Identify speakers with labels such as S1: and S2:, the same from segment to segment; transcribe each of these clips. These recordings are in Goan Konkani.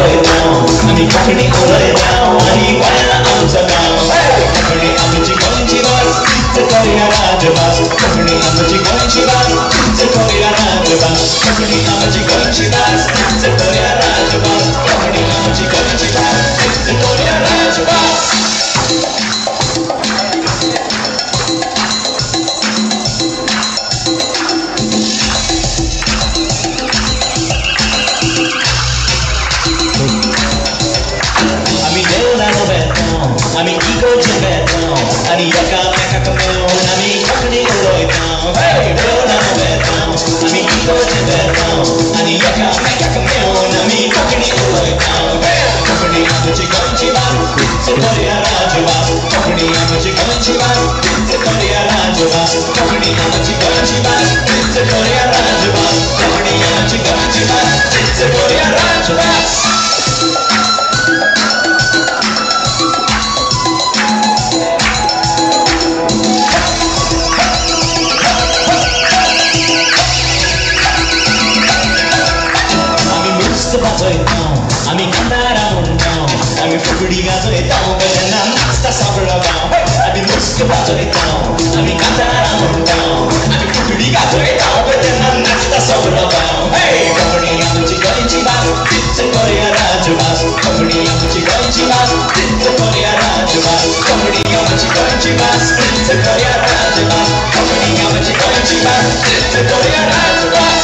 S1: उलयता आमी कोंकणी उलयता आनी गोंया आमचो गांव. कोंकणी आमची गोंयची भास तीच करुया राजभास. कोंकणी आमची गोंयची भास तीच करुया राजभास. कोंकणी आमची गोंयची भास तीच करुया राजभास. कोंकणी आमची गोंयची भास तीच करुया राजभास. आमी इगोर्जे वेता आनी एकामेकाक मेळून आमी कोंकणी उलयता. देवळां वेता आमी इगोर्जे वेता आनी एकामेकाक मेळून आमी कोंकणी उलयता. कोंकणी आमची गोंयची भास तीच करुया राजभास. कोंकणी आमची गोंयची भास तीच करुया राजभास. कोंकणी आमची गोंयची भास तीच करुया राजभास. कोंकणी आमची गोंयची भास तीच करुया राजभास. आमी कांतारां म्हणटा आमी फुगडी गाजयता तेन्ना नाचता सगळो गांव. आमी मुस्त वाजयता आमी कांतारां म्हणटा आमी फुगडी गाजयता तेन्ना नाचता सगळो गांव. कोंकणी आमची गोंयची भास तीच करुया राजभास. कोंकणी आमची गोंयची भास तीच करुया राजभास. कोंकणी आमची गोंयची भास तीच करुया राजभास. कोंकणी आमची गोंयची भास तीच करुया राजभास.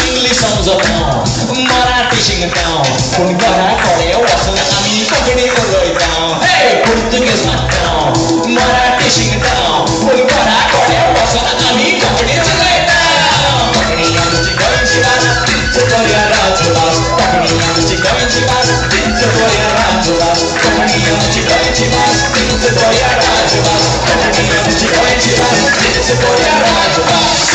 S1: इंग्लीश समजता मराठी शिकता पूण घरा कडेन वचून आमी कोंकणी उलयता. पुर्तुगेज मागता मराठी शिकता पूण घरा कडेन वचून आमी कोंकणी उलयता. कोंकणी आमची गोंयची भास तीच करुया राजभास. कोंकणी आमची गोंयची भास तीच करुया राजभास. कोंकणी आमची गोंयची भास तीच करुया राजभास. कोंकणी आमची गोंयची भास तीच करुया राजभास.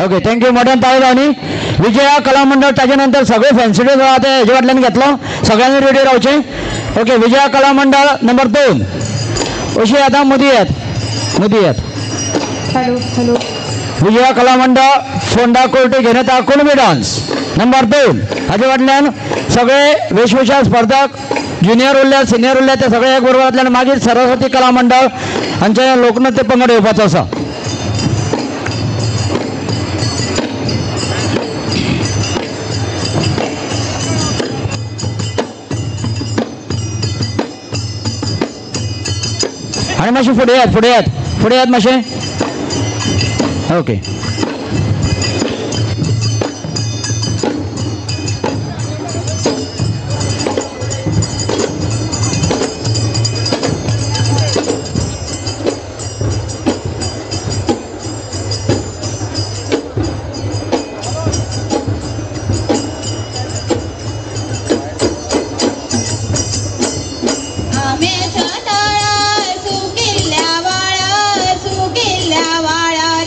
S2: ओके thank you मोठ्यान ताळी लावणी. विजया कला मंडळ ताजे नंतर सगळे फॅन्सी ड्रेस आहा ते हेजे फाटल्यान घेतलो सगळ्यांनी रेडी रावचे. ओके विजया कला मंडळ नंबर 2 अशी आतां मदीं येत मदीं येत.
S3: हॅलो हॅलो
S2: विजया कला मंडळ फोंडा कोर्टी घेवन येता कुणबी डान्स नंबर 2. हाजे फाटल्यान सगळे वेशभूषा स्पर्धक ज्युनियर उरल्या सिनियर उरल्या ते सगळे एक बरोबर मागीर सरस्वती कला मंडळ हांचे लोकनृत्य पंगड येवपाचो आसा. आनी मातशें फुडें येयात फुडें येयात फुडें येयात मातशें. ओके
S3: सुकिल्ल्या वाळार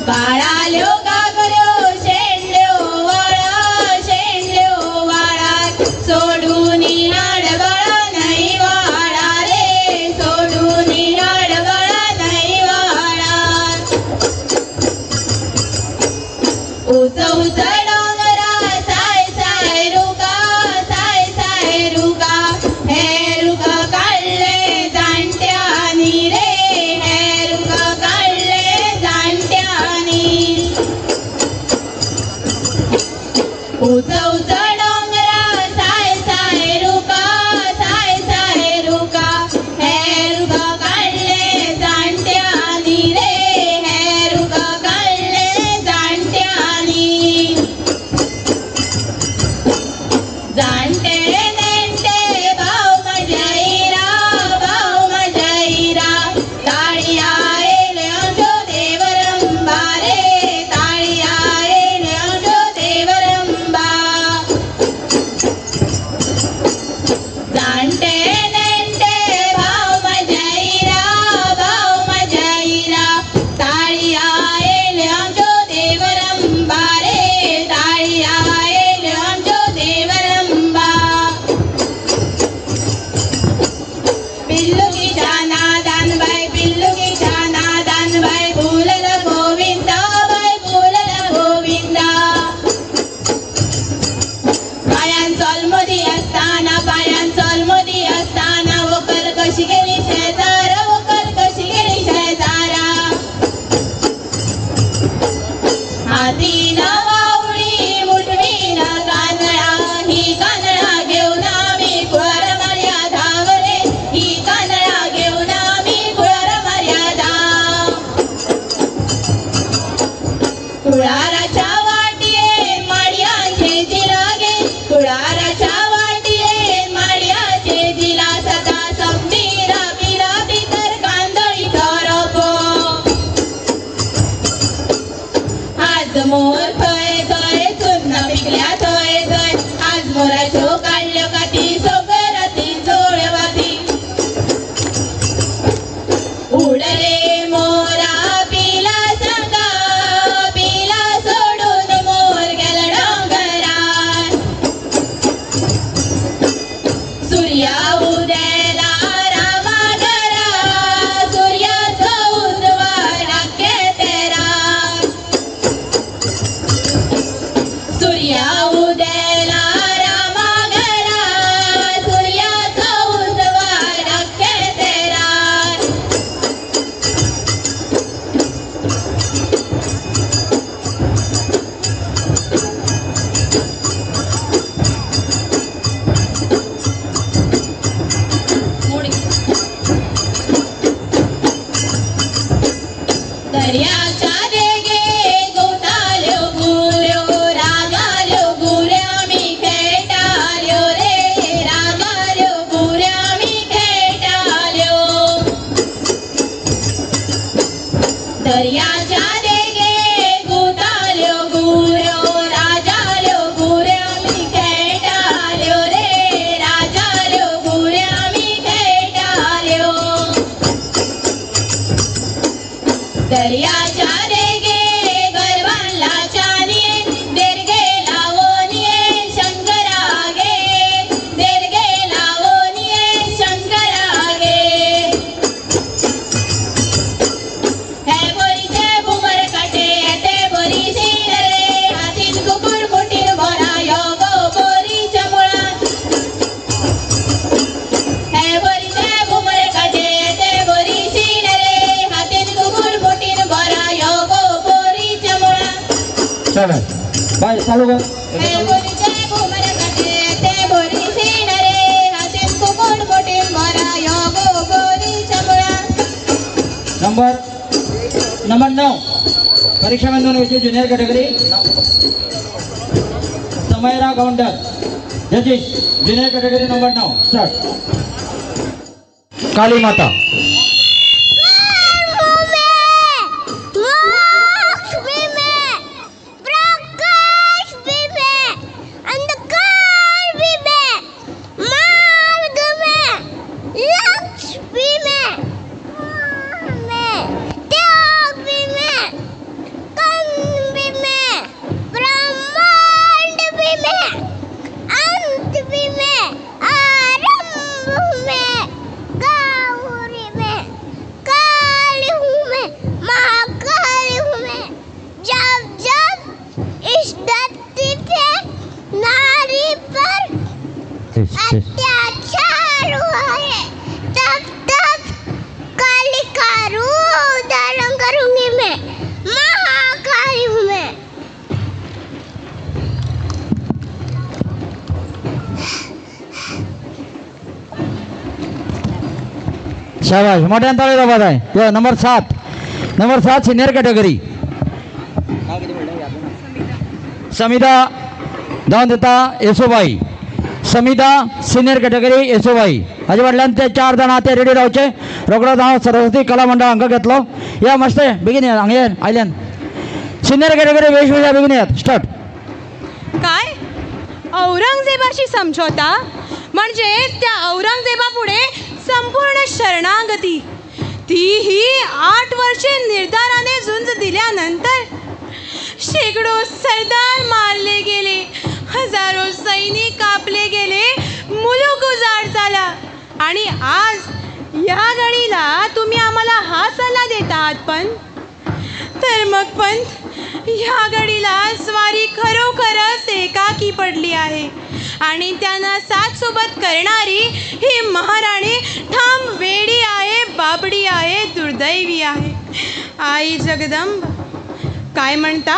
S4: बाळाल्यो गागऱ्यो शेंडल्यो वाळा शेंडल्यो वाळा सोडून हाड बाळा नाही वाळा रे सोडून हाड बाळा नाही वाळा. उच उच डोंगरा साय साय रुका साय साय रुका हे रुका काडले जाणट्यांनी रे हे रुका काडले जाणट्यांनी. उच उच डोंगरा साय साय रुका साय साय रुका हे रुका काडले जाणट्यांनी रे हे रुका काडले जाणट्यांनी. जाणटे नेणटे भाव म्हज्या इरा भाव म्हज्या इरा ताळया येयल्यो देवरंबा रे ताळया येयल्यो देवरंबा. जाणटे नेणटे भाव म्हज्या इरा भाव म्हज्या इरा ताळया येयल्यो देवरंबा रे ताळया येयल्यो देवरंबा. पिल्लुकीच्या नादान बाय पिल्लुकीच्या नादान बाय बोलल गोविंदा बाय बोलल गोविंदा. पायान चलमदी असताना पायान चलमदी असताना वकल कशी गेली शेजारा वकल कशी गेली शेजारा. हातीन वावळी मुठवीन कानळा ही कानळा घेऊन आमी कुळार मार्या धांवले ही कानळा घेऊन आमी कुळार मार्या धांव. कुळाराच्या वाटये माडयांचे जिलागे कुळाराच्या वाटये माडयाचे जिला सदा संबीरा बिला भितर कांदळी रोपो. आज मोर थंय थंय चुन्ना पिकल्या थंय थंय आज मोराच्यो काडल्यो काती सगळे राती जोड्यो वाती. उडले मोरा पिला सांगा पिला सोडून मोर गेला डोंगरार. सूर्या उदेला रामा घरा सूर्याचो उजवाड आख्खे तेरार. सूर्या उदेला रामा घरा सूर्याचो उजवाड आख्खे तेरार. दर्याच्या देगे गोताल्यो गुऱ्यो रागाल्यो गुऱ्या मी खेळटाल्यो रे रागाल्यो गुऱ्या मी खेळटाल्यो. दर्याच्या देगे गोताल्यो गुऱ्यो राजाल्यो गुऱ्या मी खेळटाल्यो रे राजाल्यो गुऱ्या मी खेळटाल्यो. दर्याच्या देगे गरवांला चानिये देरगे लावोनिये शंकरागे देरगे लावोनिये शंकरागे. हे बोरीचे बुमर काटे ते बोरी शीण रे हातीन कुकुर मुठीन भरा यो गो बोरीच्या मुळान. हे बोरीचे बुमर काटे ते बोरी शीण रे हातीन कुकुर मुठीन भरा यो गो बोरीच्या मुळान.
S2: चला बाय चालू कर.
S4: हे बोरीचे बुमर काटे ते बोरी शीण रे हातीन कुकुर मुठीन भरा यो गो बोरीच्या मुळान.
S2: नंबर नंबर 9 परीक्षा बंधन Vijay junior category Samaira Gounder जजेस junior category number 9 start. Kali Mata
S5: मोक्ष भी मैं प्रकाश भी मैं अंधकार भी मैं मार्ग में लक्ष्य भी मैं त्याग भी मैं
S2: शाबाश, मोठ्यान ताळी जावपा जाय. यो number 7, number 7 senior category. Samita जावन दिता येसुबाई. Samita senior category Yesubai. हाजे फाटल्यान ते 4 जाण आहा ते रेडी रावचे. रोकडोच हांव सरस्वती कला मंडळ हांकां घेतलो. या मातशें बेगीन येयात हांगा येयात आयल्यान. सिनियर कॅटेगरी वेशभूषा बेगीन येयात. स्टार्ट.
S6: काय औरंगजेबाशी समझोता म्हणजे त्या औरंगजेबापुढे संपूर्ण शरणागती, ती ही 8 वर्षे निर्धाराने झुंज दिल्यानंतर. शेकडो सरदार मारले गेले, हजारो सैनिक कापले गेले, मुलूक उजाड झाला. आणि आज या घडीला तुम्ही आम्हाला हा सल्ला देत आहात पण? तर मग पंत, ह्या घडीला स्वारी खरोखरच एकाकी पडली आहे आणि त्यांना साथ सोबत करणारी ही महाराणी ठाम वेडी आहे, बाबडी आहे, दुर्दैवी आहे. आई जगदंब, काय म्हणता,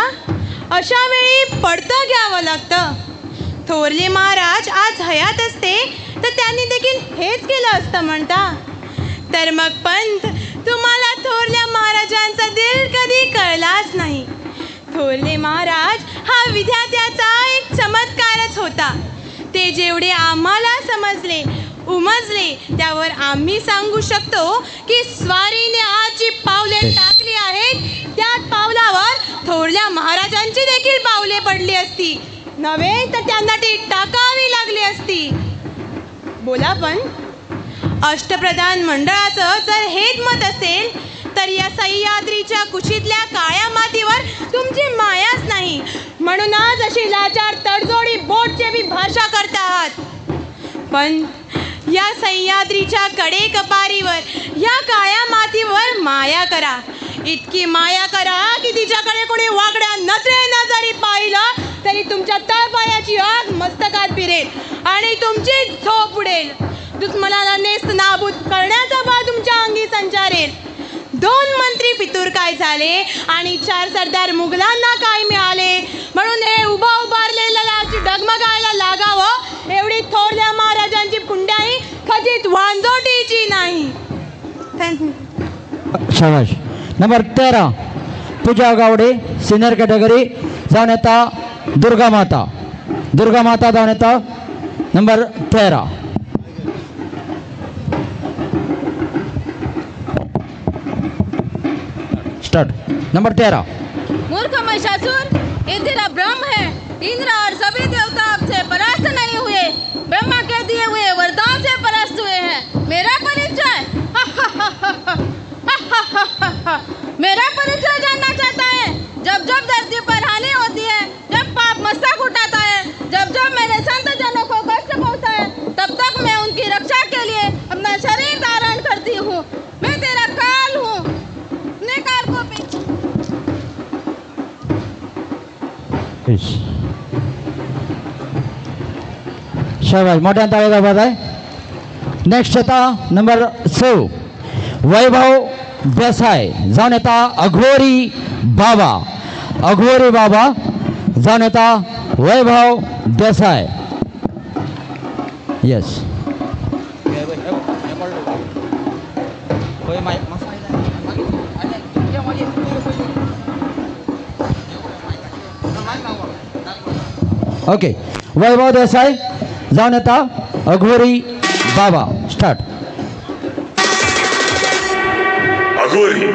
S6: अशा वेळी पडतं घ्यावं लागतं. थोरले महाराज आज हयात असते तर त्यांनी देखील हेच केलं असतं म्हणता. तर मग पंत, तुम्हाला थोरल्या महाराजांचा दिल कधी कळलाच नाही. थोरले महाराज हा विधात्याचा एक चमत्कारच होता. ते जेवढे आम्हाला समजले उमजले त्यावर आम्ही सांगू शकतो की स्वारीने आज जी पावले टाकली आहेत त्यात पावलावर थोरल्या महाराजांची देखील पावले पडली असती, नव्हे तर त्यांना ती टाकावी लागली असती. बोला पण, अष्टप्रधान मंडळाचं जर हेच मत असेल तर या सह्याद्रीच्या कुशीतल्या काळ्या मातीवर तुमची मायाच नाही, म्हणून आज अशी लाचार तडजोडी बोटचेबी भाषा करता आहात. पण या सह्याद्रीच्या कडेकपारीवर या काळ्या मातीवर माया करा, इतकी माया करा की तिच्याकडे कोणी वाकड्या नजरेनं जरी पाहिलं तरी तुमच्या तळपायाची आग मस्तकात फिरेल आणि तुमची झोप उडेल. दुश्मनाला नेस्त नाबूद करण्याचा भाव तुमच्या अंगी संचारेल. 2 मंत्री फितूर काय झाले आणि 4 सरदार मुघलांना काय मिळाले, म्हणून हे उभा उभारलेलं डगमगायला लागावं एवढी थोरल्या महाराजांची पुंड्याही खचित वांजोटीची नाही.
S2: शाबाश. नंबर 13 पूजा गावडे सिनियर कॅटेगरी जाऊन येता दुर्गा माता. दुर्गा माता जाऊन येता नंबर 13. स्टार्ट. नंबर 13.
S7: मूर्ख महिषासुर, ये तेरा ब्रह्म है. इंद्र और सभी देवता आपसे परास्त नहीं हुए, ब्रह्मा के दिए हुए वरदान से परास्त हुए हैं. मेरा परिचय मेरा परिचय जानना चाहता है? जब जब धरती पर हानि होती है, जब पाप मस्तक उठाता है, जब जब मेरे संत जनों को कष्ट पहुँचता है, तब तक मैं उनकी रक्षा के लिए अपना शरीर धारण करती हूँ. मैं तेरा काल हूँ, अपने काल को
S2: शाबाश, मोठ्यान ताळी जावपा जाय. नेक्स्ट येता नंबर 6 वैभव देसाय जावन येता अघोरी बाबा. अघोरी बाबा जावन येता वैभव देसाय. येस. ओके, वैभव देसाय जावन येता अघोरी बाबा. स्टार्ट.
S8: अघोरी.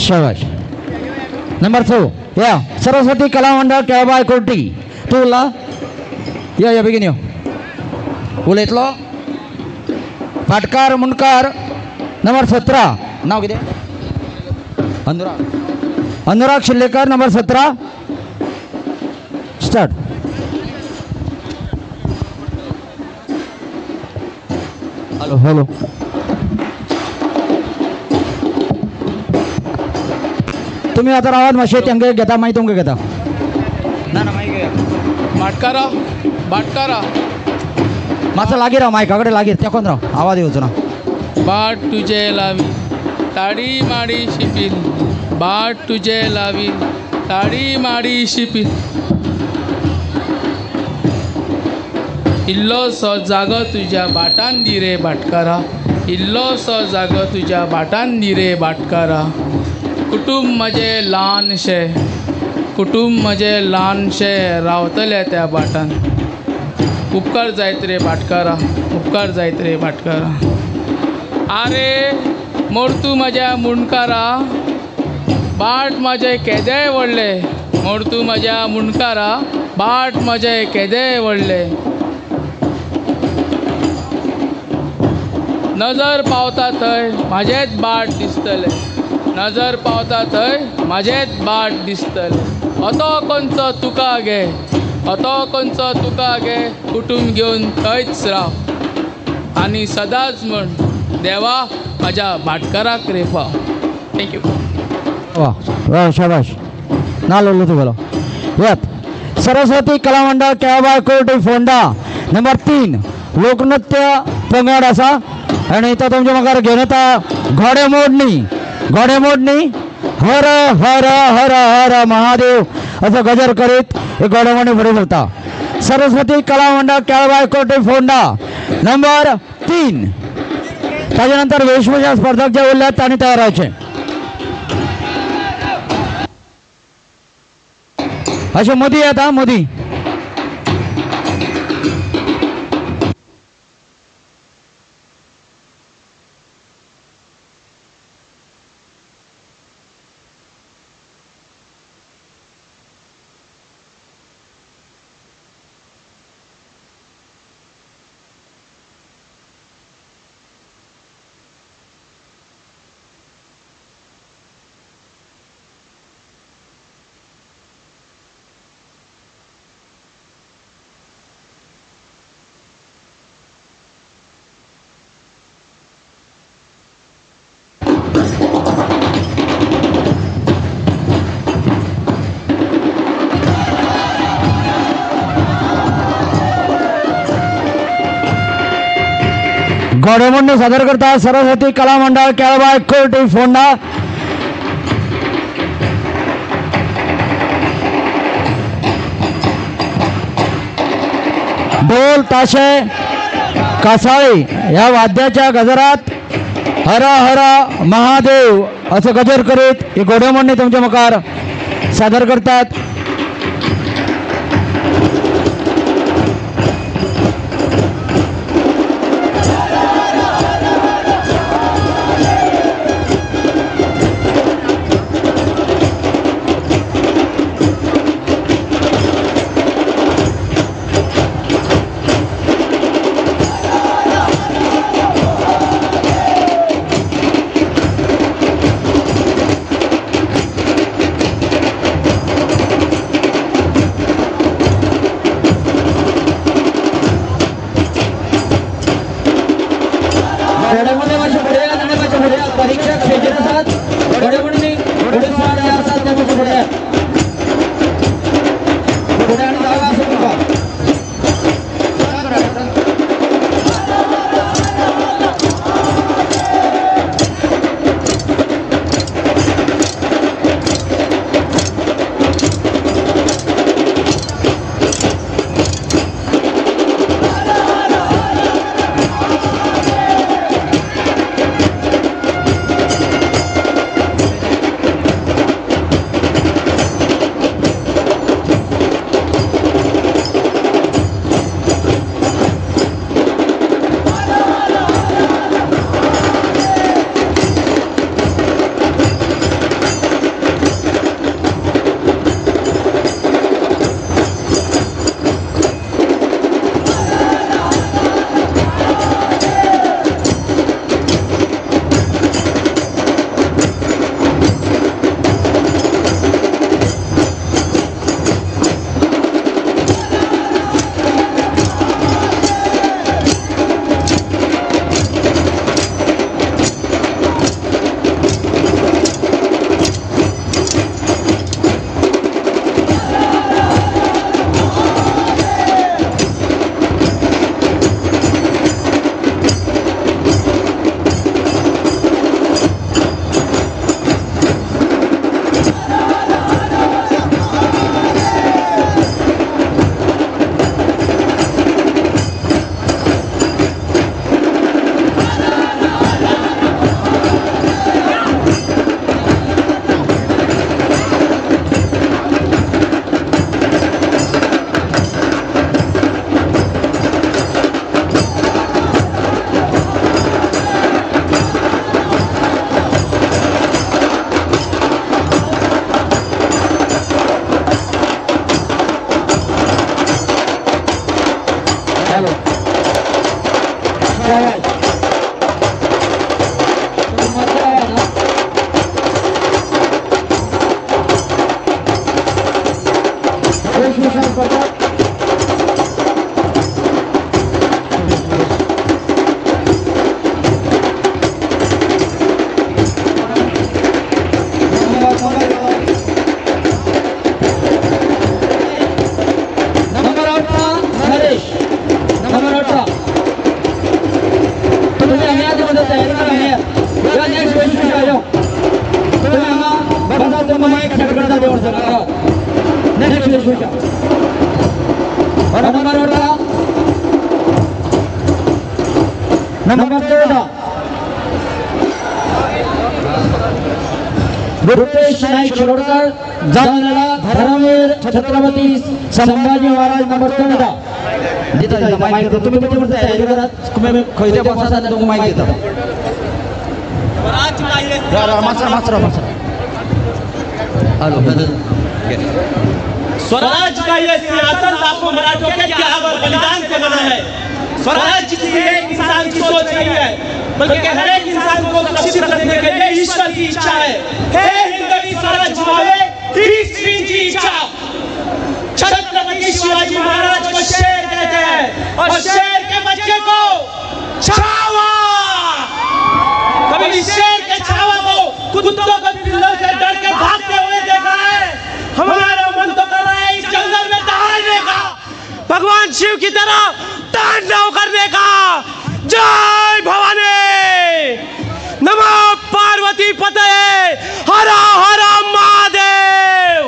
S2: शाबाश. नंबर 2 या सरस्वती कला मंडळ केळबाय कोर्टी. तूं उरला? या या बेगीन यो. उलयतलो? भाटकार मुंडकार नंबर 17 नाव कितें अनुराग अनुराग शिर्लेकर नंबर 17 स्टार्ट. हॅलो हॅलो तुम्ही आता रावात मातशें तेंका घेता मागीर तुमकां घेता. ना ना मागीर घेया.
S9: भाटकारा भाटकारा
S2: मातसो लागीं राव मायका कडेन लागीं तेंकोन राव आवाज येवचो ना.
S9: बाट तुजे लावी ताडी माडी शिपील बाट तुजे लावी ताडी माडी शिपील इल्लोसो जागो तुज्या भाटान दी रे भाटकारा इल्लोसो जागो तुज्या भाटान दी रे भाटकारा. कुटुंब म्हजें ल्हानशें कुटुंब म्हजें ल्हानशें रावतलें त्या भाटान. उपकार जायत रे भाटकारा उपकार जायत रे भाटकारा. आरे मोर्तू म्हज्या मुंडकारा बाट म्हजें केदेंय व्हडलें मोर्तू म्हज्या मुंडकारा बाट म्हजें केदेंय व्हडलें. नजर पावता थंय म्हाजेंच बाट दिसतलें नजर पावता थंय म्हाजेंच बाट दिसतलें. अतो कोनचो तुका गे अतो कोनचो तुका गे कुटुंब घेवन थंयच राव आनी सदांच म्हण देवा म्हाज्या भाटकाराक रे पाव. Thank you.
S2: वा वा शाबाश ना लोलो तुगेलो. येत सरस्वती कला मंडळ केळबाय कोर्टी फोंडा नंबर 3 लोकनृत्य पंगड आसा आनी तो तुमच्या मुखार घेवन येता घोडेमोडणी घोडेमोडणी हर हर हर हर महादेव असो गजर करीत ही घोडेमोडणी फुडें सरता. सरस्वती कला मंडळ केळबाय कोर्टी फोंडा नंबर 3. ताजे नंतर वेशभूषा स्पर्धक जे उरल्यात तांणी तयार रावचे. अशें मदीं येता मदीं घोडेमोडणी सादर करता सरस्वती कला मंडळ केळबाय कोर्टी फोंडा. ढोल ताशे कासाळी ह्या वाद्याच्या गजरात हर हर महादेव असो गजर करीत ही घोडेमोडणी तुमच्या मुखार सादर करतात. रुपेश नाईक शिरोडकर जाऊन धर्मवीर छत्रपती संभाजी महाराज नंबर 14 दिता दिता माईक दिता. तुम्ही किती म्हणता तयारी करात, तुम्ही खंयच्या बसात आनी तुमकां माईक दिता. मात्रा मात्रा मात्रा हॅलो.
S1: स्वराज का ये सिंहासन लाखों मराठों के त्याग और बलिदान से बना है। स्वराज किसी एक इंसान की सोच नहीं है, बल्कि हर एक इंसान को सुरक्षित रखने के लिए ईश्वर की इच्छा है। हे हिंदवी स्वराज भावे ईश्वरी की इच्छा। छत्रपति शिवाजी महाराज को शेर कहते हैं और शेर के बच्चे को छावा। कभी शेर के छावा को कुत्तों के पिल्लों से डर के भागते हुए देखा है? हमारा मन तो कर रहा है इस जंगल में दहाड़ने का, भगवान शिव की तरह तांडव करने का। जय भवानी, नमः पार्वती पतये, हरा हरा महादेव।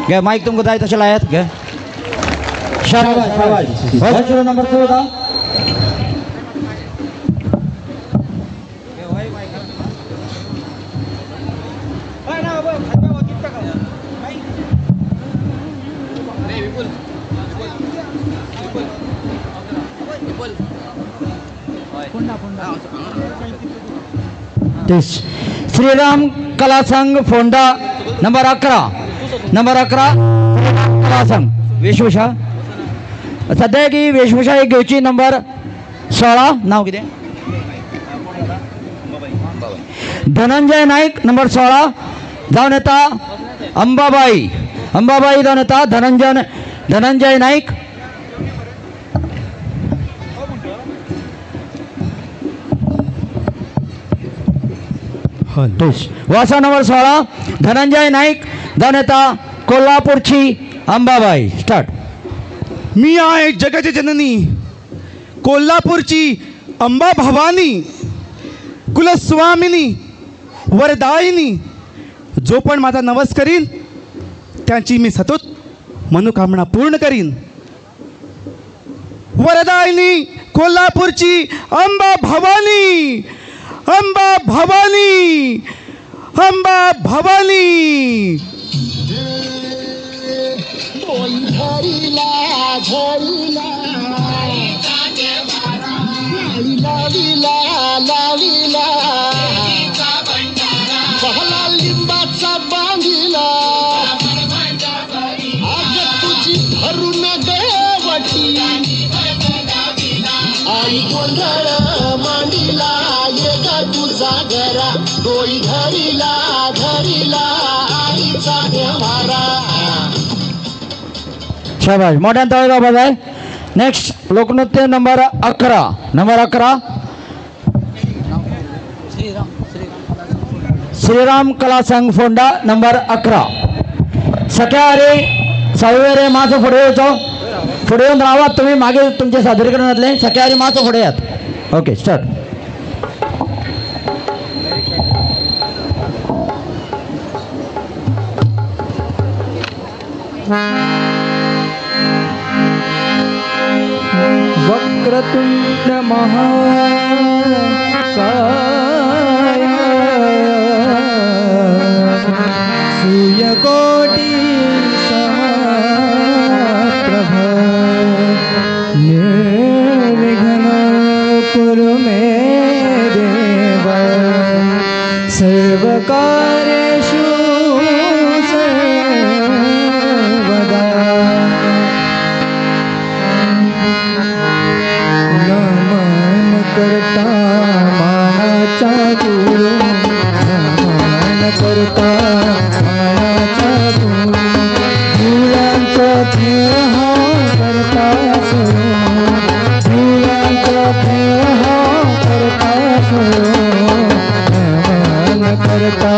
S2: घे माईक तुमकां जाय तशें लायात. घे शाबाश शाबाश. नंबर 14 श्रीराम कला संघ फोंडा नंबर 11 नंबर 11 कला संघ वेशभूषा. सध्या की वेशभूषा एक घेवची नंबर 16 नाव कितें? धनंजय नाईक नंबर 16 जावन येता अंबाबाई. अंबाबाई जावन येता धनंजय नाईक. वासा नंबर 16 धनंजय नाईक जावन येता कोल्हापूरची अंबाबाई. स्टार्ट.
S10: मी आहे जगाची जननी कोल्हापूरची अंबा भवानी, कुलस्वामिनी, वरदायिनी. जो पण माझा नवस करीन त्यांची मी सतत मनोकामना पूर्ण करीन. वरदायिनी कोल्हापूरची अंबा भवानी, अंबा भवानी, अंबा भवानी.
S11: लावीला पहला लिंबाचा बांधिला, आग तुझी भरून देवटी, आई गोंधळ मांडीला, ये ग तुझा घरा डोई धरीला धरीला आईचा देवारा.
S2: शाबाश. मोठ्यान टाळी जावपाक जाय. नेक्स्ट लोकनृत्य नंबर 11 नंबर 11 श्रीराम कला संघ फोंडा नंबर 11. सख्या रे सावे रे मासो फुडें येवचो, फुडें येवन रावात तुमी, मागीर तुमचें सादरीकरण जातलें. सख्या रे मासो फुडें येयात. Okay start.
S12: Vakratunda महाकाय सूर्यकोटि समप्रभ निर्विघ्नं कुरु मे देव सर्वकार्येषु सर्वदा. नमन करता मानाचा गुरु, नमन करता मानाचा गुरु, फुलांचा खेळ हा करता सुरू, फुलांचा खेळ हा करता सुरू, नमन करता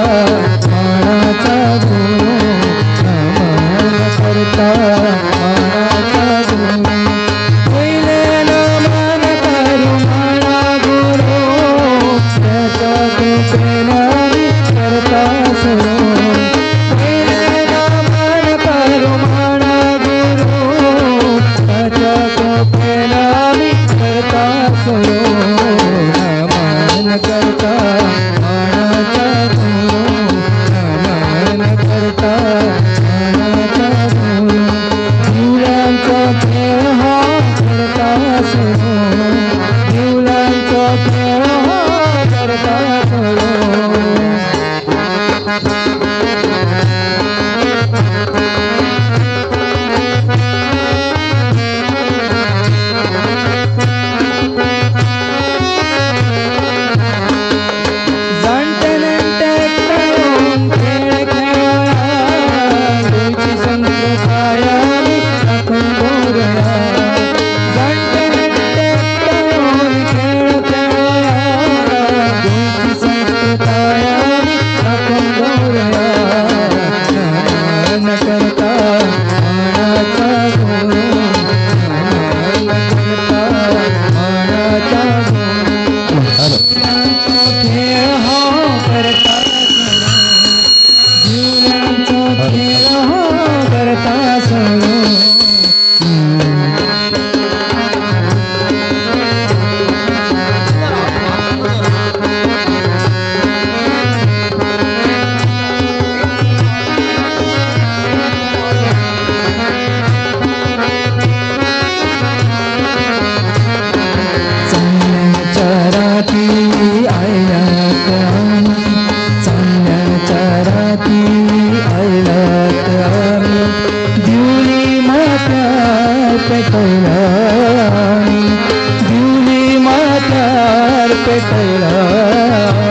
S12: दिव्यार पेटयला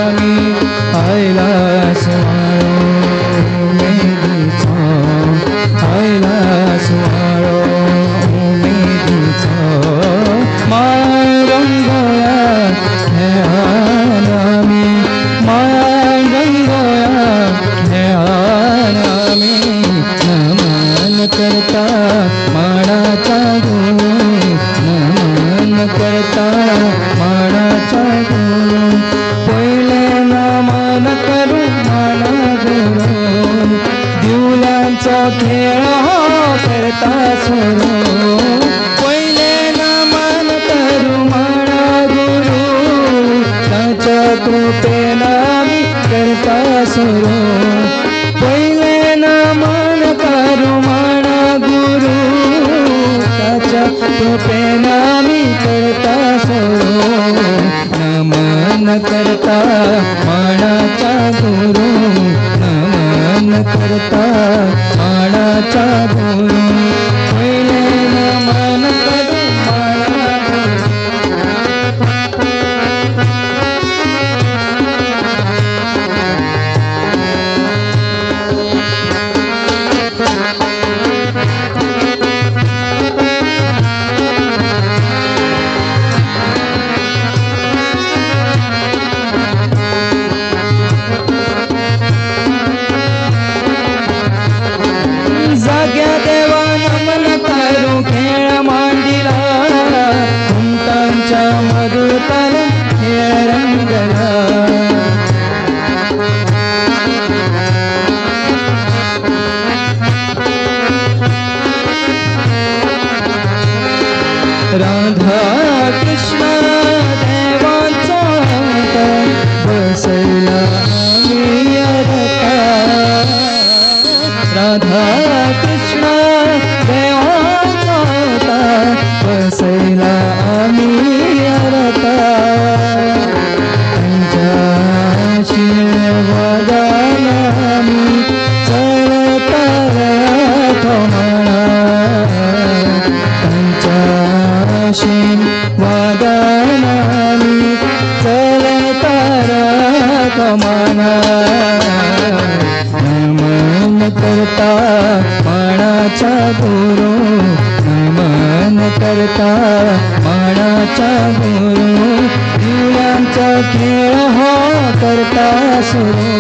S12: आमी आयला सुवाळो उमेदीचो आयला सुवाळो उमेदीचो माळ रंगोया खेळान आमी माळ रंगोया खेळान आमी नमन करता माणाच्या गुरू नमन करता माणाच्या गुरू पयले नमन करू माणा गुरू दिवल्यांचो खेळ हो करता सुरू पयले नमन करू माणा गुरू ताच्या कृपेन आमी करता सुरू पयले नमन करू माणा गुरू ताच्या कृपेन आमी करता सुरू नमन करता माणाच्या गुरू नमन करता माणाच्या गुरू पयले नमन करू माणा गुरू. जाग्या देवा नमन करू खेळ मांडिला कुमटांच्या मधुर खेळ रंगला राधा कृष्ण देवांचो अवतार बसयला आमी रथार राधा कृष्ण देवांचो अवतार बसयला आमी रथार तांच्या आशिर्वादान आमी चलता रथ माणार तांच्या आशिर्वादान आमी चलता रथ माणार नमन करता माणाच्या गुरू नमन करता माणाच्या गुरू दिवल्यांचो खेळ हो करता सुरू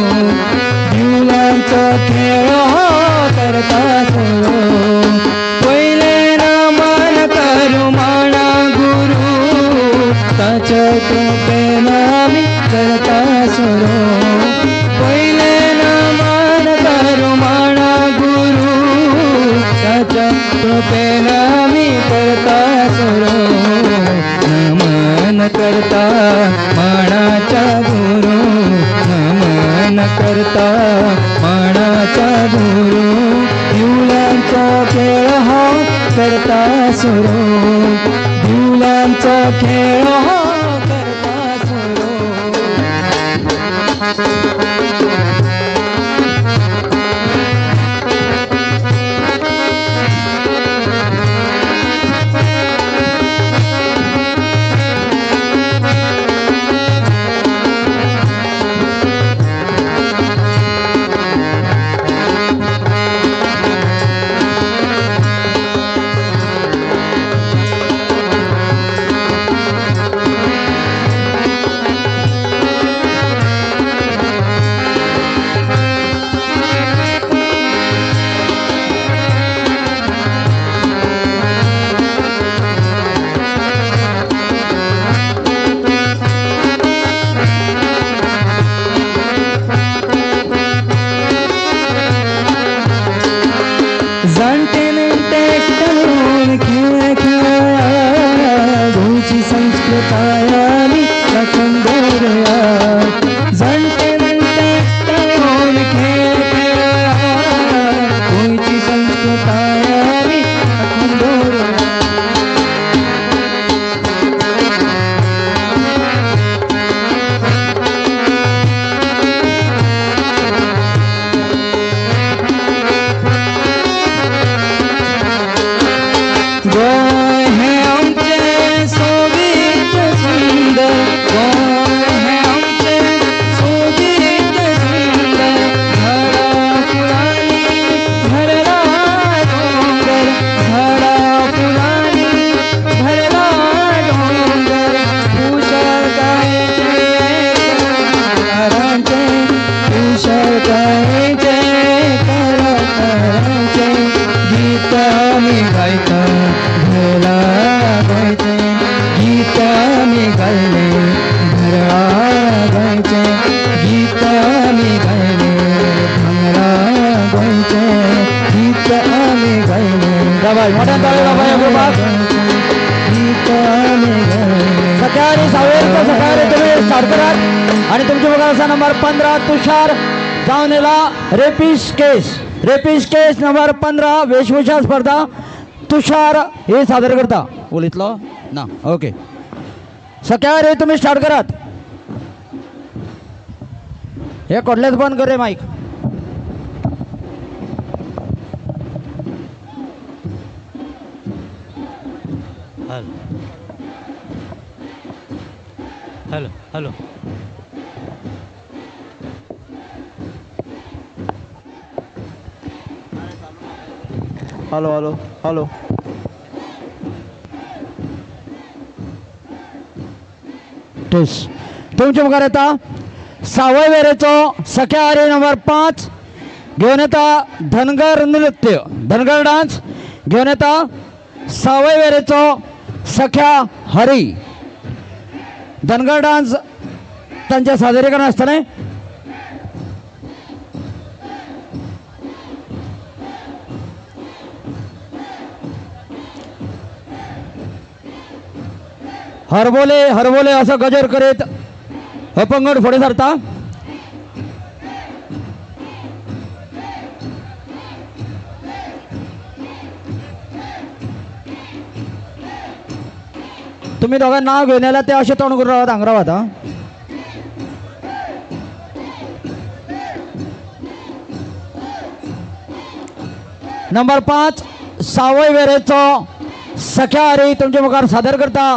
S12: दिवल्यांचो खेळ हो करता सुरू पयले नमन करू माणा गुरू ताच्या कृपेन आमी करता सुरू पयले नमन करू माणा गुरू ताच्या कृपेन आमी करता सुरू नमन करता माणाच्या गुरू नमन करता माणाच्या गुरू दिवल्यांचो खेळ हो करता सुरू दिवल्यांचो खेळ हो करता सुरू.
S2: सकाळी तुम्ही स्टार्ट करात आणि तुमच्या मुखार आसा नंबर 15 तुषार जावन येयला रेपीस केस. रेपीस केस नंबर 15 वेशभूषा स्पर्धा तुषार हे सादर करता. उलयतलो ना? ओके. सकाळी तुम्ही स्टार्ट करात. हे कोडलेच बंद कर रे mic.
S13: Hello hello hello.
S2: Hello hello hello. Test. तुमच्या मुखार येता सावयवेरेचो सख्या हरी नंबर 5 घेवन येता धनगर नृत्य, धनगर डान्स घेवन येता सावयवेरेचो सख्या हरी. धनगर डान्स तांचे सादरीकरण आसतलें. हरबोले हरबोले असो गजर करीत हो पंगड फुडें सरता. तुम्ही दोघां नाव घेऊन येयला ते अशें तोंड करून रावात, हांगा रावात. आं, नंबर 5 सावयवेरेचो सख्या हरी तुमच्या मुखार सादर करता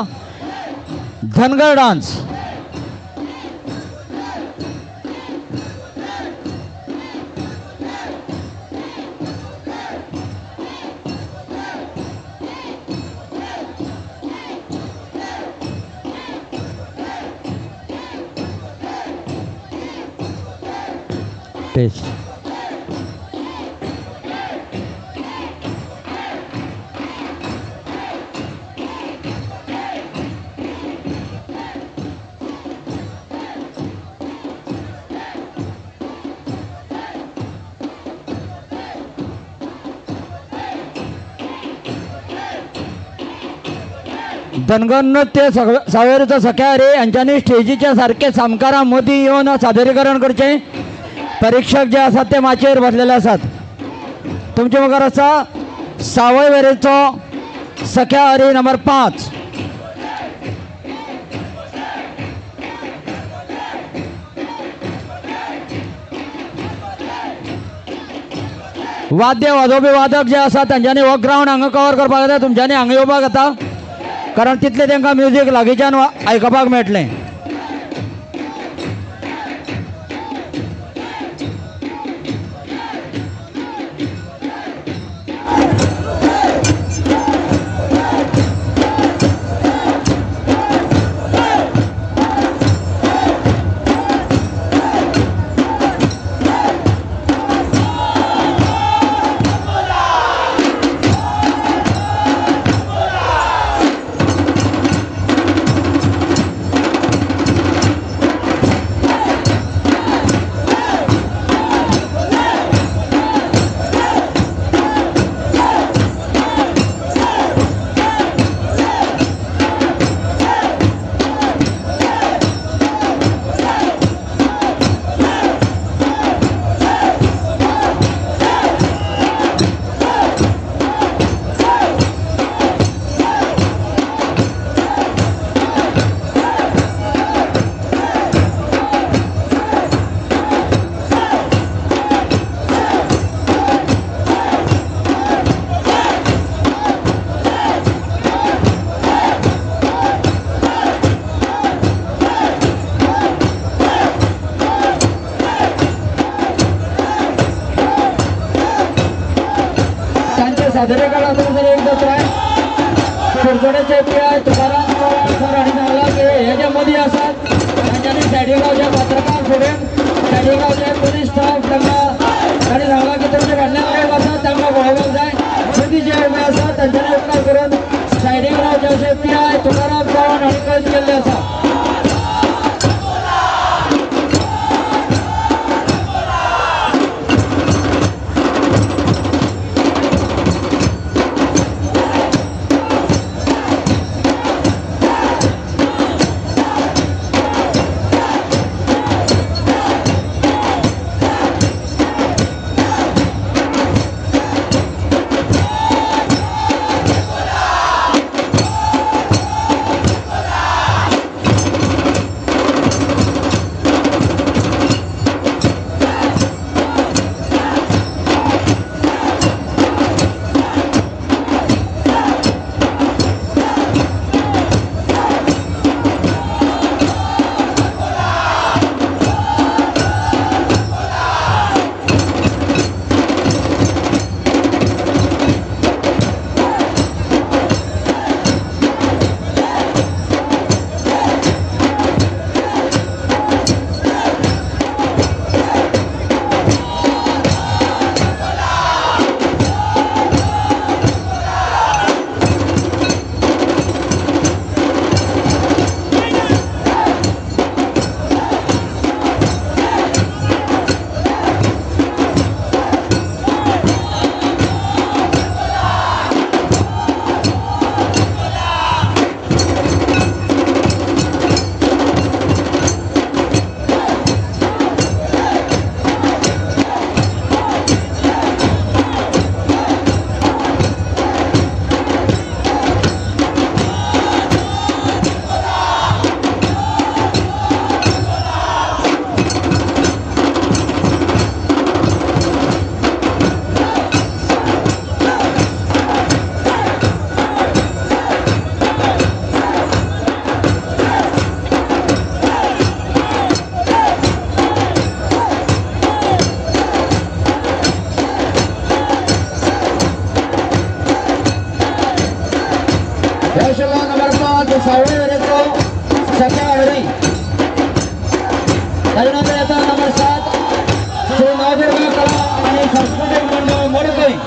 S2: धनगर डान्स. टेस्ट. धनगर नृत्य सावयवेरेचो सख्या हरी हांच्यांनी स्टेजीच्या सारके सामकारा मदीं येवन सादरीकरण करचें. परीक्षक जे आसात ते माचयेर बसलेले आसात. तुमचे मुखार आसा सावयवेरेचो सख्या हरी नंबर 5. वाद्य वाजोवपी वादक जे आसात तांच्यांनी हो ग्रावंड हांगा कवर करपाक जाय. तुमच्यांनी हांगा येवपाक जाता, कारण तितलें तांकां म्युजीक लागींच्यान आयकपाक मेळटलें. सादरीकरण एकदा ट्राय कुडचड्याचे पी I Tukaram sir हांणी सांगलां की हे जे मदीं आसात तांच्यांनी सायडीक रावचे, पत्रकार फुडें सायडीक रावचे, पुलीस स्टाफ तांकां तांणी सांगलां की तुमचे फाटल्यान लोक आसात तांकां पळोवपाक जाय. मदीं जे उबे आसात तांच्यांनी उपकार करून सायडीक रावचे अशें पी I Tukaram Chavan हांणी कळीत केल्लें आसा. ताजे नंतर येता नंबर 7 श्री नवदुर्गा कला आणि सांस्कृतिक मंडळ मडकय.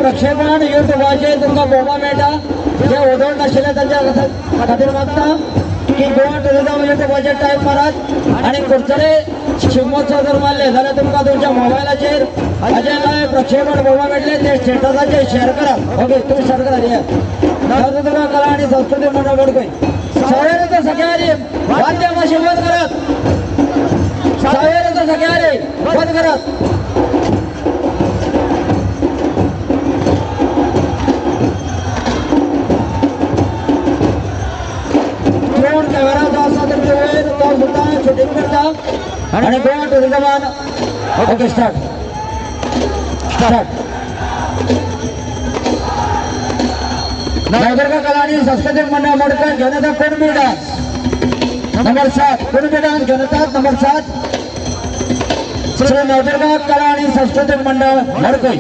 S2: प्रक्षेपण युट्यूबाचेर तुमकां पळोवपाक मेळटा. जे ओदोळ नाशिल्ले तांच्या खातीर मागता की गोवा टुरिजम युट्यूबाचेर टायप मारात आनी कुडचडे शिगमोत्सव जर मारले जाल्यार तुमकां तुमच्या मोबायलाचेर हाजें लायव प्रक्षेपण पळोवपाक मेळटलें. ते स्टेटसाचेर शेअर करात. ओके, तुमी शेअर करात. हे नवदुर्गा कला आनी संस्कृती मंडळ मडकय. सगळ्यांनी सगळ्यांनी वाद्य मातशें बंद करात. सगळ्यांनी सगळ्यांनी बंद करात. कॅमेरा जो आसा तेमचे वयर तो सुद्दां शुटींग करता आनी Goa टुरिजमान. Okay, start start. Navdurga कला आणि सांस्कृतिक मंडळ मडकय घेऊन येता Kunbi dance number 7. Kunbi dance घेऊन येतात नंबर 7 श्री नवदुर्गा कला आणि सांस्कृतिक मंडळ मडकय.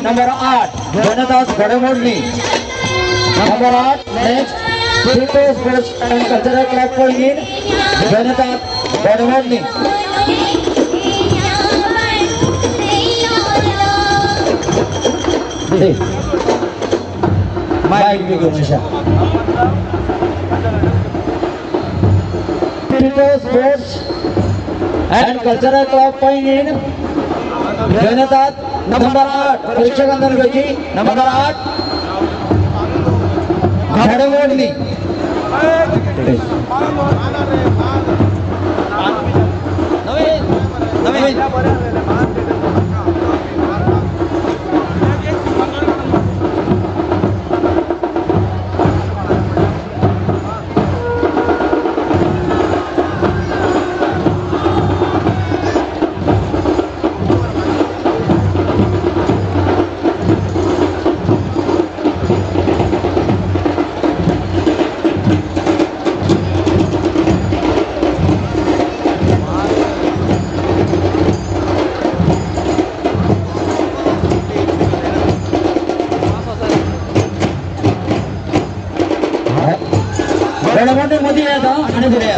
S2: Number 8 Gandas Ghadmodni. Number 8 next Tito sports and cultural club Poinguinim Gandas Ghadmodni. Mic बी घेऊन Tito sports and cultural club Poinguinim Gandas number 8 परीक्षकांना घेवची. Number 8 Ghadmodni. Naveen मध्ये येता आणि पुढे या.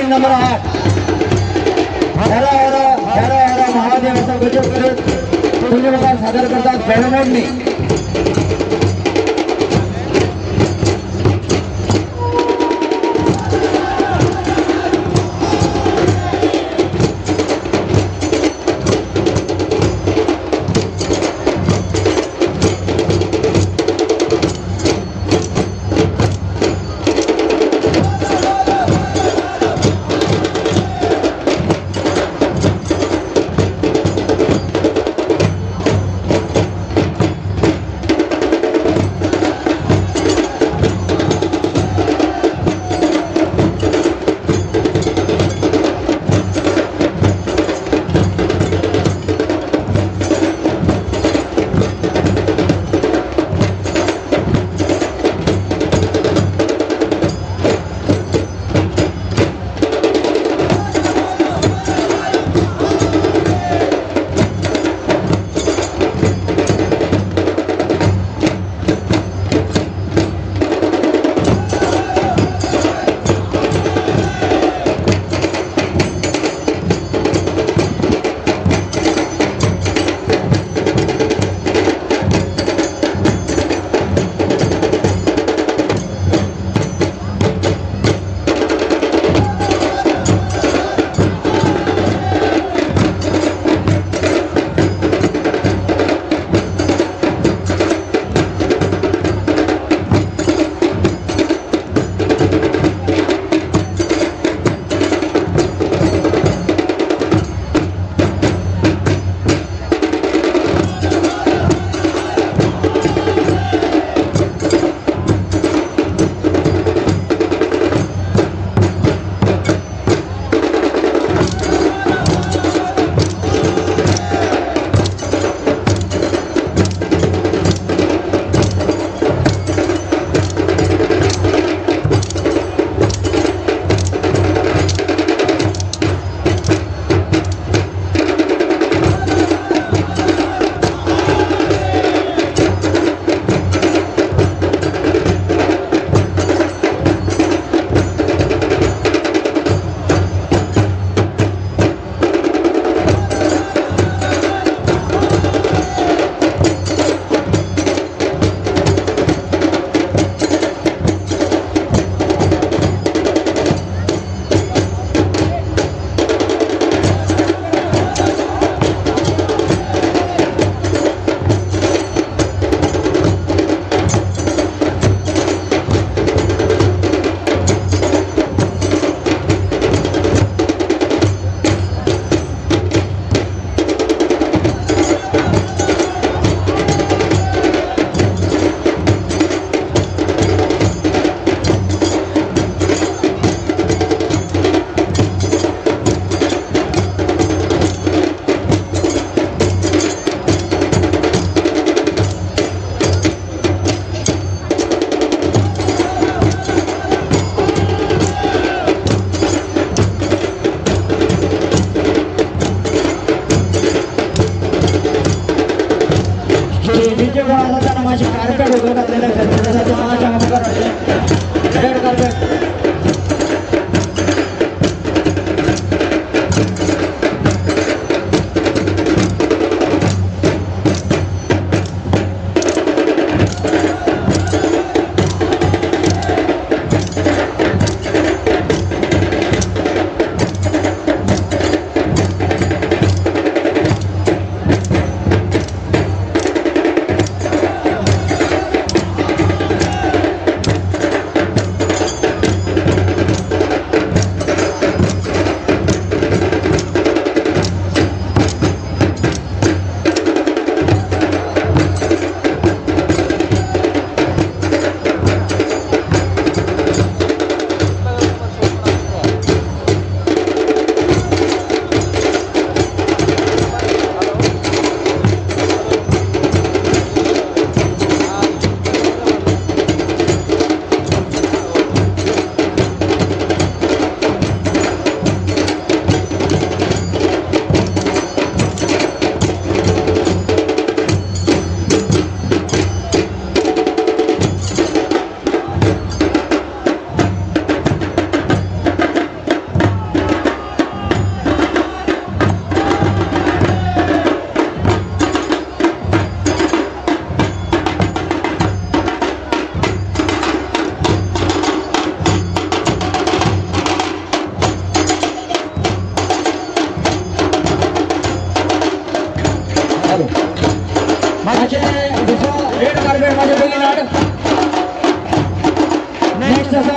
S2: Number 8 Har Har Har Har Mahadev असा गजब करत तुमच्या मुखार सादर करतात घडमोडणी.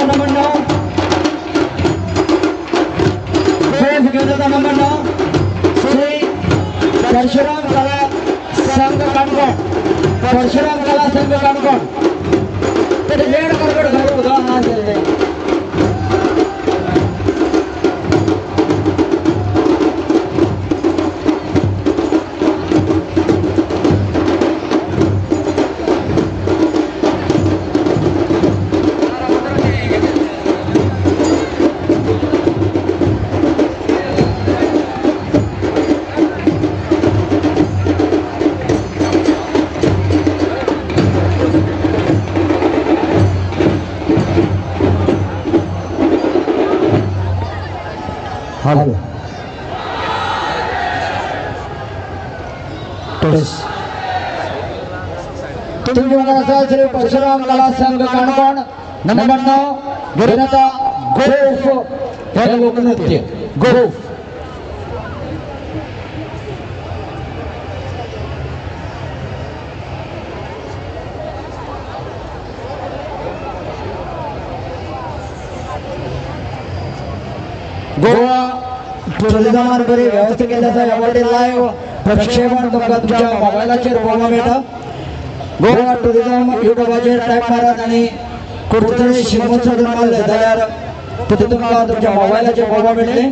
S2: नंबर 9 गोफ घेवन येता नंबर 9 श्री परशुराम कला संघ काणकोण. परशुराम कला संघ काणकोण. तर रेड कार्पेट घालून उदक आसलें. हॅलो तुमच्या मुखार श्री परशुराम कला संघ काणकोण नंबर 9 घेऊन येता गोफ हे लोकनृत्य. गोफ गोवा टुरिझमान बरी व्यवस्था केल्ली आसा. ह्या फावटी लायव्ह प्रक्षेपण तुमकां तुमच्या मोबायलाचेर पळोवपाक मेळटा. गोवा टुरिझम युट्यूबाचेर टायप मारात आनी कुडचडे शिगमोत्सव जर मारले जाल्यार तितून तुमकां तुमच्या मोबायलाचेर पळोवपाक मेळटलें.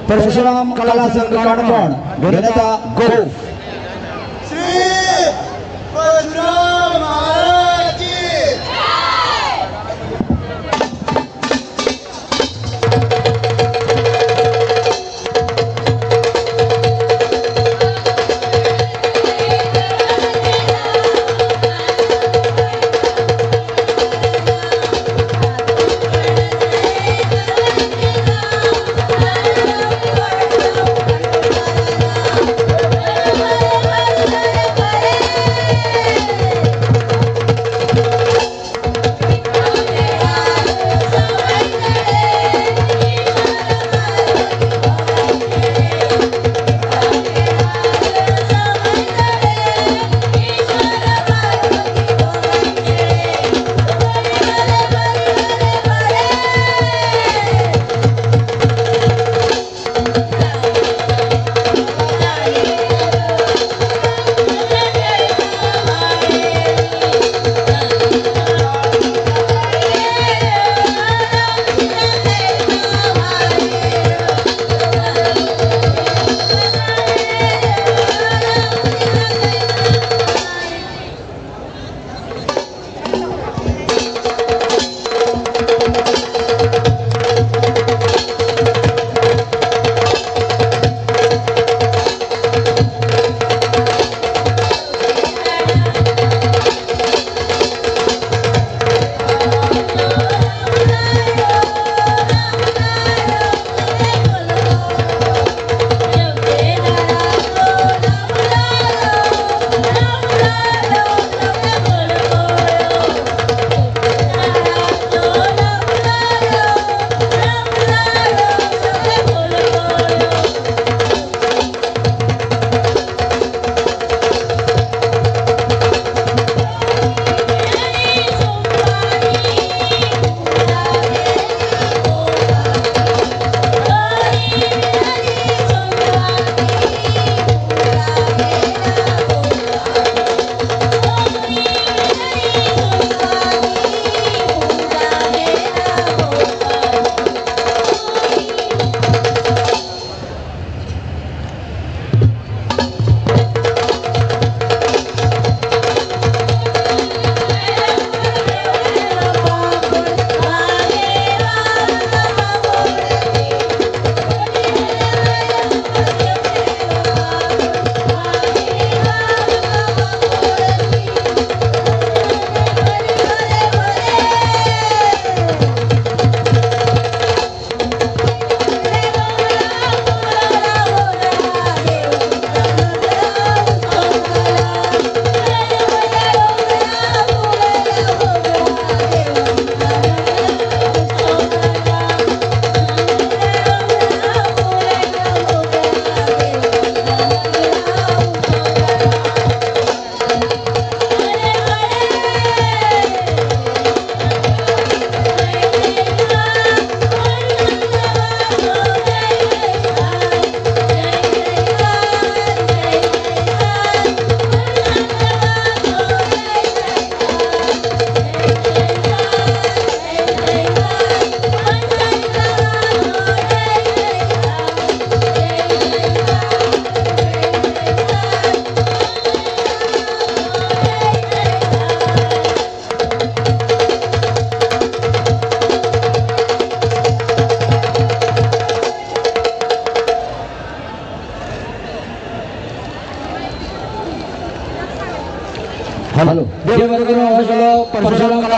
S2: परशुराम कला संघ काणकोण घेऊन येता गोफ.
S11: श्री परशुराम महाराज की.
S4: Hey!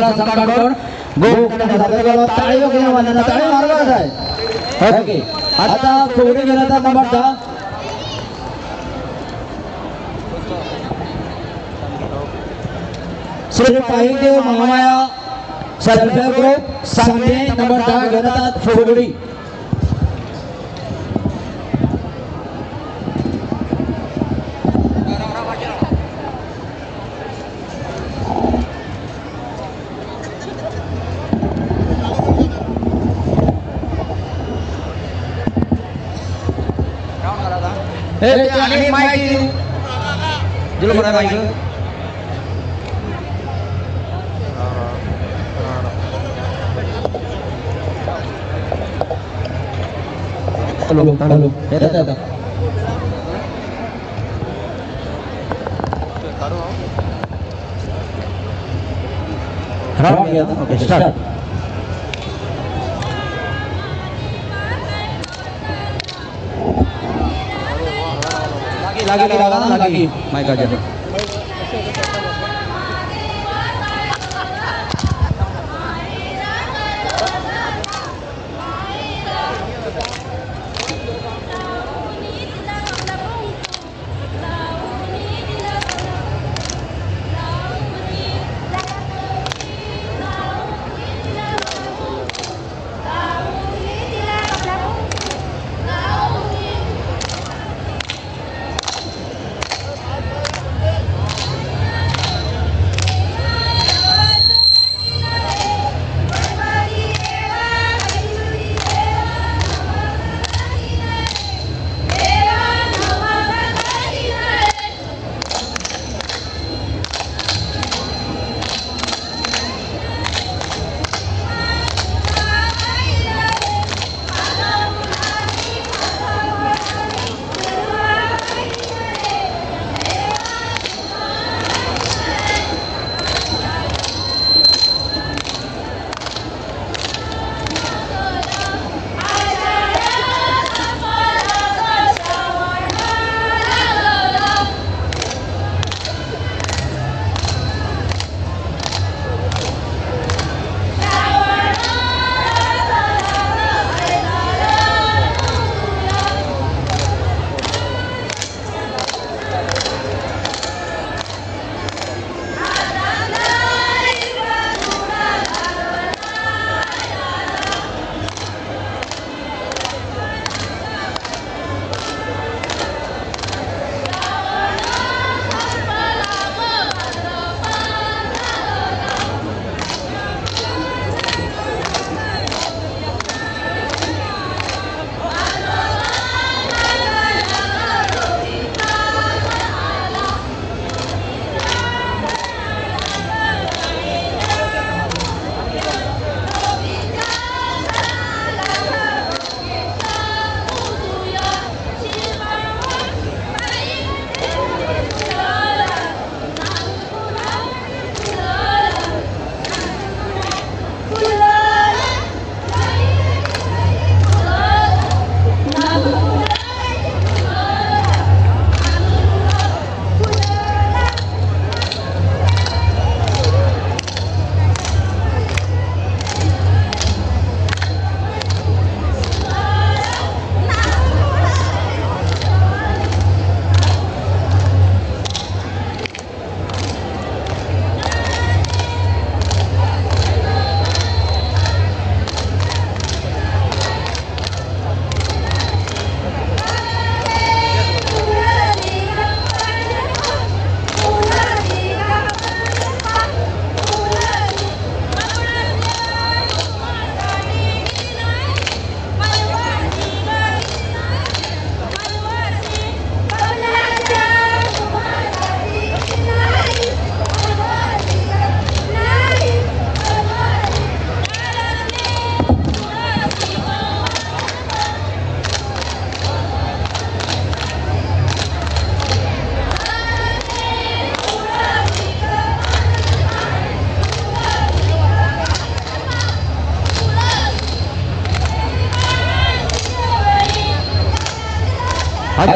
S2: कला संघ काणकोण गोवा सादर केलो. ताळयो घेवन ताळयो मारपाक जाय. ओके, आता फुगडी घेवन येता number 10 Shri Pahildev Mahamaya self help group Sangli number 10 घेऊन येतात फुगडी. Hello hello येता येता. राउंड गया. Okay start. लागी लागी लागा लागी माइक आ जा.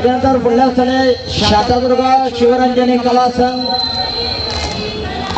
S2: त्यानंतर पुढल्या स्थळी शांतादुर्गा शिवरंजनी कला संघ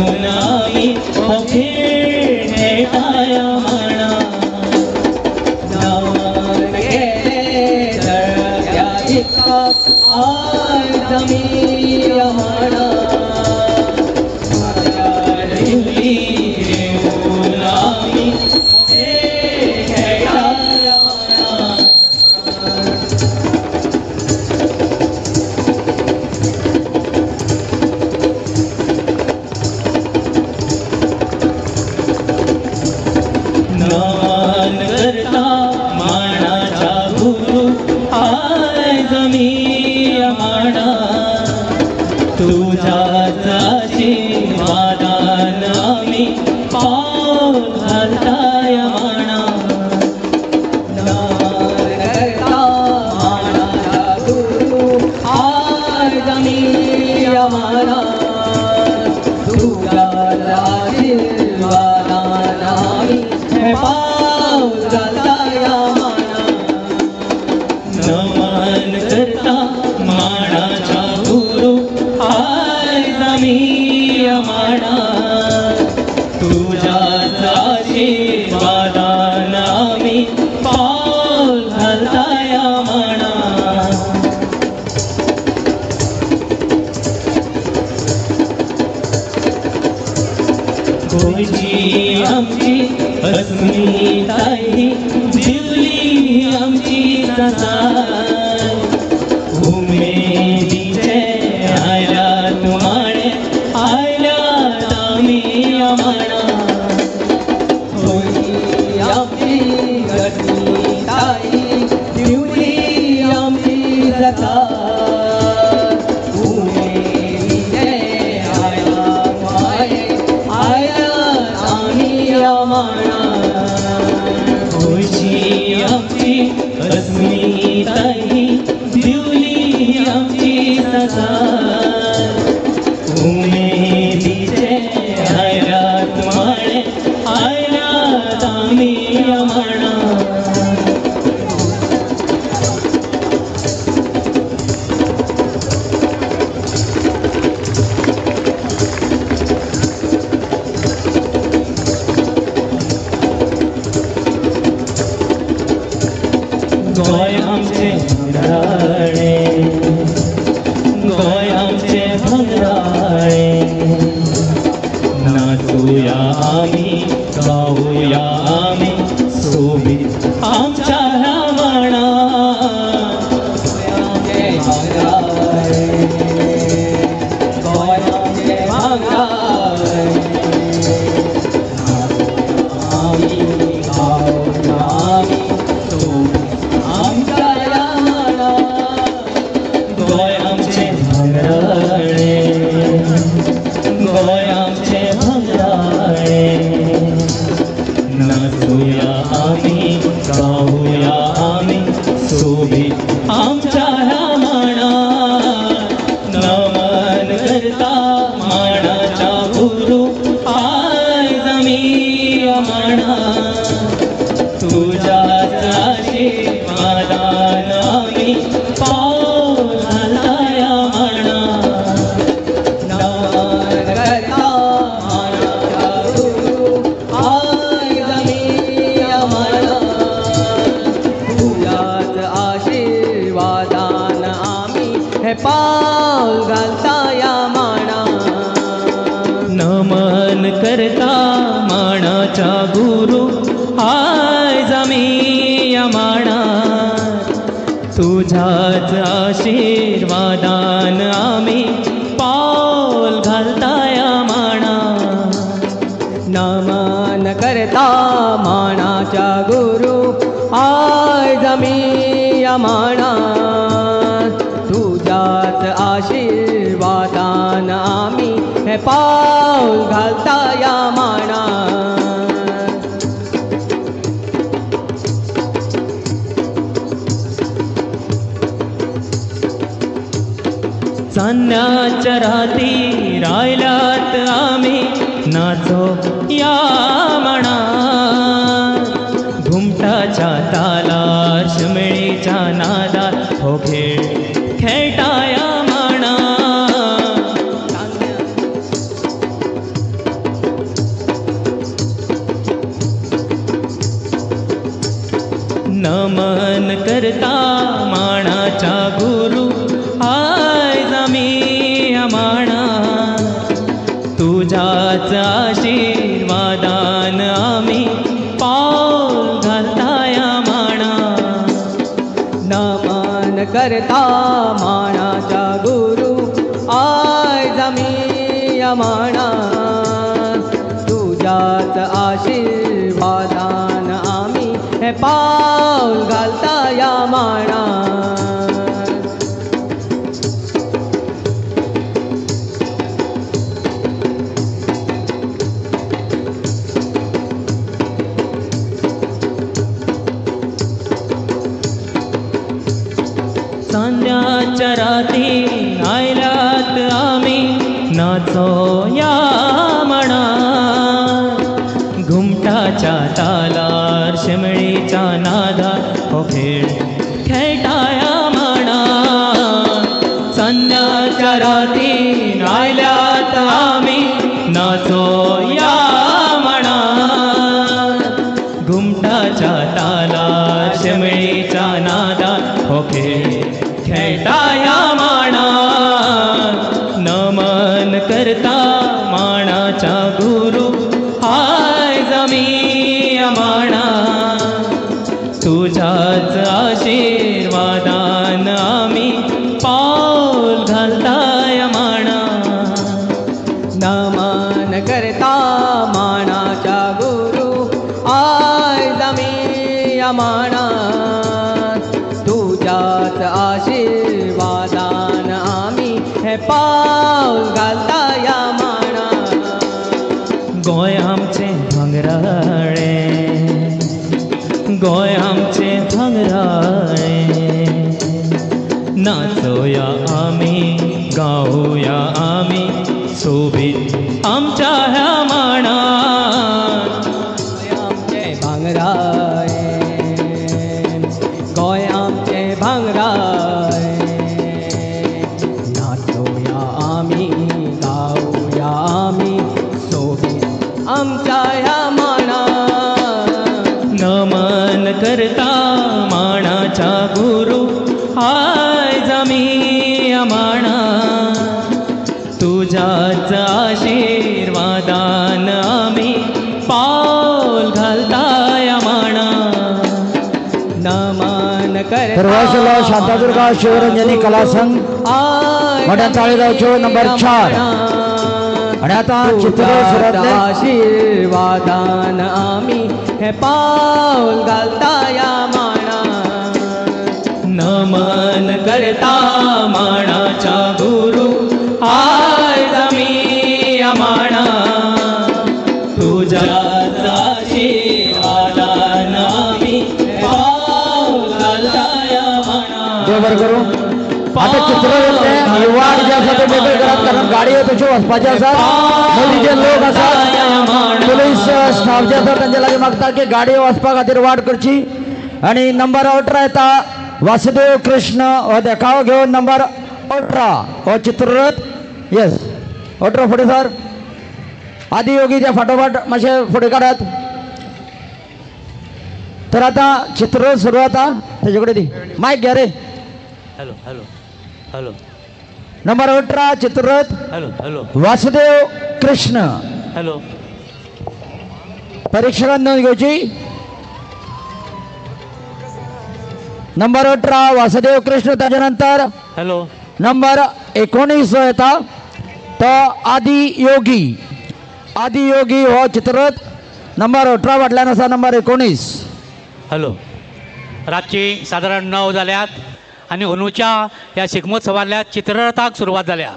S14: घेवन आमी हो खेळ खेळटाया माणा. जावन गेले जळग्या दिका आयज आमी या माणा. माथ्यार दिवली घेवन आमी हो खेळ खेळटाया माणा. नमन करता माणाच्या गुरु आयज आमी या माणा. तुझ्याच आशिर्वादान आमी पावल घालता या माणा. नमन करता माणाच्या गुरु आयज आमी या माणा. तुझ्याच आशिर्वादान आमी हे पावल घालता या माणा. नमन करता माणाच्या गुरु आयज आमी या माणा. तुझ्याच आशिर्वादान आमी पावल घालता या माणा. गोंयची आमची अस्मिताय जिवली आमची जाताय. उमेदीचे आयल्यात माणे आयल्यात आमी या माणा. गोंयची आमची अस्मिताय जिवली आमची जाताय. उमेदीचे आयल्यात माणे आयल्यात आमी या माणा. गोंयची आमची अस्मिताय दिवली आमची जाताय. उमेदीचे आयल्यात माणे आयल्यात आमी या माणा. गोंय आमचें भांगराळें, गोंय आमचें भांगराळें. नाचुया आमी गावया आमी सोबीत आमच्या ह्या माणा. गोंय आमचें भांगराळें, गोंय आमचें भांगराळें. आमी गावया आमी सोबीत आमच्या ह्या माणा. गोंय आमचें भांगराळें, गोंय आमचें भांगराळें. नाचुया आमी गावया आमी सोबीत आमच्या ह्या माणा. नमन करता माणाच्या गुरु आयज आमी या माणा. तुझ्याच आशिर्वादान आमी पावल घालता या माणा. नमन करता माणाच्या गुरु आयज आमी या माणा. तुझ्याच आशिर्वादान आमी हे पावल घालता या माणा. नमन करता माणाच्या गुरु आयज आमी या माणा. तुझ्याच आशिर्वादान आमी पावल घालता या माणा.
S12: नमन करता माणाच्या गुरु आयज आमी या माणा. तुझ्याच आशिर्वादान आमी हे पावल घालता या माणा.
S14: चान्न्याच्या राती रायल्यात आमी नाचो या म्हणा. घुमटाच्या तालार शमळीच्या नादार हो खेळ खेळटा या म्हणा.
S12: नमन करता माणाच्या गुरु आयज आमी ह्या माणार तुज्याच आशिर्वादान आमी पावल घालता ह्या माणार.
S14: नमन करता माणाच्या गुरु आयज आमी ह्या माणार तुज्याच आशिर्वादान आमी हे पावल घालता ह्या माणार.
S12: चांद्याच्या राती आयल्यात आमी नाचोया माणार घुमटाच्या तालार शेमळीच्या नादार हो खेळ खेळटा ह्या माणार. चांद्याच्या राती आयल्यात आमी नाचोया माणार घुमटाच्या तालार शेमळीच्या नादार हो खेळ खेळटा ह्या माणार. नमन करता माणाच्या गुरु आयज आमी ह्या माणार तुज्याच आशिर्वादान आमी पावल घालता ह्या माणार.
S14: नमन करता माणाच्या गुरु आयज आमी ह्या माणार तुज्याच आशिर्वादान आमी हे पावल घालता ह्या माणार.
S12: गोंय आमचें भांगराळें गोंय आमचें भांगराळें नाचोया आमी गावया आमी सोबीत आमच्या ह्या माणार.
S14: आमचें भांगराळें गोंय आमचें भांगराळें नाचोया आमी गावया आमी सोबीत आमच्या ह्या माणार.
S12: नमन करता माणाच्या गुरु आयज आमी ह्या माणार तुज्याच आशिर्वादान आमी पावल घालता ह्या माणार.
S14: नमन
S2: तर हो शांतादुर्गा शिवरंजनी कला संघ मोठ्यान टाळी जावच्यो नंबर 4. आणि आता चित्ररथ
S14: आशिर्वादान आमी हे पावल घालता ह्या माणार.
S12: नमन करता माणाच्या गुरु आयज आमी ह्या माणार तुज्याच आशिर्वादान आमी पावल घालता ह्या माणार.
S2: देव बरें करूं. आता चित्ररथ युवा जे आसा ते मेकळे करात कारण गाडयो तश्यो वचपाच्यो आसात. मदीं जे लोक आसात पुलीस स्टाफ जे आसा तांचे लागीं मागता की गाडयो वचपा खातीर वाट करची. आणि नंबर 18 येता वासुदेव कृष्ण हो देखाव घेवन नंबर 18 हो चित्ररथ. येस 18 फुडें सर. आदी योगीच्या फाटोफाट मातशें फुडें काडात. तर आतां चित्ररथ सुरू जाता तेजे कडेन दी मायक घे रे.
S13: हॅलो हॅलो हॅलो
S2: नंबर 18 चित्ररथ
S13: hello hello
S2: Vasudev Krishna.
S13: Hello
S2: परीक्षकान नोंद घेवची. नंबर 18 वासुदेव कृष्ण. ताच्या नंतर
S13: हॅलो
S2: नंबर 19 जो येता तो आदी योगी. आदी योगी हो चित्ररथ नंबर 18 फाटल्यान आसा नंबर 19.
S13: हॅलो रातची सादारण 9 जाल्यात आनी अंदूच्या ह्या शिगमोत्सवांतल्या चित्ररथाक सुरवात जाल्या.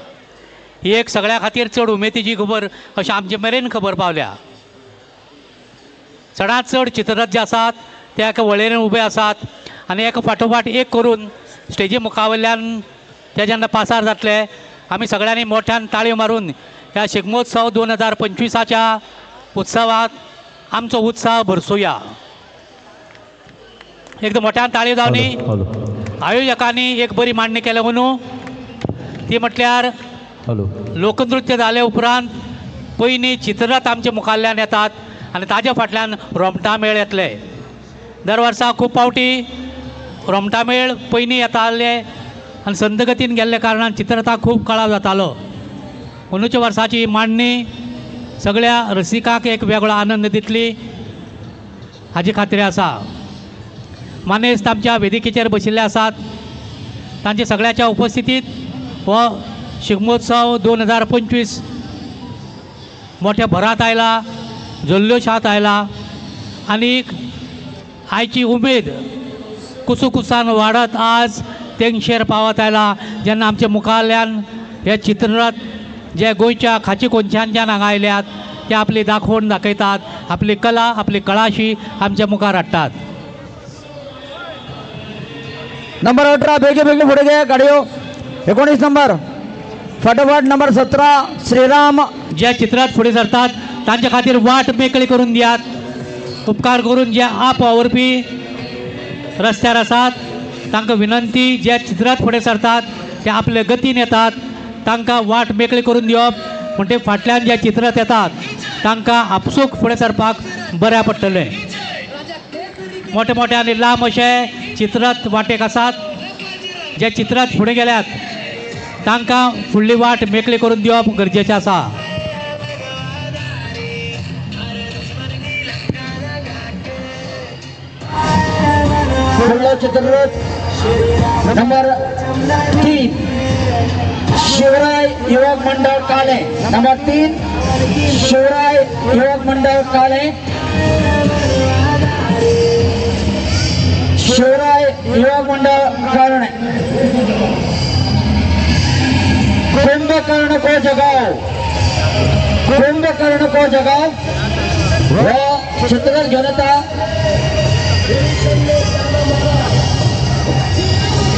S13: ही एक सगळ्या खातीर चड उमेदीची खबर अशें आमचे मेरेन खबर पावल्या. चडांत चड चित्ररथ जे आसात ते एका वळेरेन उबे आसात आनी एका फाटोफाट एक करून स्टेजी मुखावयल्यान ते जेन्ना पासार जातले आमी सगळ्यांनी मोठ्यान ताळयो मारून ह्या शिगमोत्सव 2025च्या उत्सवात आमचो उत्साह भरसुया. एकदम मोठ्यान ताळयो जावनी. आयोजकांनी एक बरी मांडणी केल्या अंदू ती म्हटल्यार लोकनृत्य जाले उपरांत पयलीं चित्ररथ आमच्या मुखाल्ल्यान येतात आनी ताज्या फाटल्यान रोमटां मेळ येतले. दर वर्सा खूब फावटी रोमटामेळ पयलीं येताले आनी संदगतीन गेल्ल्या कारणान चित्ररथाक खूब कळाव जातालो. अंदूच्या वर्साची मांडणी सगळ्या रसिकांक एक वेगळो आनंद दितली हाजी खात्री आसा. मानेस्त आमच्या वेदिकेचेर बशिल्ले आसात. तांच्या सगळ्याच्या उपस्थितीत हो शिगमोत्सव 2025 मोठ्या भरात आयला, जल्लोशात आयला आनी आयची उमेद कुसुकुसान वाडत आज तेंगशेर पावत आयला. जेन्ना आमच्या मुखाल्यान हे चित्ररथ जे गोंयच्या खाची कोनशांच्यान हांगा आयल्यात ते आपली दाखोवन दाखयतात, आपली कला आपली कळाशी आमच्या मुखार हाडटात.
S2: नंबर 18 बेगीन बेगीन फुडें घे गाडयो. 19 नंबर फाटोफाट नंबर 17 श्रीराम.
S13: जे चित्रात फुडें सरतात तांचे खातीर वाट मेकळी करून दियात. उपकार करून जे आप वावुरपी रस्त्यार आसात तांकां विनंती, जे चित्रात फुडें सरतात ते आपले गतीन येतात तांकां वाट मेकळी करून दिवप म्हणटे फाटल्यान जे चित्रात येतात तांकां आपसूक फुडें सरपाक बऱ्या पडटलें. मोठे मोठे आनी लांब अशे चित्रात वाटेक आसात. जे चित्रात फुडें गेल्यात तांकां फुडली वाट मेकळी करून दिवप गरजेचें आसा.
S2: फुडलो चित्ररथ नंबर 3 शिवराय युवक मंडळ काले. नंबर 3 शिवराय युवक मंडळ काले. शिवराय युवक मंडळ कारणे. कुंभकर्ण को जगाओ, कुंभकर्ण को जगाओ हो चित्ररथ घेवन येता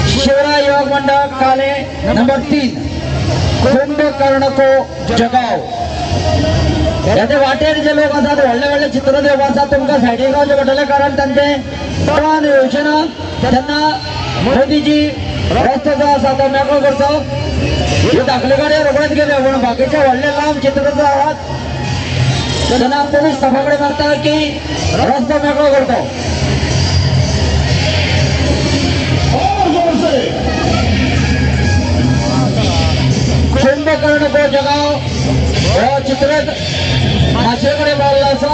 S2: शिवराय युवक मंडळ काले नंबर 3 कुंभकर्ण को जगाओ. ह्या वाटेर जे लोक आसात व्हडले व्हडले चित्र देव आसात तुमकां सायडीक रावचें पडटलें, कारण तांचे तळान येवचें ना. तेन्ना मोदीजी रस्तो जो आसा तो मेकळो करचो. ह्यो धाकल्यो गाडयो रोखडेच गेल्यो पूण बाकीचे व्हडले लांब चित्र जो आहात तेन्ना पोलीस स्टाफा कडेन मागता की रस्तो मेकळो करचो. कुंभकर्ण को जगाओ हो चित्ररथ माचये कडेन पावल्लो आसा.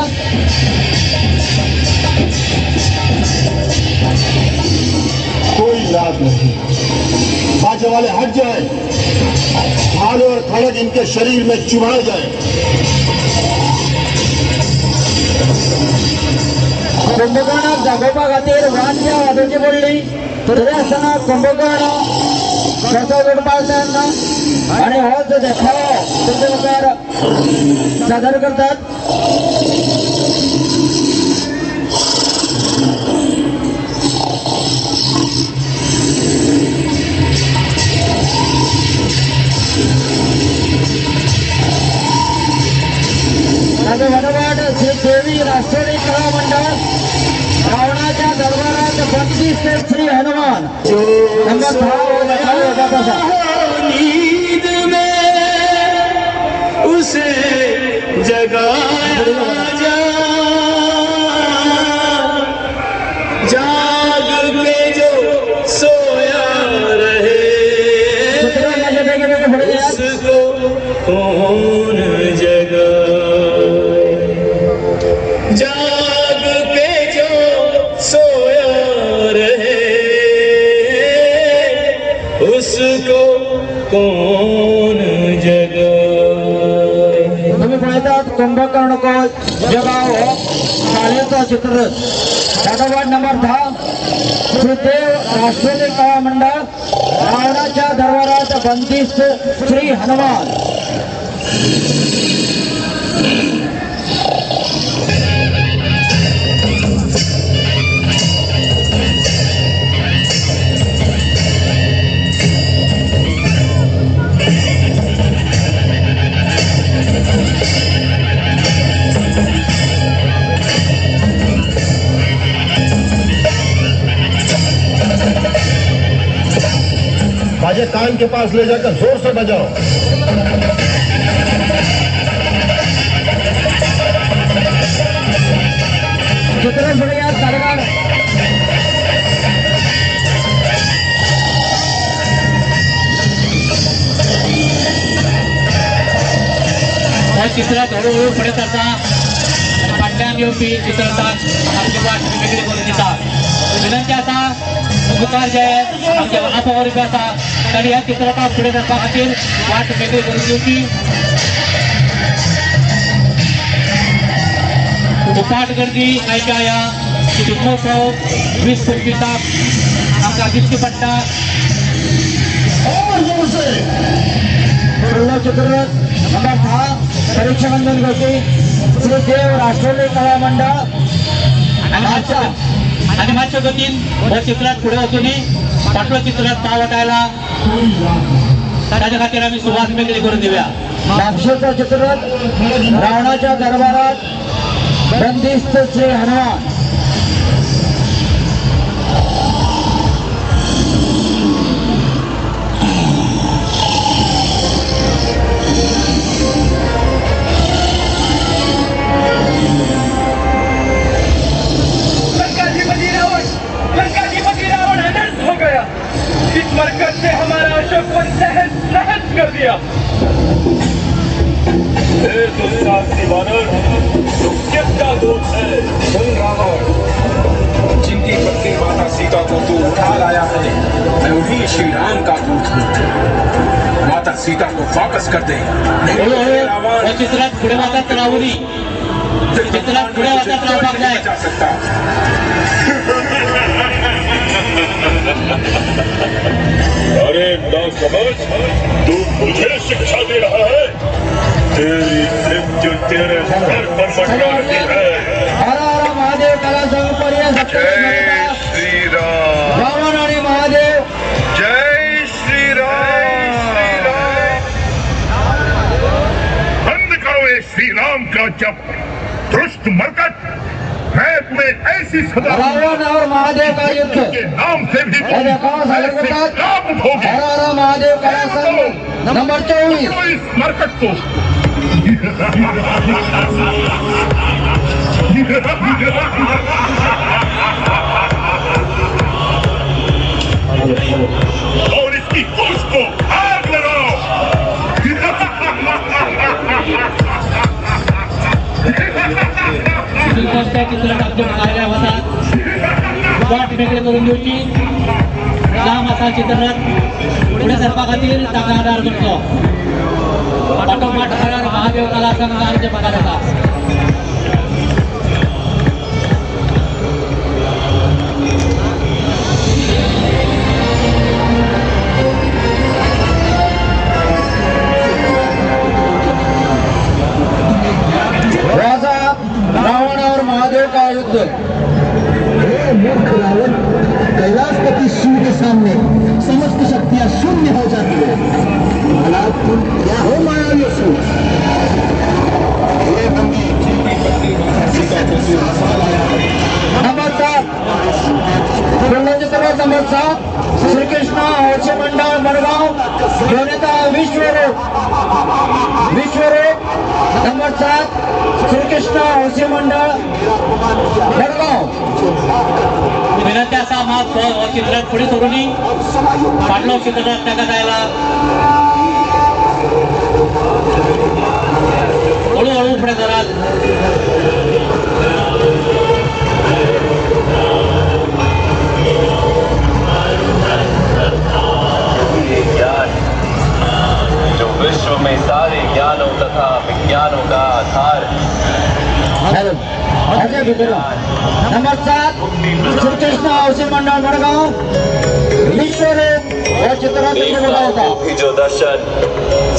S11: कोई लाभ नहीं, बाजे वाले हट जाए, भालू और खड़ग इनके शरीर में चुभाए जाए.
S2: कुंभकर्णाक जागोवपा खातीर वाद्य वाजोवची पडली तरी आसतना कुंभकर्ण कसो जोडपाक तयार ना आनी हो जो देखावो तुमचे मुखार सादर करतात. ताचे फाटोफाट श्री देवी राष्ट्रीय कला मंडळ रावणाच्या दरबारात बंदिस्त श्री हनुमान नंबर 10 हो देखावो येतात आसा.
S12: नींद में उसे जगाया जा, जाग के जो सोया रहे उसको कौन जगाए, जाग के जो सोया रहे उसको कौन जगाए.
S2: तुम्ही पळयतात कुंभकर्ण को जगाओ हो शाळेचो चित्ररथ. फाटोफाट नंबर 10 श्रीदेव राष्ट्रीय कला मंडळ रावणाच्या दरबारात बंदिस्त श्री हनुमान.
S11: बाजे कान के पास ले जाकर जोर से बजाओ।
S2: चित्र फुडें सारकार
S13: चित्रात हळूहळू फुडें सरता आनी फाटल्यान येवपी चित्ररथाक आमची वाट वेगळी करून दिता. विनंती आसा मुखार जे आमचे वापर आसा तांणी ह्या चित्ररथाक फुडें सरपा खातीर वाट वेगळी करून दिवची. उपाट गर्दी आयच्या ह्या शिगमोत्सव 2025 आमकां दिसची पडटा.
S2: चित्ररथ नंबर 10 परीक्षाबंधन करपी श्री देव राष्ट्रीय कला मंडळ
S13: आनी मातशे गतीन हो चित्रात फुडें वचूनी फाटलो चित्रात पावत आयला ताच्या खातीर आमी सुवात मेकळी करून दिवया.
S2: म्हापशेचो चित्ररथ रावणाच्या दरबारात बंदिस्त श्री हनुमान.
S15: लंकाधिपति रावण अनर्थ हो गया. इस मरकज ने हमारा अशोक वन सहस नहस कर दिया.
S8: दुस्साहसी वानर, तू किसका दूत है?
S16: सुन रावण, जिनकी पत्नी माता सीता को तू उठा लाया है, मैं उन्हीं श्री राम का दूत हूँ. माता सीता को वापस कर दे.
S13: हो चित्रात फुडें वचत रावनी. चित्रात फुडें वचत रावपाक जाय.
S8: अरे ना समझ, तू मुझे शिक्षा दे रहा है. तेरी मृत्यु तेरे सर पर मंडरा रही है.
S2: हर हर महादेव कला संघ पर्यंत.
S8: जय श्री राम.
S2: रावण आणि महादेव.
S8: जय श्री राम. बंद करो ये श्री राम का जप. दुष्ट मरकट, मैं तुम्हें ऐसी सजा
S2: रावण और महादेव का युद्ध
S8: के नाम से भी
S2: हर हर महादेव कला संघ नंबर 24.
S8: इस मरकट को. और इसकी कोष को आग लगाओ.
S13: त्या चित्रात आमच्या मुखार वतात वाट मेकळी करून दिवची. जाम आसा चित्ररथ फुडें सरपा खातीर ताका आदार करचो. फाटोफाट हर हर महादेव कला संघ आमच्या मुखार आसा.
S2: रावण और महादेव का युद्ध.
S11: हे मूर्ख रावण, कैलाशपति शिव के सामने समस्त शक्तियां शून्य हो जाती है. भला तुम क्या हो मायावी असुर?
S2: नंबर 7 नंबर 7 श्री कृष्ण हौसे मंडळ मडगाव घेऊन विश्वरूप. विश्वरूप नंबर 7 श्री कृष्ण हौसे मंडळ मडगाव.
S13: विनंती आसा मात हो चित्रात फुडें सरूनी फाटलो चित्ररथ ताका जायला हळूहळू फुडें सरात.
S17: ये ज्ञान जो विश्व में सारे ज्ञानों तथा विज्ञानों का आधार है.
S2: नंबर 7 श्री कृष्ण हौसे मंडळ मडगाव विश्वरूप.
S17: को भी जो दर्शन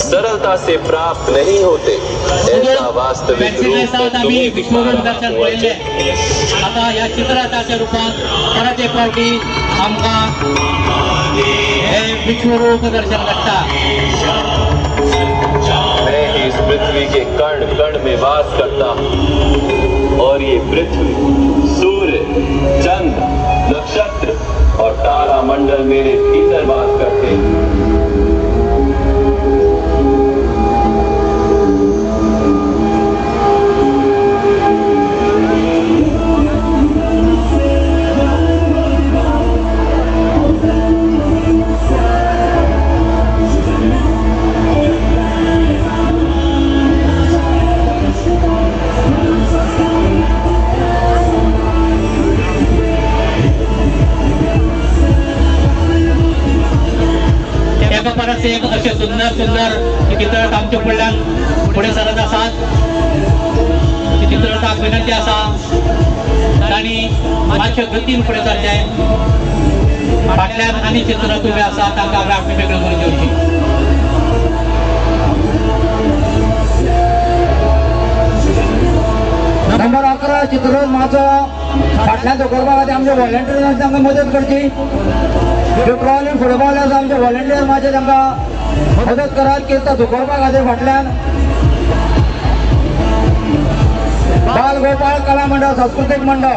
S17: सरलता से प्राप्त नहीं होते, ऐसा वास्तविक रूप में तुम्हें
S13: विश्वरूप दर्शन पळयल्लें. आतां ह्या चित्ररथाच्या रुपान परत एक फावटी आमकां हे विश्वरूप दर्शन घडटा.
S17: मैं ही इस पृथ्वी के कण कण में वास करता हूँ और ये पृथ्वी, सूर्य, चंद्र, नक्षत्र और तारा मंडल मेरे भीतर वास करते हैं।
S13: परस एक अशे सुंदर सुंदर चित्ररथ आमच्या फुडल्यान फुडें सरत आसात. चित्ररथाक विनंती आसा तांणी मातशे गतीन फुडें सरचें. फाटल्यान आनी चित्ररथ उबे आसा तांकां वाट मेकळी करून दिवची.
S2: नंबर 11 चित्ररथ माचो फाटल्यान दवरपा खातीर आमचे व्हॉलंटियर्स तांकां मदत करची. ज्यो ट्रॉली फुडें पावले आसा आमचे व्हॉलंटियर मातशे तांकां मदत करात की तो दुखोवपा खातीर फाटल्यान. बाल गोपाळ कला मंडळ सांस्कृतिक मंडळ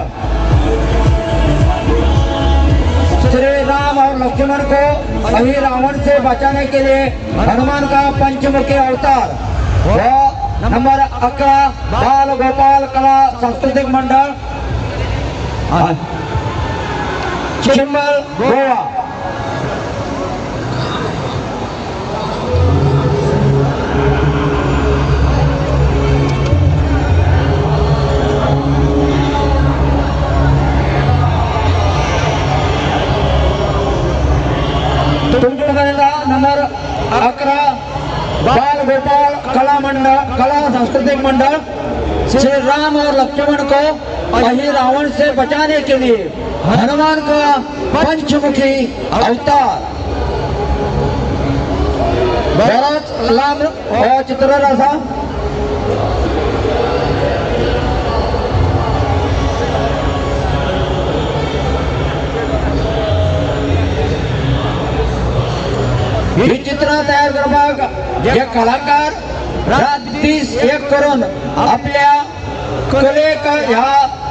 S2: श्री राम और लक्ष्मण को अहि रावण से बचाने के लिए हनुमान का पंचमुखी अवतार. नंबर 11 बाल गोपाल कला सांस्कृतिक मंडळ चिंबल गोवा. तुमच्या नंबर 11 बाल गोपाल कला मंडल कला सांस्कृतिक मंडल श्री राम और लक्ष्मण को अहि रावण से बचाने के लिए हनुमान का पंचमुखी अवतार. बराच लांब चित्ररथ आसा. ही चित्र तयार करपाक जे कलाकार रात दीस एक करून आपल्या कलेक ह्या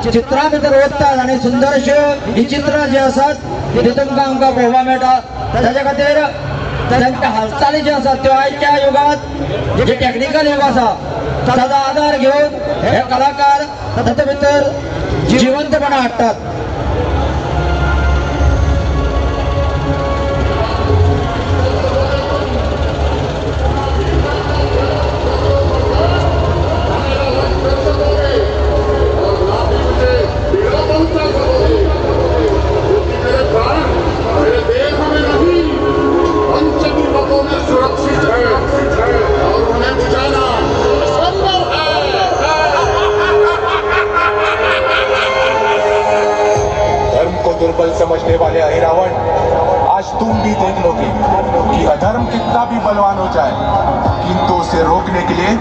S2: चित्रां भितर वतात आनी सुंदरश्यो ही चित्रां जी आसात ती तुमकां आमकां पळोवपाक मेळटा. ताच्या खातीर तांच्या हालचाली ज्यो आसात त्यो आयच्या युगांत जे टॅक्निकल युग आसा ताचो आदार घेवन हे कलाकार ताचे भितर जिवंतपणा हाडटात.
S16: दुर्बल समझने वाले अहिरावण, आज तुम भी देख लोगे कि अधर्म कितना भी बलवान हो जाए, किंतु उसे रोकने के लिए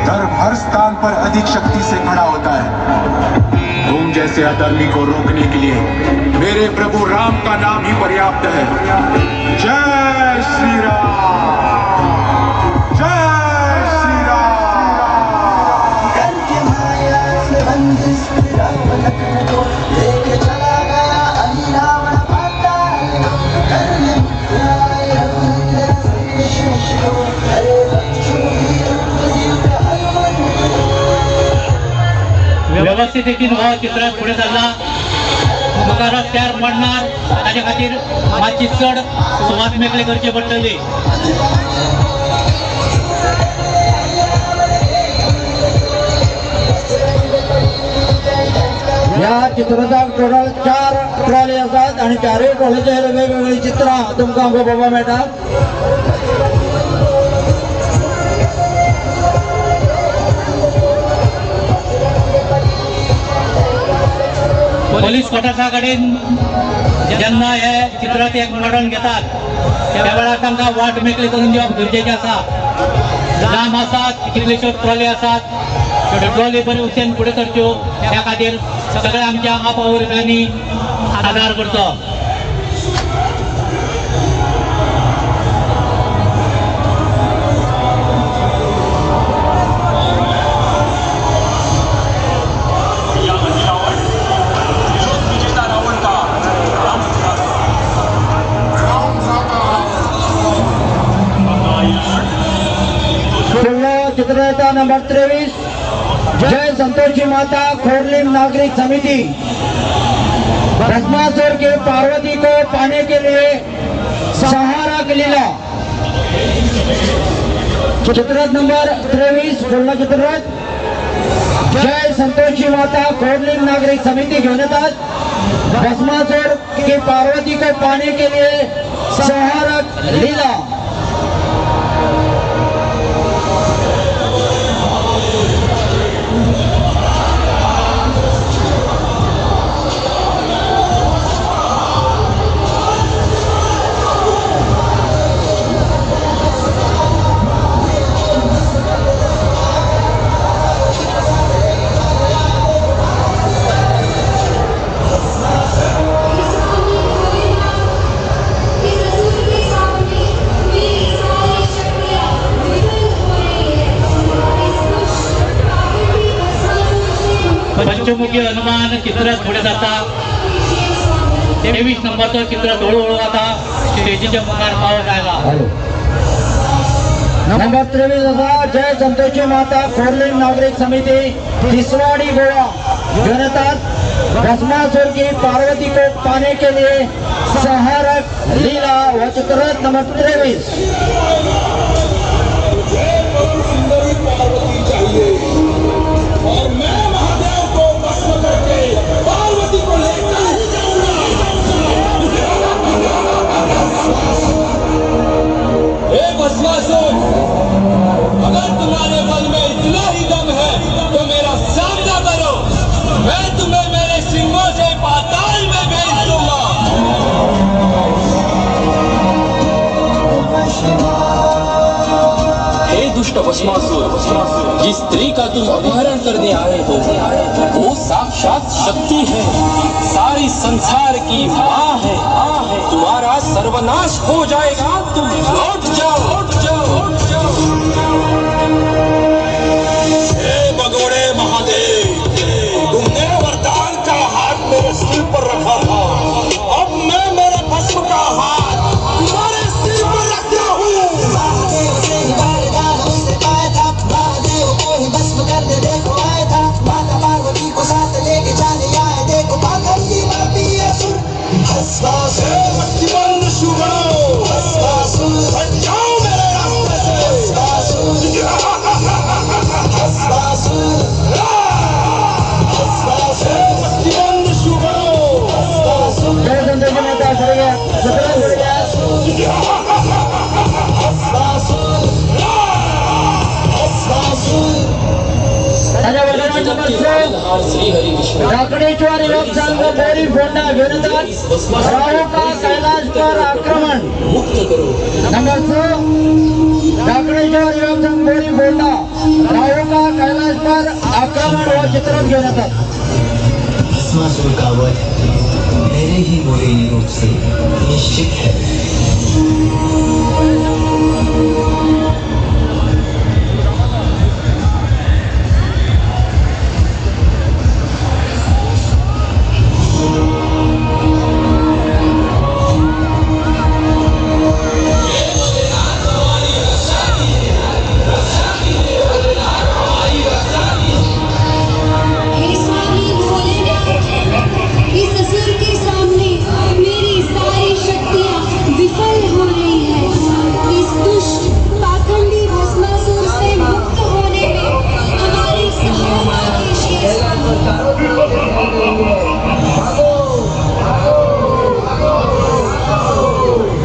S16: धर्म हर स्थान पर अधिक शक्ति से खड़ा होता है। तुम जैसे अधर्मी को रोकने के लिए मेरे प्रभु राम का नाम ही पर्याप्त है। जय श्री राम, जय श्री राम।
S13: व्यवस्थित रितीन हो चित्ररथ फुडें सरला. मुखार रस्त्यार पडणार ताजे खातीर मातशी चड सुवात मेकळी करची पडटली.
S2: ह्या चित्ररथाक टोटल 4 ट्रॉली आसात आनी चारूय ट्रॉलीचेर वेगवेगळीं चित्रां तुमकां आमकां पळोवपाक मेळटात.
S13: पोलीस क्वॉर्टर्सा कडेन जेन्ना हे चित्ररथ एक मॉडर्न घेतात त्या वेळार तांकां वाट मेकळी करून दिवप गरजेचें आसा. लांब आसात, कितल्योश्योच ट्रॉली आसात, त्यो ट्रॉली बरी उशेन फुडें सरच्यो त्या खातीर सगळ्या आमच्या आपवावुरप्यांनी आदार करचो.
S2: चित्ररथ नंबर 23 जय संतोषी माता खोरलिम नागरिक समिति भस्मासुर के पार्वती को पाने के लिए सहारा के लीला. चित्ररथ नंबर 23 फुडलो चित्ररथ जय संतोषी माता खोरलिम नागरिक समिती घेऊन येतात. भस्मासुर के पार्वती को पाने के लिए सहारा लीला.
S13: पंचमुखी हनुमान चित्ररथ फुडें जाता. 23 नंबरचो चित्ररथ हळू हळू आता स्टेजीच्या मुखार पावत आयला.
S2: नंबर 23 आसा जय संतोषी माता खोर्लीम नागरिक समिती तिसवाडी गोवा जनता भस्मासुर की पार्वती को पाने के लिए सहारक लीला व चित्ररथ नंबर 23.
S18: सुंदरी पार्वती चाहिए और मैं महादेव को भस्म करके पार्वती को लेकर ही जाऊंगा. हे भस्मासुर, अगर तुम्हारे मन में इतना ही दम है तो मेरा सामना करो. मैं तुम्हें मेरे सिंहों से पाताल में भेज दूंगा.
S19: हे दुष्ट भस्मासुर, जिस स्त्री का तुम अपहरण करने आए हो वो साक्षात शक्ति है, सारी संसार की माँ है. तुम्हारा सर्वनाश हो जाएगा, तुम लौट जाओ, लौट जाओ, लौट जाओ.
S18: हे भगोड़े महादेव, तुमने वरदान का हाथ मेरे सिर पर रखा था, अब मैं मेरे भस्म का हाथ तुम्हारे सिर पर रखता हूँ. जाओ मेरे रास्ते से.
S2: जय संतोषी माता. राकडेश्वर युवक संघ बोरी फोंडा घेऊन राहू का कैलाश पर आक्रमण. नंबर 6 राकडेश्वर युवक संघ बोरी फोंडा राहू का कैलाश पर आक्रमण व चित्ररथ घेऊन येतात.
S20: भस्मासुर का वध मेरे ही मोहिनी रूप से निश्चित है.
S21: हे स्वामी भोलेनाथ, इस असुर के सामने मेरी सारी शक्तियाँ विफल हो रही है. इस दुष्ट पाखंडी भस्मासुर से मुक्त होने में हमारी सहायता कीजिए.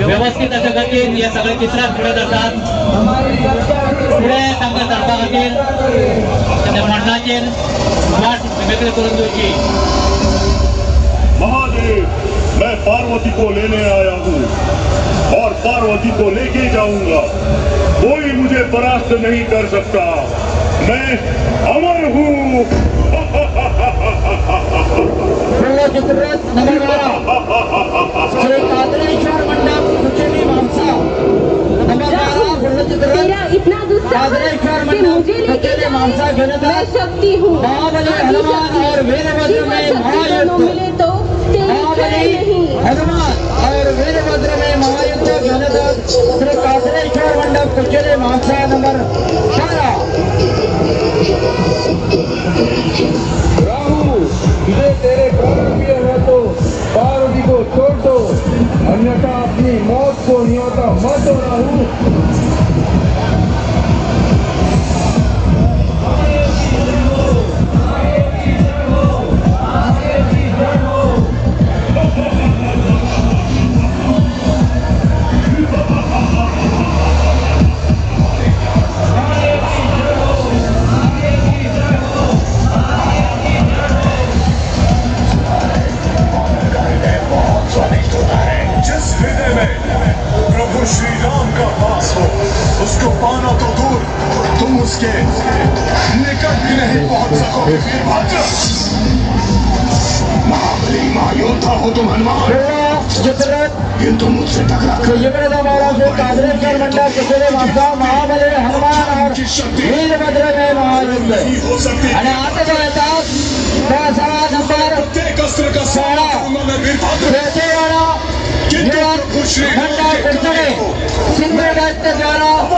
S13: व्यवस्थित अशा गतीन हे सगळे चित्रात फुडें जातात. फुडें तांकां सरपा खातीर त्या मंडळाचेर वाट मेकळी करून दिवची.
S8: महादेव, मैं पार्वती को लेने आया हूँ और पार्वती को लेके जाऊंगा. कोई मुझे परास्त नहीं कर सकता. मैं अमर हूँ.
S2: चित्ररथ नंबर 12 श्री कादरेश्वर मंडप कुचेली म्हापसा. नंबर 12 फुडलो चित्ररथ
S21: तेरा इतना दुस्साहस कि मुझे लेके जाए. मैं शक्ति हूँ,
S2: महाबली हनुमान और वीरभद्र में महायुद्ध.
S21: मिले तो तेरी खैर नहीं.
S2: हनुमान और वीरभद्र में महायुद्ध घेऊन येतात. श्री कादरेश्वर मंडप कुचेली म्हापसा. नंबर 12.
S22: राहु, तुझे तेरे प्राण प्रिय है तो पार्वती को छोड़ दो, अन्यथा अपनी मौत को न्योता मत दो. राहु,
S8: जिस हृदय में प्रभु श्री राम का वास हो, उसको पाना तो दूर, तुम उसके निकट भी नहीं पहुंच सकोगे वीरभद्र। महाबली महायोद्धा हो तुम हनुमान, किंतु मुझसे टकरा कर
S2: महाबली हनुमान और वीरभद्र में महायुद्ध। आणि आता जो येतात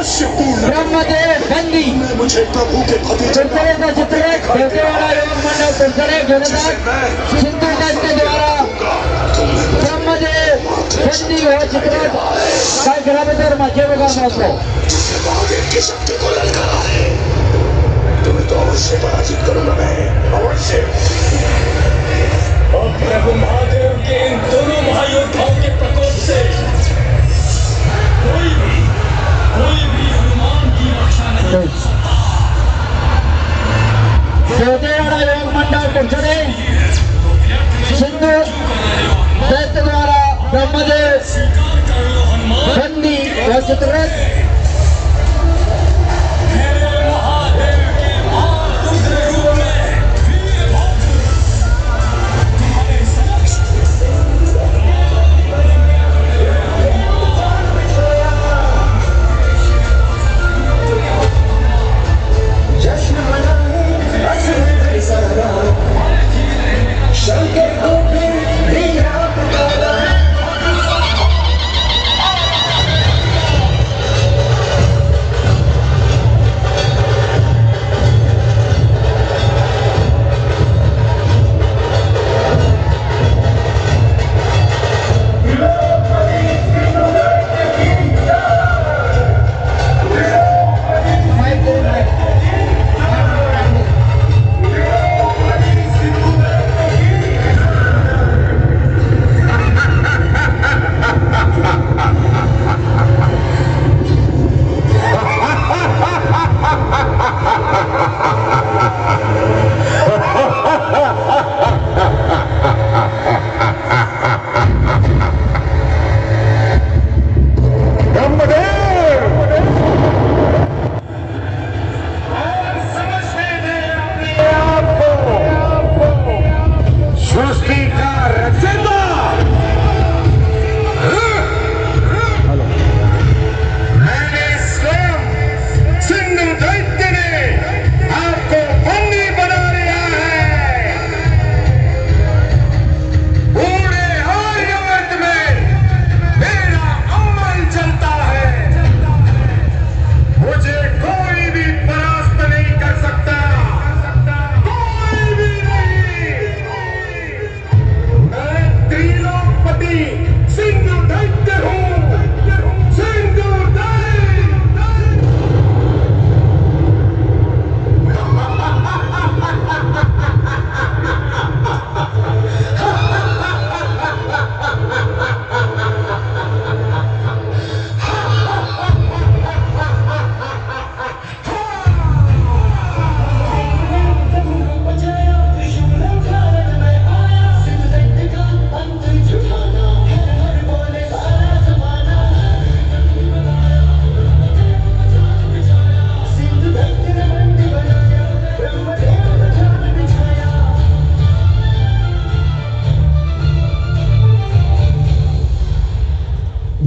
S16: अवश्य पूर्ण।
S2: ब्रह्मदेव बंदी
S16: मुझे प्रभु के भतीजे
S2: कुडचडेचा चित्ररथ देवतेवाडा युवक मंडळ कुडचडे घेऊन येतात। सिंधू दैत्य द्वारा ब्रह्मदेव बंदी हो चित्ररथ काय घराभितर माझे बघा जातलो।
S16: महादेव की शक्ति को ललकारा है, तुम्हें तो अवश्य पराजित करूंगा मैं, अवश्य।
S18: और प्रभु महादेव के इन दोनों महायोद्धाओं के प्रकोप से कोई भी हनुमान की रक्षा नहीं कर सकता।
S2: देवतेवाडा युवक मंडळ कुडचडे सिंधू दैत्य द्वारा ब्रह्मदेव बंदी हो चित्ररथ।
S11: शंकर को फिर दिया पुकारा।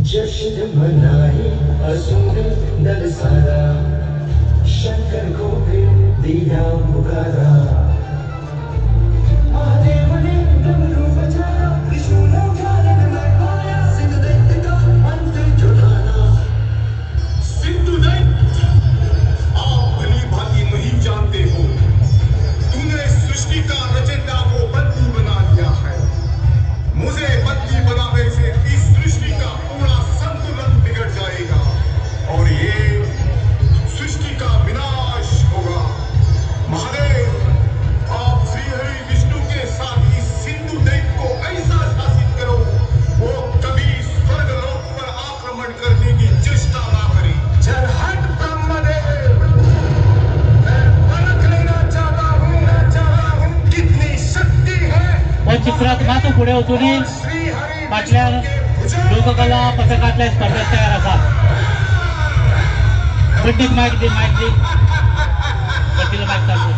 S11: जश्न मनाए असुर दल सारा, शंकर को फिर दिया पुकारा। महादेव ने डमरू बजाया, त्रिशूल उठाया, पाया सिंधु दैत्य का अंत जुटाना।
S16: सिंधु दैत्य, आप भली भांति नहीं जानते हो, तूने सृष्टि का रचयिता को बंदी बना लिया है। मुझे बंदी बनाने से इस सृष्टि का पूरा संतुलन बिगड़ जाएगा और ये सृष्टि का विनाश होगा। महादेव, आप श्री हरि विष्णु के साथ इस सिंधु दैत्य को ऐसा शासित करो, वो कभी स्वर्गलोक पर आक्रमण करने की चेष्टा ना करे।
S11: चल हट ब्रह्मदेव, मैं परख लेना चाहता हूँ कितनी शक्ति है।
S13: हो चित्रात मात फुडें वचून फाटल्यान लोककला पथकांतल्या स्पर्धक तयार आसात। बड्डीक मायक दी, मायक दी, बड्डीला मायक चालू।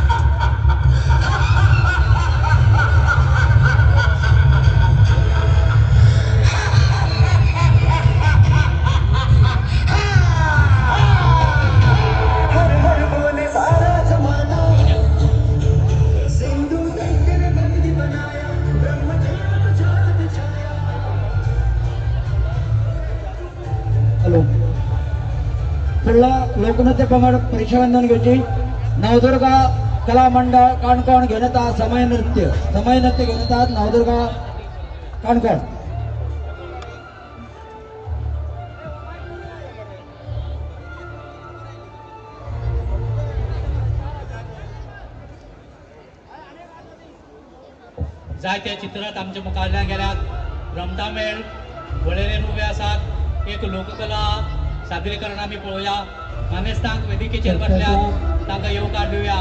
S11: हर हर बोले सारा जमाना, सिंधु दैत्य ने बंदी बनाया, ब्रह्मदेव को जाल बिछाया।
S2: हॅलो, फुडला लोकनृत्य पंगड परिक्षा घेवची. नवदुर्गा कला मंडळ काणकोण घेऊन येता समय नृत्य, समय नृत्य घेऊन येतात नवदुर्गा काणकोण.
S13: जायत्या चित्रांत आमच्या मुखावयल्यान गेल्यात. रमदामेळ वळेरेन उबे आसात. एक लोककला सादरीकरण आमी पळोवया. मानेस्तांक वेदिकेचेर बसल्यात तांकां येवकार दिवया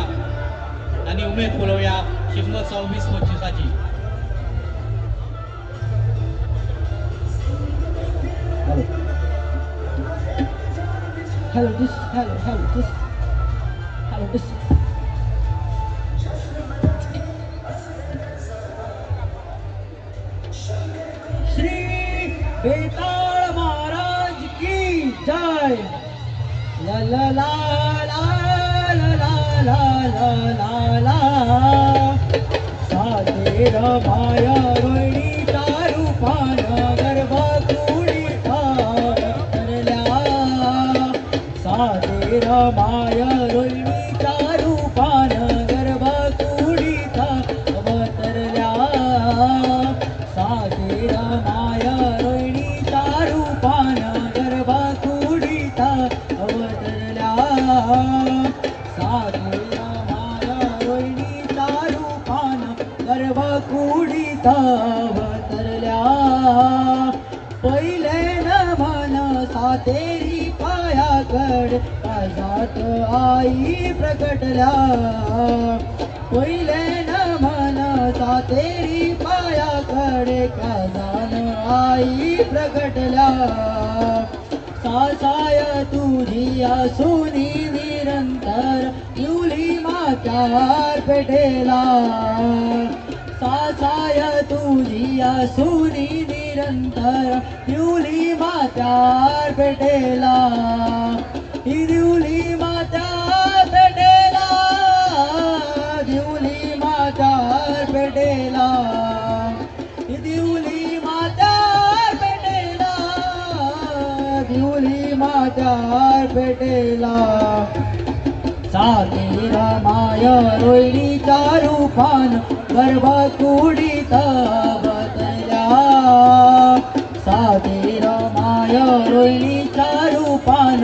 S13: आनी उमेद पळोवया Shigmotsav 2025.
S14: Hello this, hello hello this, hello this. Shri Betal Maharaj की जय. ला ला ला ला ला ला ला ला ला. सातेर माया रोहिणी चारू पान गर्भकुडीत अवतरल्या. सातेर माया रोहिणी चारू पान गर्भकुडीत अवतरल्या. सातेर माया रोहिणी चारू पान गर्भकुडीत अवतरल्या. सातेर माया रोहिणी चारू पान गर्भकुडीत अवतरल्या. पहिले नमन सातेरी पायाकड काजात आई प्रकटल्या. पहिले नमन सातेरी पायाकडे काजान आई प्रकटल्या. सासाय तुझी आसुनी निरंतर युली मात्यार पेटेला. सासाय तुझी आसुनी निरंतर युली मात्यार पेटेला. दिवली मात्यार पेटेला, दिवली मात्यार पेटेला, दिवली मात्यार पेटेला, दिवली मात्यार पेटेला. सातेर माया रोहिणी चारू पान गर्भकुडीत अवतरल्या. सातेर माया रोहिणी चारू पान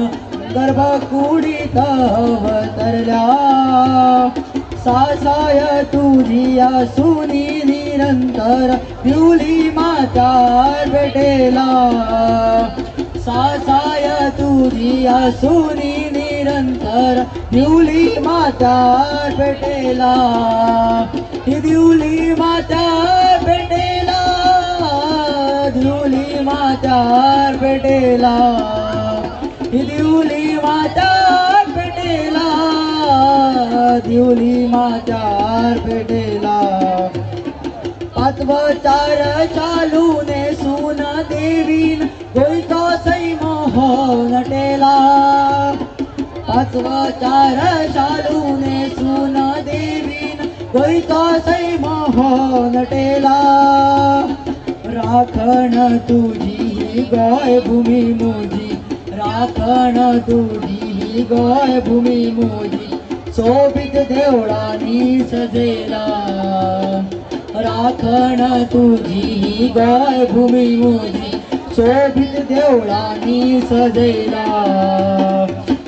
S14: गर्भकुडीत अवतरल्या. सासाय तुझी आसुनी निरंतर दिवली मात्यार पेटेला. सासाय तुझी आसुनी निरंतर दिवली मात्यार पेटेला. दिवली मात्यार पेटेला, दिवली मात्यार पेटेला, दिवली मात्यार पेटेला, दिवली मात्यार पेटेला. पाचवचार चालूने सून देवीन गोयचो सैम हो नटेला. पाचवचार चालूने सून देवीन गोयचो सैम हो नटेला. राखण तुझी गोय भूमी मुजी, राखण तुझी गोय भूमी मुजी, सोबीत देवळांनी सजेला. राखण तुझी गोय भूमी मुजी, सोबीत देवळांनी सजेला.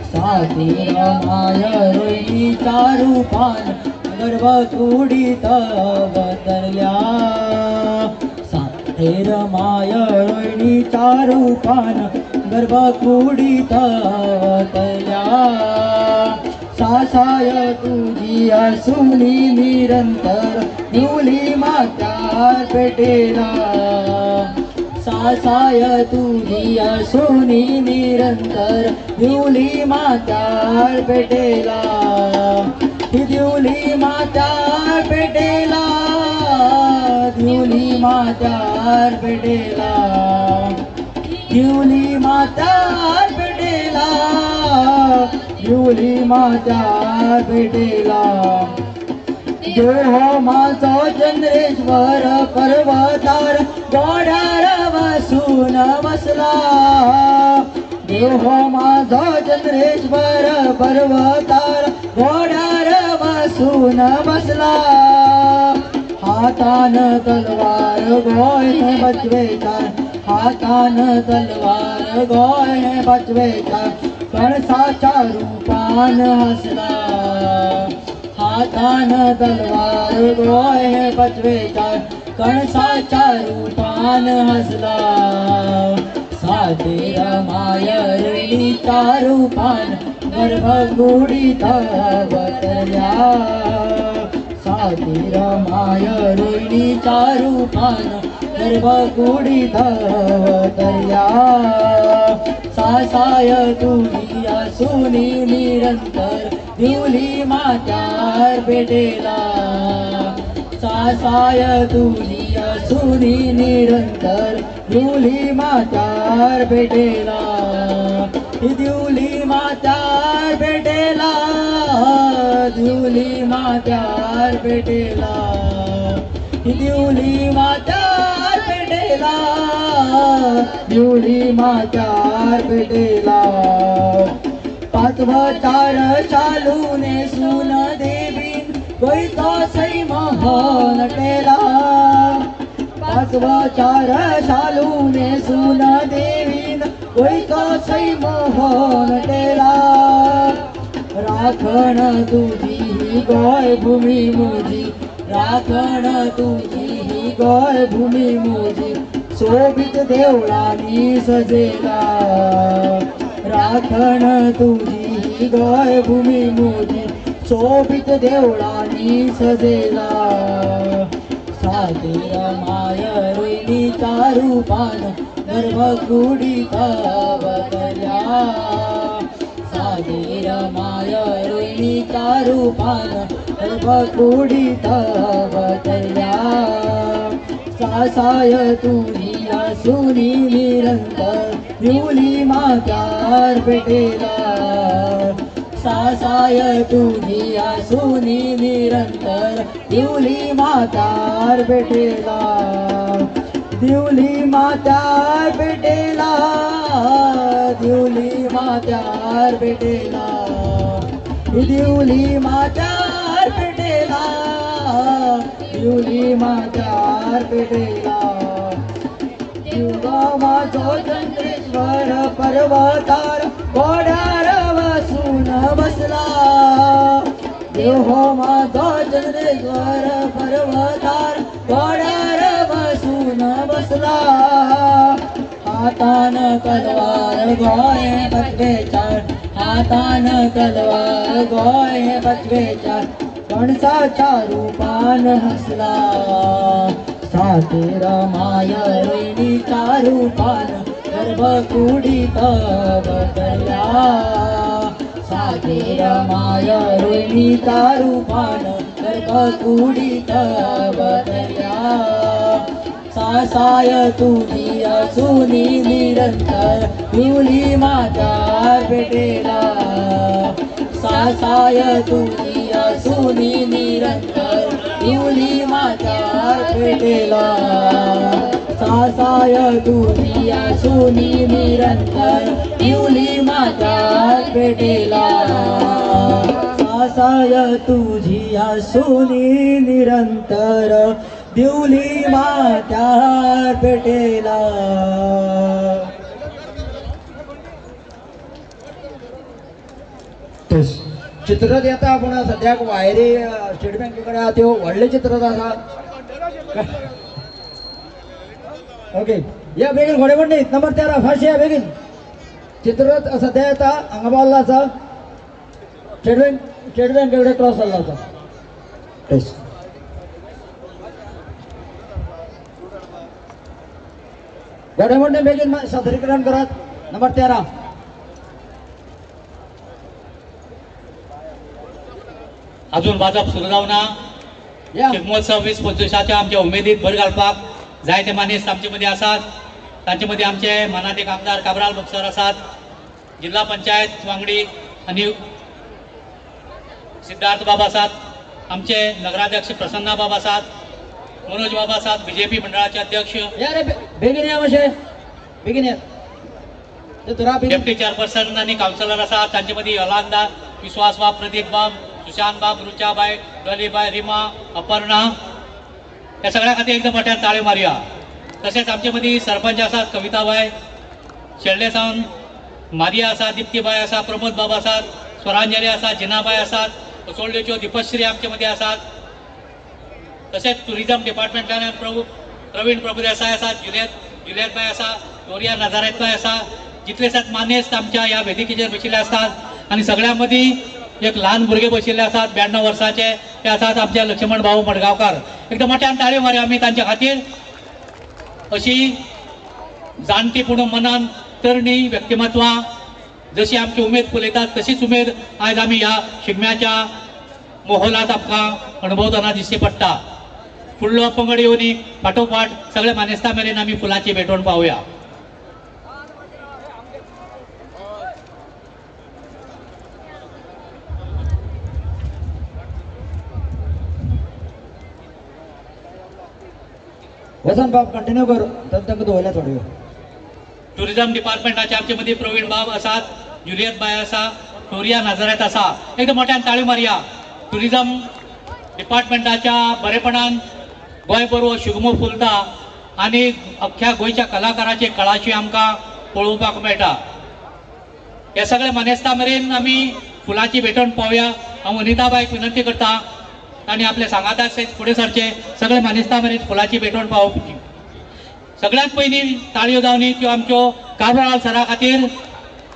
S14: सातेर माया रोहिणी चारू पान गर्भकुडीत अवतरल्या. सातेर माया रोहिणी चारू पान गर्भकुडीत अवतरल्या. सासाय तुझी आसुनी निरंतर दिवली मात्यार पेटेला. सासाय तुझी आसुनी निरंतर दिवली मात्यार पेटेला. दिवली मात्यार पेटेला, दिवली मात्यार पेटेला, दिवली मात्यार पेटेला, दिवली मात्यार पेटेला. देह माझो चंद्रेश्वर पर्वतार गोड्यार बसून बसला. देव हो माझो चंद्रेश्वर पर्वतार घोड्यार बसून बसला. हातान तलवार गोय बचवेचार, हातान तलवार गोय बचवेचार, कणसाच्या रूपान हसला. हातान तलवार गोय बचवेचार, कणसाच्या रूपान हसला. साधे रमाय रोहिणीच्या रूपान गर्भगुडीत अवतरल्या. साधे रमाय रोहिणीच्या रूपान गर्भगुडीत अवतरल्या. सासाय तुझी असूनी निरंतर दिवली मात्यार पेटेला. सासाय तुझी असूनी निरंतर दिवली मात्यार पेटेला. दिवली मात्यार पेटेला, दिवली मात्यार पेटेला, दिवली मात्यार पेटेला, दिवली मात्यार पेटेला. पाचवा चार चालूने सून देवीन गोयतो सैम नटेला. पाचवा चार चालूने सून देवीन गोयतो सैम नटेला. राखण तुझी ही गोय भूमी मुजी, राखण तुझी ही गोय भूमी मुजी, सोबीत देवळांनी सजेला. राखण तुझी ही गोय भूमी मुजी, सोबीत देवळांनी सजेला. साधे रमाय रोहिणीच्या रूपान गर्भगुडीत अवतरल्या. साधे रमाय रोहिणीच्या रूपान गर्भगुडीत अवतरल्या. सासाय तुझी असूनी निरंतर दिवली मात्यार पेटेला. सासाय तुझी असूनी निरंतर दिवली मात्यार पेटेला. दिवली मात्यार पेटेला, दिवली मात्यार पेटेला, दिवली मात्यार पेटेला, दिवली मात्यार पेटेला. देव माझो चंद्रेश्वर पर्वतार घोड्यार बसून बसला. देव माझो चंद्रेश्वर पर्वतार घोड्यार बसून बसला. हातान तलवार गोय बचवेचार, हातान तलवार गोय बचवेचार, कणसाच्या रूपान हसला. साधे रमाय रोहिणीच्या रूपान गर्भगुडीत अवतरल्या. साधे रमाय रोहिणीच्या रूपान गर्भगुडीत अवतरल्या. सासाय तुझी असूनी निरंतर दिवली मात्यार पेटेला. सासाय तुझी असूनी निरंतर दिवली मात्यार पेटेला. सासाय तुझी असूनी निरंतर दिवली मात्यार पेटेला. सासाय तुझी असूनी निरंतर दिवली मात्यार पेटेला.
S2: चित्ररथ येता पूण सद्याक वायरी स्टेट बँके कडेन आहा त्यो व्हडले चित्ररथ आसा. ओके या बेगीन घोडेमोडणी नंबर 13 फाशी या बेगीन. चित्ररथ सद्या येता हांगा पावल्लो आसा, स्टेट बँके कडेन क्रॉस जाल्लो आसा. घोडेमोडणी बेगीन सादरीकरण करात नंबर 13.
S13: अजून वाजप सुरू जावना. शिगमोत्सव 2025 आमच्या उमेदीत भर घालपाक जायते मानेस्त आमचे मदीं आसात. तांचे मदीं आमचे मानादीक आमदार काब्राल बक्सर आसात, जिल्हा पंचायत वांगडी आनी सिद्धार्थ बाब आसात, आमचे नगराध्यक्ष प्रसन्ना बाब आसात, मनोज बाब आसात, बीजेपी मंडळाचे अध्यक्ष.
S2: बेगीन या मातशे, बेगीन या.
S13: डेप्टी चेअरपर्सन आनी कावन्सिलर आसात तांचे मदीं योलांदा, विश्वास बाब, प्रदीप बाब, सुशांत बाब, रुचाबाय, डॉलीबाय, रिमा, अपर्णा ह्या सगळ्या खातीर एकदम मोठ्यान ताळयो मारुया. तशेंच आमचे मदीं सरपंच आसात कविताबाय शेल्डे सावन, मारिया आसा, दिप्तीबाय आसा, प्रमोद बाब आसात, स्वरांजली आसा, जिनाबाय आसात, कसोल्डेच्यो दीपश्री आमचे मदीं आसात. तशेंच टुरिजम डिपार्टमेंटान प्रवीण प्रभुदेसाय आसात, जुलियतबाय आसा, डोरिया नाझारेतबाय आसा. जितलेशेच मानेस्त आमच्या ह्या वेदिकेचेर बशिल्ले आसतात आनी सगळ्यां मदीं एक ल्हान भुरगे बशिल्ले आसात 92 वर्सांचे, ते आसात आमचे लक्ष्मण भाऊ मडगांवकार. एकदम मोठ्यान ताळयो मारुया आमी तांच्या खातीर. अशी जाणटी पूण मनान तरणी व्यक्तिमत्वां जशी आमची उमेद फुलयतात तशीच उमेद आयज आमी ह्या शिगम्याच्या माहोलांत आमकां अणभवतना दिश्टी पडटा. फुडलो पंगड येवनी फाटोफाट सगळे मानेस्तां मेरेन आमी फुलांची भेटवण पावया.
S2: वसंत बाब कंटिन्यू कर, तांकां दवरल्या थोड्यो.
S13: टुरिजम डिपार्टमेंटाचे आमचे मदीं प्रवीण बाब आसात, जुलियत बाय आसा, टोरिया नाझारेत आसा. एकदम मोठ्यान ताळयो मारुया. टुरिजम डिपार्टमेंटाच्या बरेपणान गोंयभर हो शिगमो फुलता आनी अख्ख्या गोंयच्या कलाकाराचे कळाशी आमकां पळोवपाक मेळटा. हे सगळे मानेस्तां मेरेन आमी फुलांची भेटवण पावया. हांव अनिताबायक विनंती करता तांणी आपल्या सांगाता सयत फुडें सरचे, सगळे मानेस्तां मेरेन फुलांची भेटवण पावोवची. सगळ्यांत पयलीं ताळयो जावनी त्यो आमच्यो कार्वराल सरा खातीर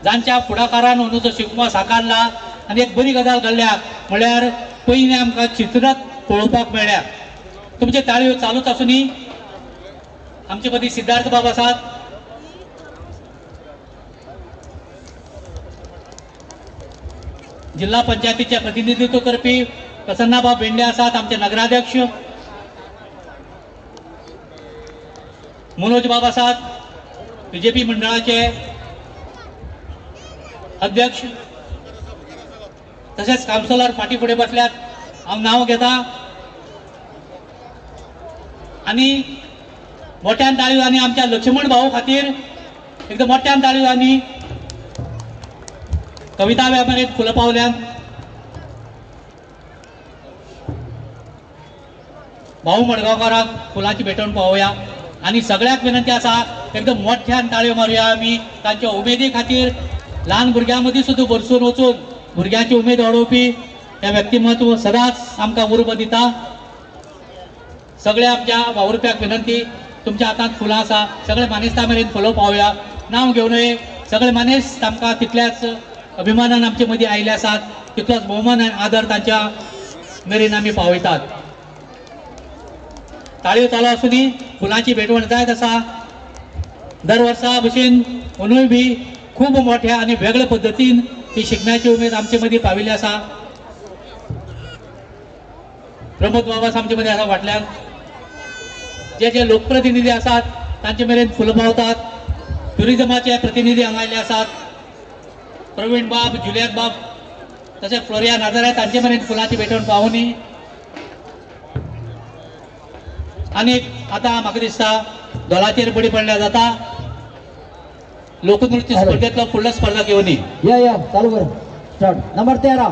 S13: जांच्या फुडाकारान अंदूचो शिगमो साकारला आनी एक बरी गजाल घडल्या म्हळ्यार पयलीं आमकां चित्रांत पळोवपाक मेळ्ळ्या. तुमचे ताळयो चालूच आसुनी. आमचे मदीं सिद्धार्थ बाब आसात, जिल्हा पंचायतीचे प्रतिनिधित्व करपी प्रसन्नाबाब भेंडे आसात, आमचे नगराध्यक्ष मनोज बाब आसात, बीजेपी मंडळाचे अध्यक्ष, तशेंच कावन्सिलर फाटीं फुडें बसल्यात, हांव नांव घेता. आनी मोठ्यान ताळयो आनी आमच्या लक्ष्मण भाऊ खातीर एकदम मोठ्यान ताळयो आनी कविता मेरेन फुलां पावल्यात. भाऊ मडगांवकाराक फुलांची भेटवण पावोवया आनी सगळ्यांक विनंती आसा एकदम मोठ्यान ताळयो मारुया आमी तांच्या उमेदी खातीर. ल्हान भुरग्यां मदीं सुद्दां भरसून वचून भुरग्यांची उमेद वाडोवपी हे व्यक्तिमत्व सदांच आमकां उर्बा दिता. सगळ्या आमच्या वावुरप्याक विनंती, तुमच्या हातांत फुलां आसा, सगळे मानेस्तां मेरेन फुलां पावया. नांव घेवं नये, सगळे मानेस्त आमकां तितल्याच अभिमानान आमचे मदीं आयिल्ले आसात, तितलोच भोवमान आनी आदर तांच्या मेरेन आमी पावयतात. ताळयो चालू आसुनी, फुलांची भेटवण जायत आसा. दर वर्सा भशेन अंदूय बी खूब मोठ्या आनी वेगळे पद्दतीन ही शिगम्याची उमेद आमचे मदीं पाविल्ली आसा. प्रमोद बाबा आमचे मदीं आसा फाटल्यान. जे जे लोकप्रतिनिधी आसात तांचे मेरेन फुलां पावतात. टुरिजमाचे प्रतिनिधी हांगा आयिल्ले आसात, प्रवीण बाब, जुलियत बाब, तशेंच फ्लोरिया नाझारेत तांचे मेरेन फुलांची भेटवण पावोवनी. आनी आतां म्हाका दिसता दोलाचेर बडी पडल्या जाता. लोकनृत्य स्पर्धेंतलो फुडलो स्पर्धक येवनी.
S2: या या चालू कर, स्टार्ट. नंबर 13.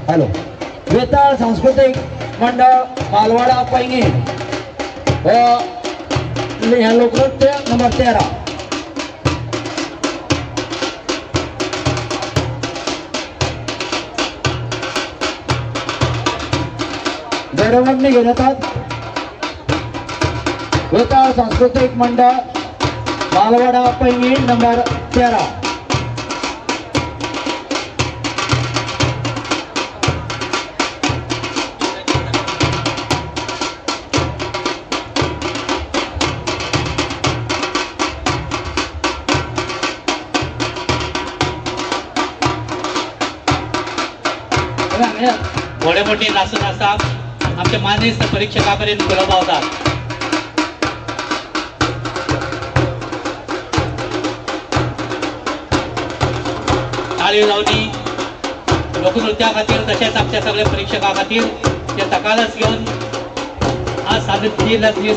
S2: हॅलो. वेताळ सांस्कृतीक मंडळ मालवाडा पैंगीण हे लोकनृत्य नंबर 13. गौरवाग्नी घेऊन येतात वेताळ सांस्कृतीक मंडळ मालवाडा पैंगीण नंबर 13.
S13: घोडेमोडणी नाचत आसता आमच्या मानेस्त परीक्षका मेरेन फुलों पावतात. ताळयो जावनी लोकनृत्या खातीर तशेंच आमच्या सगळ्या परिक्षकां खातीर ते तकालस घेवन आज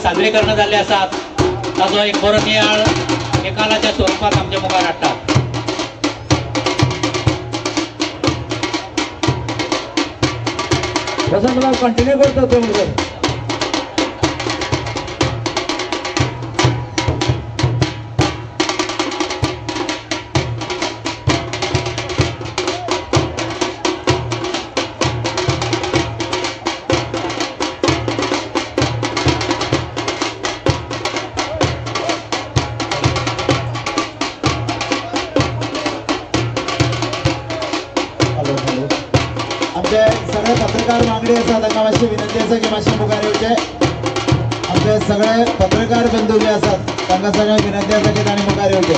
S13: सादरीकरण जाल्लें आसा ताचो एक बरो नियाळ निकालाच्या स्वरुपात आमच्या मुखार हाडटात.
S2: वसंतबाब कंटिन्यू करतो तो म्हणून.
S11: सगळे पत्रकार वांगडी आसा तांकां मातशी विनंती आसा की मातशे मुखार येवचे. आमचे सगळे पत्रकार बंधू जे आसात तांकां सगळ्यांक विनंती आसा की तांणी मुखार येवचे.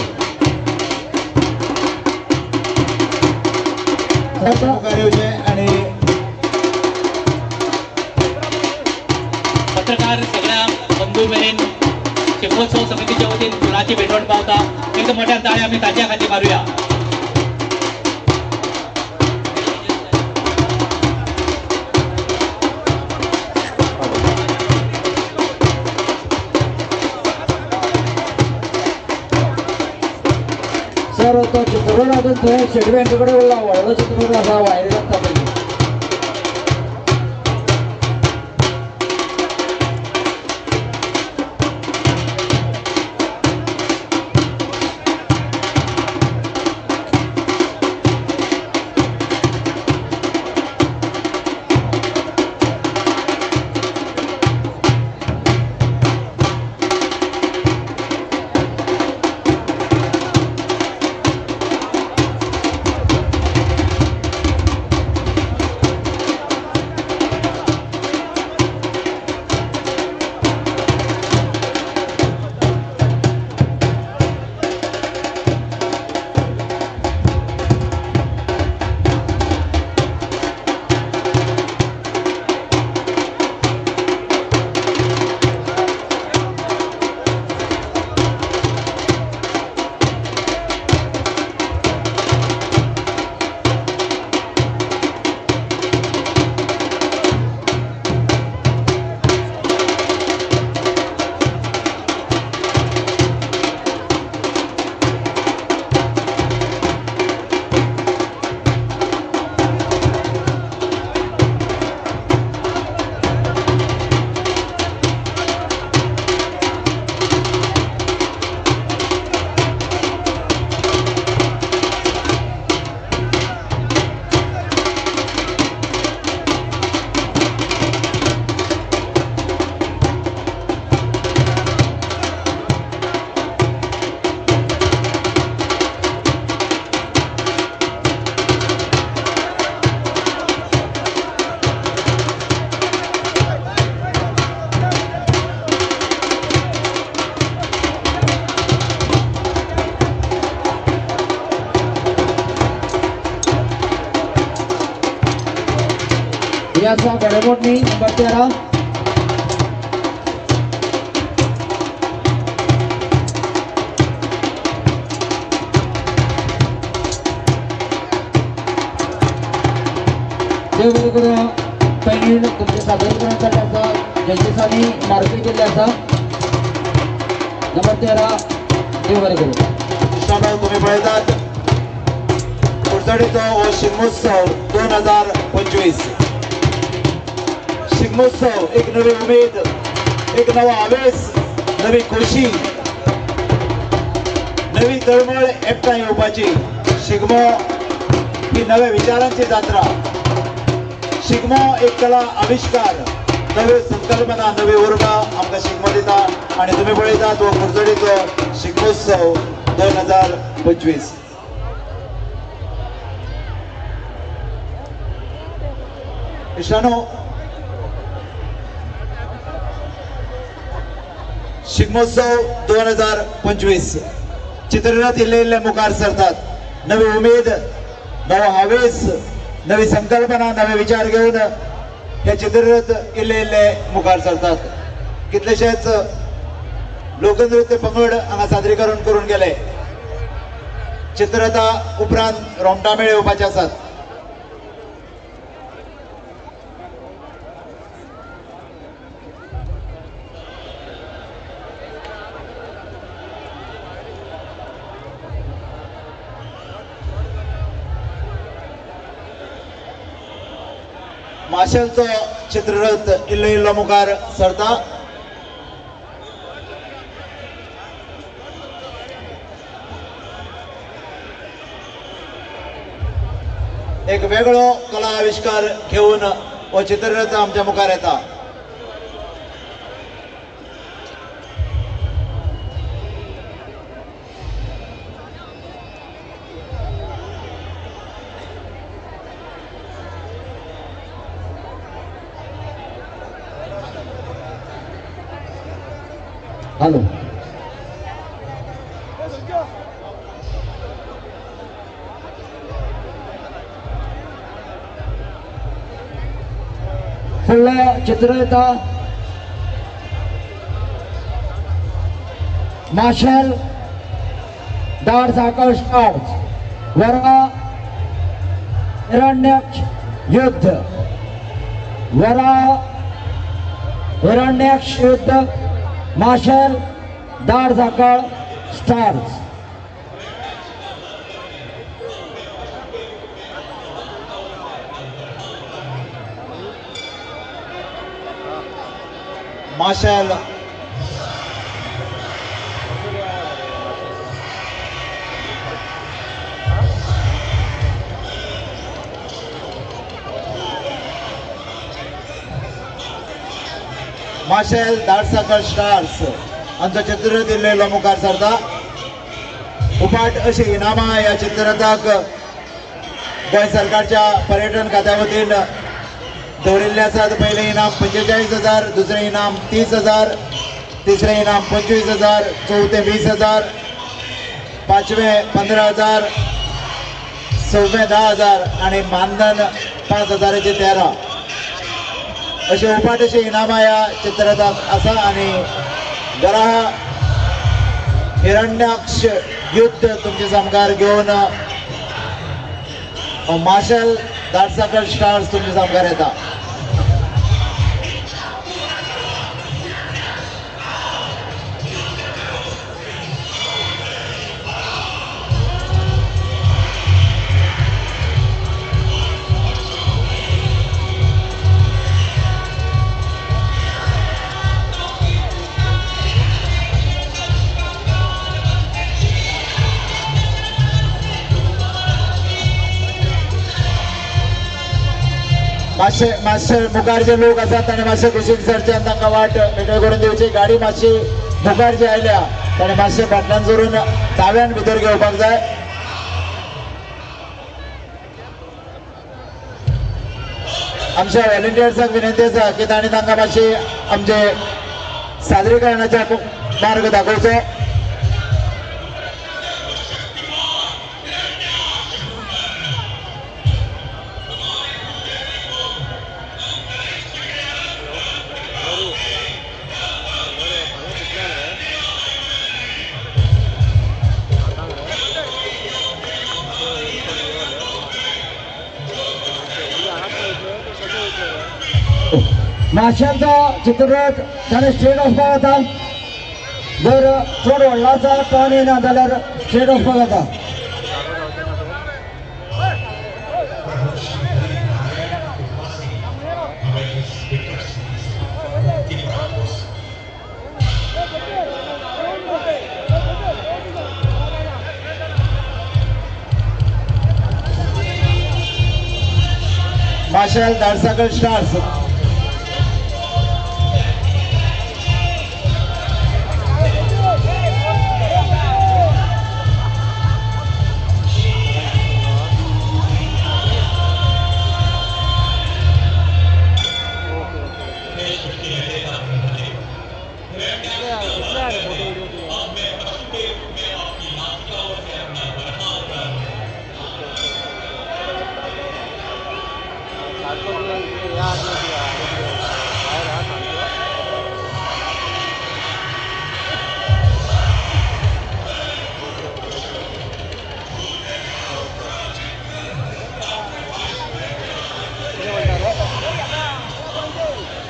S11: मुखार येवचे आनी
S13: पत्रकार सगळ्या बंधू मेरेन शिगमोत्सव समितीच्या वतीन फुलाची भेटवण पावता. एकदम मोठ्या ताळ्या आमी ताच्या खातीर मारुया.
S2: सर तो चित्रपट अजून थंय शेडवे कडेन उरला, व्हडलो चित्रपट आसा वायरी लागता पयलीं. आसा घोडेमोडणी नंबर 13. देव बरें करूं. पैंगीण तुमचें सादरीकरण जाल्लें आसा, जजीसांनी मार्कूय केल्ले आसा. नंबर 13. देव बरें करूं.
S11: कृष्णाबाब तुमी पळयतात कुडचडेचो हो शिगमोत्सव 2025. शिगमोत्सव एक नवी उमेद, एक नवो आवेस, नवी खोशी, नवी तळमळ एकठांय येवपाची. शिगमो ही नव्या विचारांची जात्रा. शिगमो एक कला आविश्कार, नव्यो संकल्पना, नवी उर्बा आमकां शिगमो दिता. आनी तुमी पळयतात हो कुडचडेचो शिगमोत्सव 2025. इश्टानो, शिगमोत्सव 2025 चित्ररथ इल्ले इल्ले मुखार सरतात. नवी उमेद, नवो हावेस, नवी संकल्पना नवे विचार घेवन हे चित्ररथ इल्ले इल्ले मुखार सरतात. कितलेशेच लोकनृत्य पंगड हांगा सादरीकरण करून गेले. चित्ररथा उपरांत रोमटामेळ येवपाचे आसात. माशेलचो चित्ररथ इल्लो इल्लो मुखार सरता. एक वेगळो कला आविष्कार घेवन हो चित्ररथ आमच्या मुखार येता.
S2: हॅलो फुडलो चित्र येता माशेल दाड साकळ स्टार्स वरा हिरण्याक्ष युद्ध. वरा हिरण्याक्ष युद्ध माशेल दाड साकळ स्टार्स.
S11: माशेल माशेल दाडसाकळ स्टार्स आमचो चित्ररथ इल्लो मुखार सरता. उपाट अशी इनामां ह्या चित्ररथाक गोंय सरकारच्या पर्यटन खात्या वतीन दवरिल्ले आसात. पयलें इनाम 45,000, दुसरें इनाम 30,000, तिसरें इनाम 25,000, चवथें 20,000, पांचवें 15,000, सव्वें 10,000 आनी मानधन 5,000 13. अशी उपाट अशी इनामां ह्या चित्ररथाक आसा. आनी वराह हिरण्याक्ष युद्ध तुमचे सामकार घेवन माशेल दाडसाकळ स्टार्स तुमचे सामकार येता. मातशे मातशे मुखार जे लोक आसात ताणें मातशे कुशीक सरचे आनी तांकां वाट मेकळी करून दिवची. गाडी मातशी मुखार जी आयल्या ताणें मातशे फाटल्यान सरून दाव्यान भितर घेवपाक जाय. आमच्या व्हॉलंटियर्सांक विनंती आसा की तांणी तांकां मातशी आमचे सादरीकरणाचे मार्ग दाखोवचो.
S2: माशेलचो चित्ररथ ताणें स्ट्रेट वचपाक जाता. जर चड व्हडलो आसा टर्न येना जाल्यार स्ट्रेट वचपाक जाता.
S11: माशेल दाडसाकळ स्टार्स.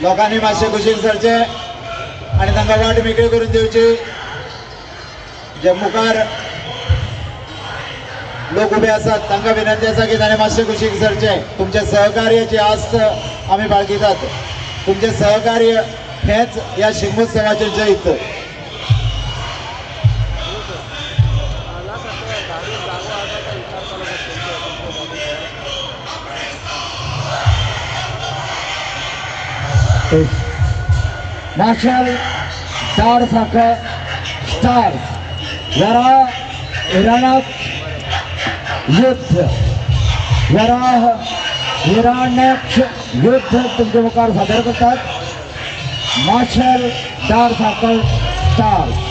S11: लोकांनी मातशें कुशीक सरचें आनी तांकां वाट मेकळी करून दिवची. जे मुखार लोक उबे आसात तांकां विनंती आसा की ताणें मातशें कुशीक सरचें. तुमच्या सहकार्याची आस्त आमी बाळगितात. तुमचें सहकार्य हेंच ह्या शिगमोत्सवाचें जैत.
S2: मार्शल दाडसाखळ स्टार्स वराह हिरण्याक्ष युद्ध, वराह हिरण्याक्ष युद्ध तुमच्या मुखार सादर करतात मार्शल दाडसाखळ स्टार्स.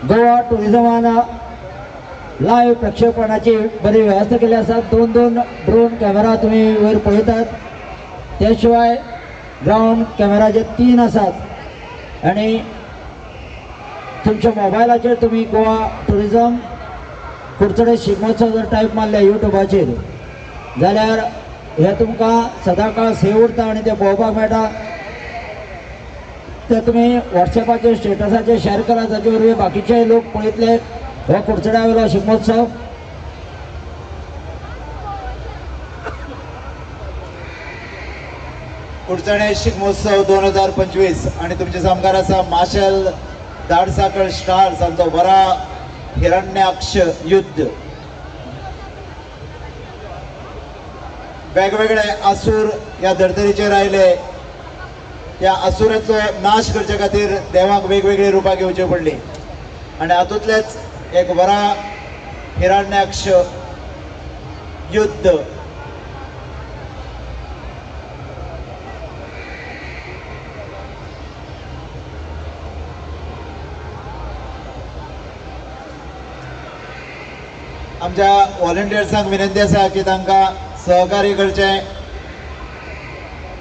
S2: गोवा टुरिझमान लायव्ह प्रक्षेपणाची बरी व्यवस्था केली आसा. दोन दोन ड्रोन कॅमेरा तुमी वयर पळयतात, त्या शिवाय ग्रावंड कॅमेराचे 3 आसात आनी तुमच्या मोबायलाचेर तुमी गोवा टुरिझम कुडचडे शिगमोत्सव जर टायप मारले युट्यूबाचेर जाल्यार हे तुमकां सदांकाळ सेव उरता आनी ते पळोवपाक मेळटा. ते तुमी वॉट्सएपाचेर स्टेटसाचेर शेअर करा, जाचे वरवीं बाकीचे लोक पळयतले हो कुडचड्या वयलो शिगमोत्सव.
S11: कुडचडे शिगमोत्सव 2025 आणि तुमच्या सामकार आसा माशेल दाडसाखळ स्टार्स आमचो वराह हिरण्याक्ष युद्ध. वेगवेगळे आसूर ह्या धर्तरेचेर आयले. त्या आसुराचो नाश करचे खातीर देवाक वेगवेगळी रुपां घेवची पडली आनी हातूंतलेच एक वराह हिरण्याक्ष युद्ध. आमच्या व्हॉलंटियर्सांक विनंती आसा की तांकां सहकार्य करचें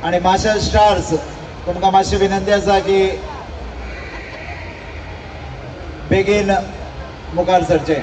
S11: आनी मार्शल स्टार्स तुमकां मातशी विनंती आसा की बेगीन मुखार सरचें.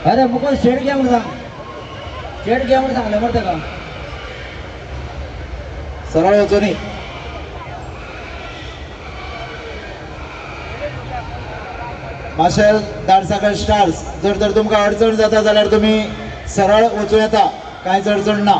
S2: अरे मुकुल स्ट्रेट घे म्हणून सांग, स्ट्रेट घे म्हणून सांगलें मरे ताका.
S11: सरळ वचूं न्ही. माशेल दाडसाकर स्टार्स जर तर तुमकां अडचण जाता जाल्यार तुमी सरळ वचूं येता, कांयच अडचण ना.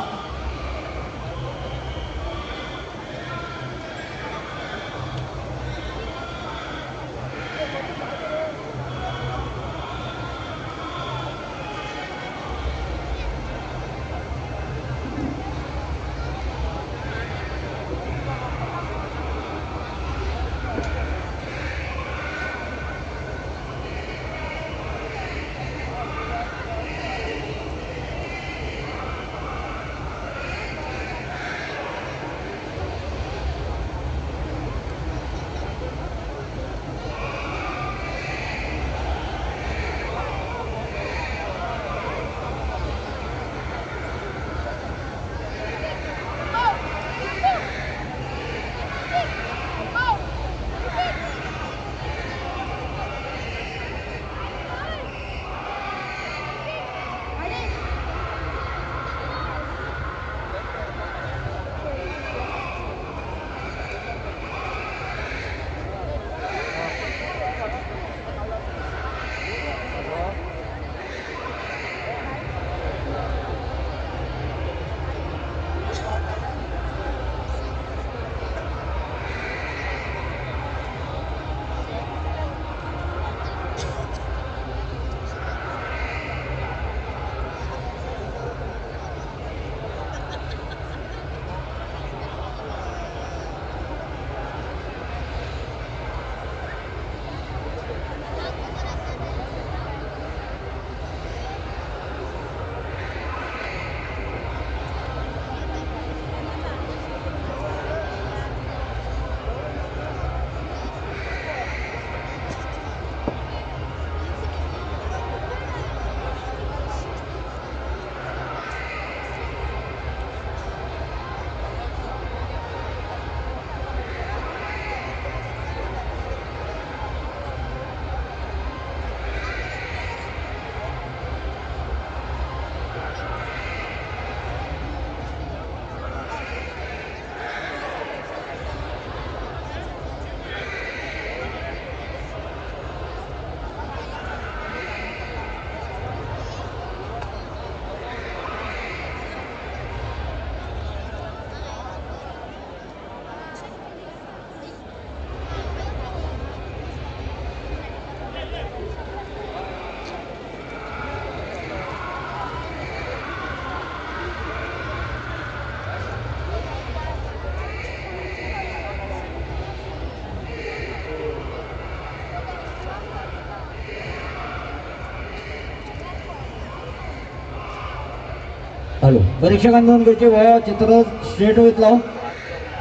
S2: हॅलो, परीक्षकान नोंद करची, हो चित्र स्ट्रेट वयतलो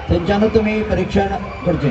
S2: थंयच्यानूच तुमी परीक्षण करचें.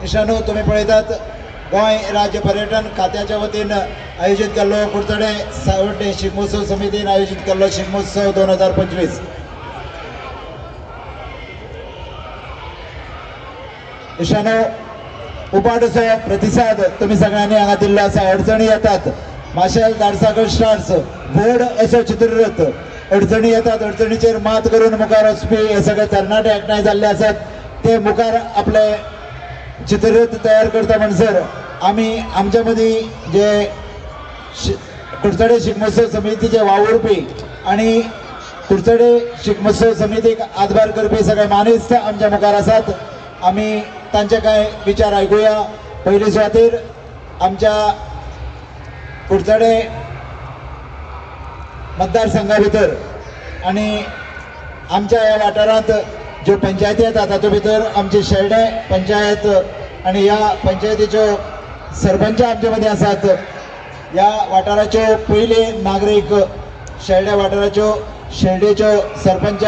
S11: निशाणो तुम्ही पळयतात गोंय राज्य पर्यटन खात्याच्या वतीन आयोजित केल्लो कुडचडे सावड्डे शिगमोत्सव समितीन आयोजित केल्लो शिगमोत्सव 2025. निशाणो उपाट असो प्रतिसाद तुम्ही सगळ्यांनी हांगा दिल्लो आसा. अडचणी येतात, माशेल दाडसाकर स्टार्स व्हड असो चित्ररथ अडचणी येतात, अडचणीचेर मात करून मुखार वचपी हे सगळे तरणाटे एकठांय जाल्ले आसात. ते मुखार आपले चित्ररथ तयार करता म्हणसर आमी आमच्या मदीं जे कुडचडे शिगमोत्सव समितीचे वावुरपी आनी कुडचडे शिगमोत्सव समितीक हातभार करपी सगळे मानेस्त आमच्या मुखार आसात. आमी तांचे कांय विचार आयकुया. पयले सुवातेर आमच्या कुडचडे मतदारसंघा भितर आनी आमच्या ह्या वाठारांत ज्यो पंचायती येता तातूंत भितर आमची शेल्डें पंचायत आनी ह्या पंचायतीच्यो सरपंच आमचे मदीं आसात. ह्या वाठाराच्यो पयले नागरीक शेल्डें वाठाराच्यो शेल्डेच्यो सरपंच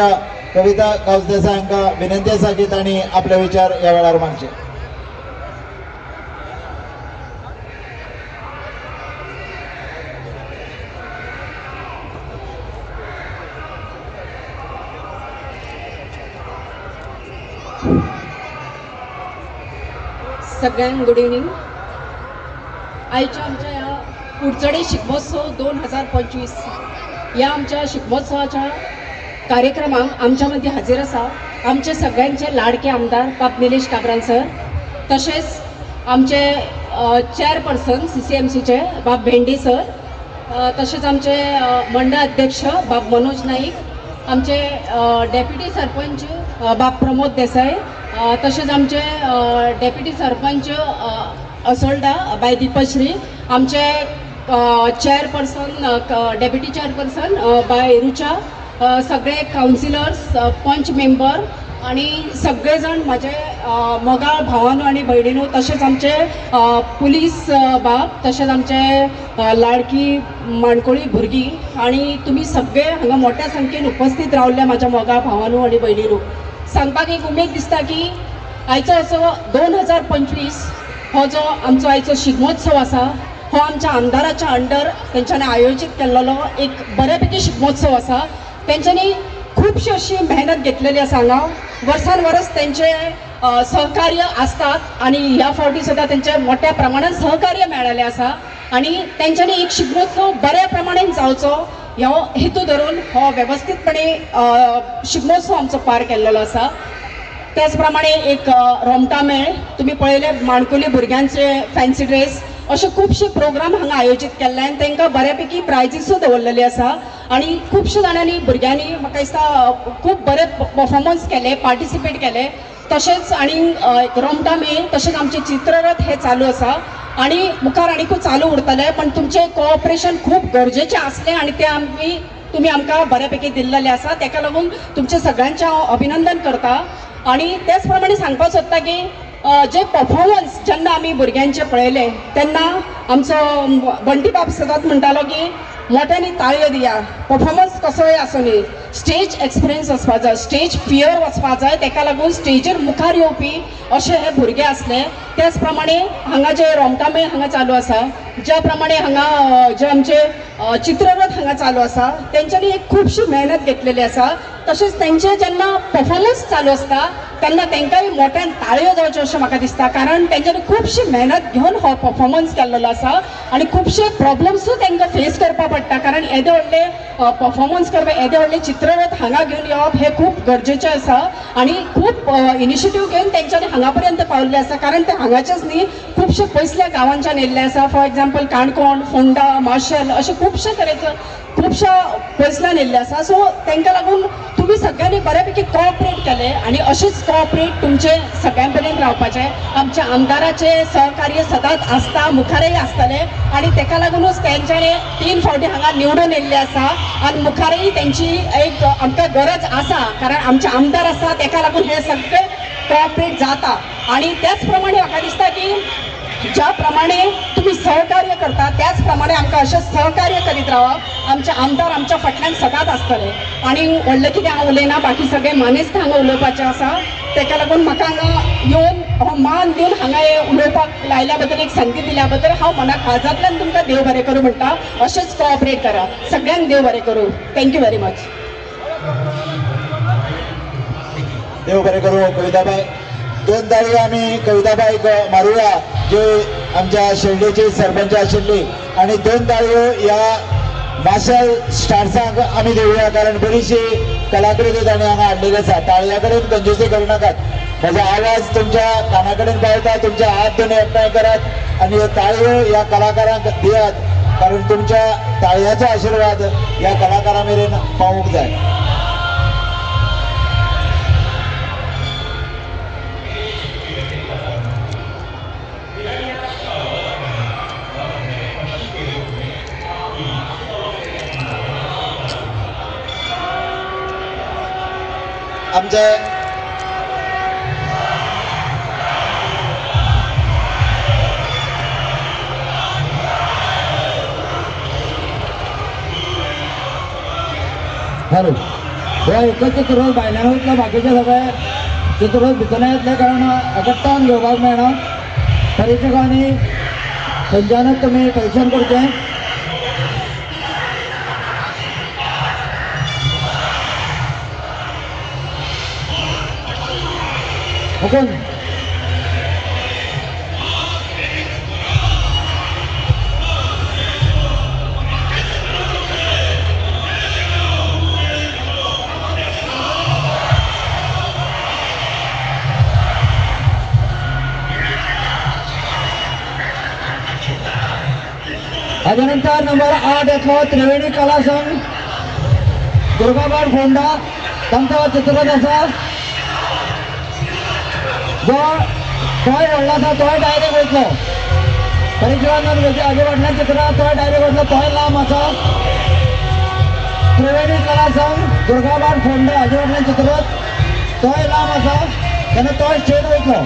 S11: कविता गांवस देसाय हांकां विनंती आसा की तांणी आपले विचार ह्या वेळार मांडचे.
S3: सगळ्यांक गुड इवनींग. आयच्या आमच्या ह्या कुडचडे शिगमोत्सव 2025 ह्या आमच्या शिगमोत्सवाच्या कार्यक्रमाक आमच्या मदीं हाजीर आसा आमचे सगळ्यांचे लाडके आमदार बाब निलेश काब्राल सर, तशेंच आमचे चेअरपर्सन CCMCचे बाब भेंडी सर, तशेंच आमचे मंडळ अध्यक्ष बाब मनोज नाईक, आमचे डेप्युटी सरपंच बाब प्रमोद देसाय, तशेंच आमचे डेप्युटी सरपंच असोल्डा बाय दीपश्री, आमचे चेअरपर्सन डेप्युटी चेअरपर्सन बाय रुचा, सगळे कावन्सिलर्स, पंच मेंबर आणि सगळे जण माझे मोगाळ भावानो आणि भयणीनो, तशेंच आमचे पुलीस बाब, तशेंच आमचे लाडकी माणकुळी भुरगीं आणि तुमी सगळे हांगा मोठ्या संख्येन उपस्थित रावल्ल्या माझ्या मोगाळ भावानो आणि भयणीनो, सांगपाक एक उमेद दिसता की आयचो असो 2025 हो जो आमचो आयचो शिगमोत्सव आसा हो आमच्या आमदाराच्या अंडर तेंच्यांनी आयोजीत केल्लो एक बऱ्यापैकी शिगमोत्सव आसा. तेंच्यांनी खुबशी अशी मेहनत घेतलेली आसा हांगा, वर्सान वर्स तेंचे सहकार्य आसतात आणि ह्या फावटी सुद्दां तेंचे मोठ्या प्रमाणान सहकार्य मेळ्ळेलें आसा आणि तेंच्यांनी एक शिगमोत्सव बऱ्या प्रमाणान जावचो ह्यो हेतू धरून हो वेवस्थीतपणे शिगमोत्सव आमचो पार केल्लो आसा. त्याच प्रमाणे एक रोमटा मेळ तुमी पळयले, माणकुली भुरग्यांचे फॅन्सी ड्रेस अशे खुबशे प्रोग्राम हांगा आयोजीत केल्ले आनी तांकां बऱ्यापैकी प्रायजीसूय दवरलेली आसा आणि खुबशे जाणांनी भुरग्यांनी म्हाका दिसता खूब बरे परफॉर्मन्स केले, पार्टिसिपेट केले. तशेंच आनी रोमटा मेळ तशेंच आमचे चित्ररथ हे चालू आसा आणि मुखार आनीकूय चालू उरतले, पण तुमचें कोऑपरेशन खूब गरजेचें आसलें आनी तें आमी तुमी आमकां बऱ्यापैकी दिल्लेलें आसा, ताका लागून तुमचें सगळ्यांचें हांव अभिनंदन करता. आणि त्याच प्रमाणे सांगपाक सोदता की जे परफॉर्मन्स जेन्ना आमी भुरग्यांचे पळयले तेन्ना आमचो बंटी बाब सदांच म्हणटालो की मोठ्यांनी ताळयो दिया, परफॉर्मन्स कसोय आसूं न्ही, स्टेज एक्सपिरियन्स वचपा जाय, स्टेज फियर वचपा जाय, ताका लागून स्टेजीर मुखार येवपी अशे हे भुरगे आसले. त्याच प्रमाणे हांगा जे रोमटा मेळ हांगा चालू आसा, ज्या प्रमाणे हांगा जे आमचे चित्ररथ हांगा चालू आसा, तेंच्यांनी एक खुबशी मेहनत घेतलेली आसा. तशेंच तेंचे जेन्ना परफॉर्मन्स चालू आसता तेन्ना तेंकांय मोठ्यान ताळयो जावच्यो अशें म्हाका दिसता, कारण तेंच्यांनी खुबशी मेहनत घेवन हो परफॉर्मन्स केल्लो आसा आनी खुबशे प्रॉब्लम्सूय तेंकां फेस करपा पडटा, कारण येदे व्हडले परफॉर्मन्स करपा, येदे व्हडले चित्ररथ हांगा घेवन येवप हें खूब गरजेचें आसा आनी खूब इनिशिएटीव घेवन तेंच्यांनी हांगा पर्यंत पावल्ले आसा, कारण ते हांगाचेच न्ही खुबशे पयसल्या गांवांच्यान येयल्ले आसा. फॉर एग्जाम्पल काणकोण, फोंडा, माशेल अशे खुबशे तरेचे खुबश्या पयसल्यान येयल्ले आसा. सो तांकां लागून तुमी सगळ्यांनी बऱ्यापैकी कॉपरेट केलें आनी अशेंच कॉपरेट तुमचें सगळ्यां पर्यंत रावपाचें. आमच्या आमदाराचें सहकार्य सदांच आसता, मुखारय आसतलें आनी ताका लागुनूच तेंच्यांनी 3 फावटी हांगा निवडून येयल्ले आसा आनी मुखारय तेंची एक आमकां गरज आसा, कारण आमचे आमदार आसा ताका लागून हें सगळें कॉपरेट जाता. आनी त्याच प्रमाणे म्हाका दिसता की ज्या प्रमाणे तुमी सहकार्य करता त्याच प्रमाणे आमकां अशें सहकार्य करीत रावा. आमचे आमदार आमच्या फाटल्यान सदांच आसतले आनी व्हडलें कितें हांव उलयना, बाकी सगळे मानेस्त हांगा उलोवपाचें आसा, ताका लागून म्हाका हांगा येवन हो मान दिवन हांगा उलोवपाक लायल्या बद्दल, एक संदी दिल्या बद्दल हांव मना काळजांतल्यान तुमकां देव बरें करूं म्हणटा. अशेंच कॉपरेट करा, सगळ्यांक देव बरें करूं. Thank you very much.
S11: देव बरें करूं कविताबाय. 2 ताळयो आमी कविताबाईक मारुया जे आमच्या शेल्डेची सरपंच आशिल्ली, आनी 2 ताळयो ह्या माशेल स्टार्सांक आमी दिवया, कारण बरीचशी कलाकृती तांणी हांगा हाडलेली आसा. ताळया कडेन कंजूसी करूं नाकात, म्हजो आवाज तुमच्या काना कडेन पावता, तुमचे हात दोन एकठांय करात आनी ह्यो ताळयो ह्या कलाकारांक दियात. कारण तुमच्या ताळयांचो आशिर्वाद ह्या कलाकारा मेरेन पावूंक जाय. आमचे
S2: हॅलो हो एकच चित्ररथ भायल्यान वयतलो, बाकीचे सगळे चित्ररथ भितर येतले कारण एकट्यान घेवपाक मेळना. परीक्षकांनी थंयच्यानच तुमी परीक्षण करचें. मुकुंद हाज्या नंबर 8 येतलो त्रिवेणी कला संघ दुर्गाबाद फोंडा. तांचो चित्ररथ आसा जो तोय व्हडलो आसा तोय डायरेक्ट वयतलो. परीक्षकांक हाजे फाटल्यान चित्रां तोय डायरेक्ट वयतलो, तोय लांब आसा. त्रिवेणी कला संघ दुर्गाबाद फोंडा हाजे फाटल्यान चित्ररथ तोय लांब आसा तेन्ना तोय स्ट्रेट वयतलो.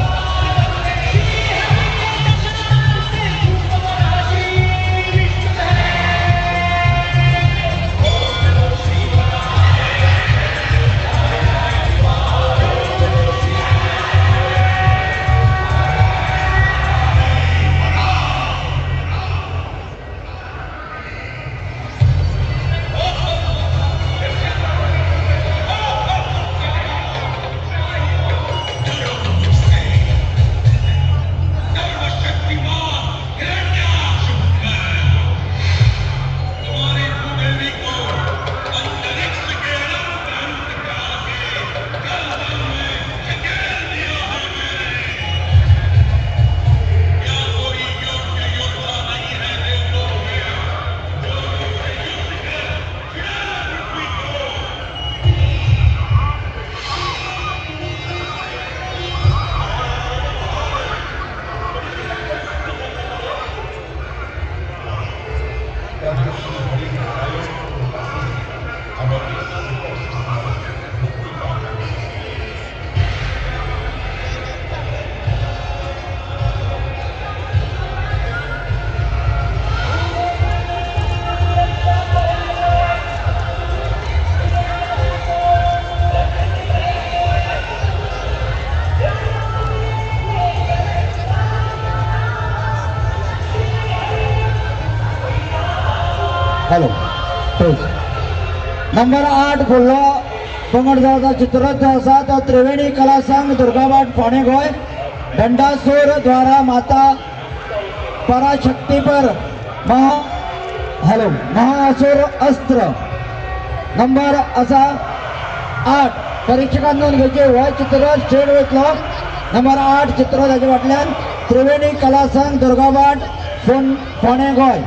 S2: हॅलो नंबर 8 फुडलो पंगड जो आसा चित्ररथ जो आसा तो त्रिवेणी कला संघ दुर्गाबाद फोंडें गोंय. दंडासूर द्वारा माता पराशक्ती पर महा हॅलो महासूर अस्त्र. नंबर आसा 8. परीक्षकान नोंद घेवची हो चित्ररथ स्ट्रेट वयतलो. नंबर 8 चित्ररथ हाजे फाटल्यान त्रिवेणी कला संघ दुर्गाबाद फोंडें गोंय.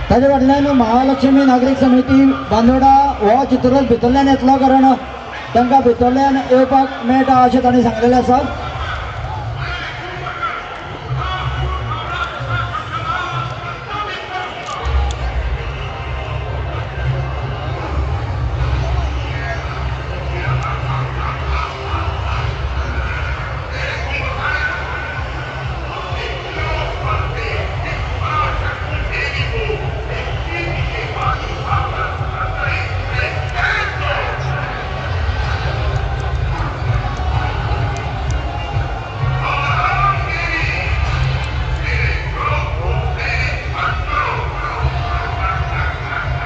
S2: ताजे फाटल्यान महालक्ष्मी नागरीक समिती बांदोडा हो चित्ररथ भितरल्यान येतलो कारण तांकां भितरल्यान येवपाक मेळटा अशें तांणी सांगलेलें आसा.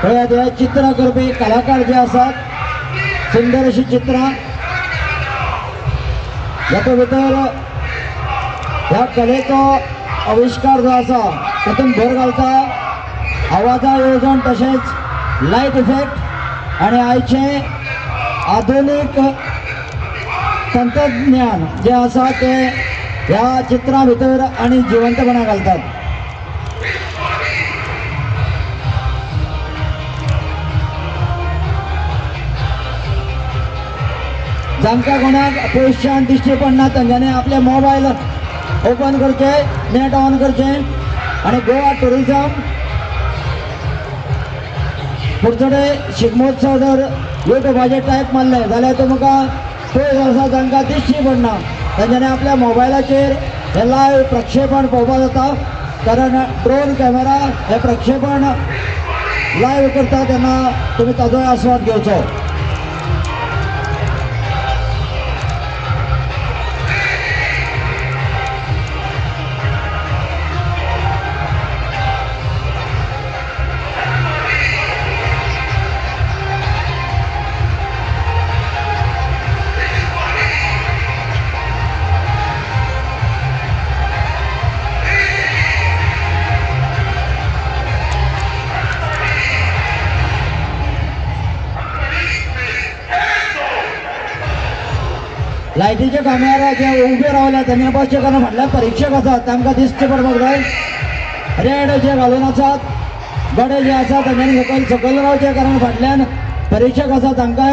S2: पळयात हे चित्र करपी कलाकार जे आसात सुंदर अशी चित्रां जातूंत भितर ह्या कलेचो आविश्कार जो आसा तातूंत भर घालता आवाजा येवजण तशेंच लायट इफेक्ट आनी आयचें आधुनीक तंत्रज्ञान जें आसा तें ह्या चित्रां भितर आनी जिवंतपणा घालतात. जांकां कोणाक पयशान दिश्टी पडना तांच्यांनी आपले मोबायल ओपन करचे, नेट ऑन करचें आनी गोवा टुरिजम कुडचडे शिगमोत्सव जर युट्यूबाचेर टायप मारलें जाल्यार तुमकां पयस आसा तांकां दिश्टी पडना तांच्यांनी आपल्या मोबायलाचेर हें लायव प्रक्षेपण पळोवपाक जाता, कारण ड्रोन कॅमेरा हें प्रक्षेपण लायव करता तेन्ना तुमी ताजोय आस्वाद घेवचो. लायटीच्या काम्यार जे उबे रावल्या तेन्ना बसचे, कारण फाटल्यान परीक्षक आसात तांकां दिश्टी पडपाक जाय. रेड जे घालून आसात गडे जे आसात तांच्यांनी सकयल सकयल रावचे, कारण फाटल्यान परीक्षक आसात तांकां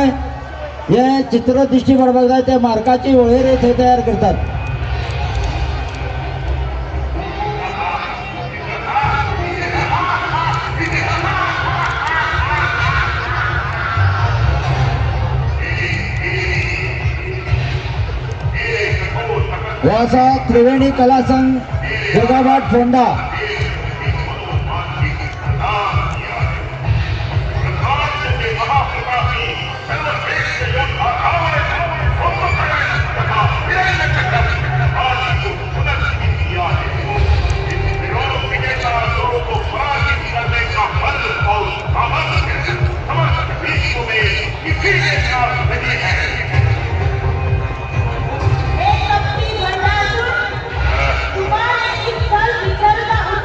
S2: हे चित्र दिश्टी पडपाक जाय. ते मार्काची वळेरी थंय तयार करतात. हो आसा त्रिवेणी कला संघ जोगाभाट फोंडा.
S4: तुम्हारे इस फल विचार का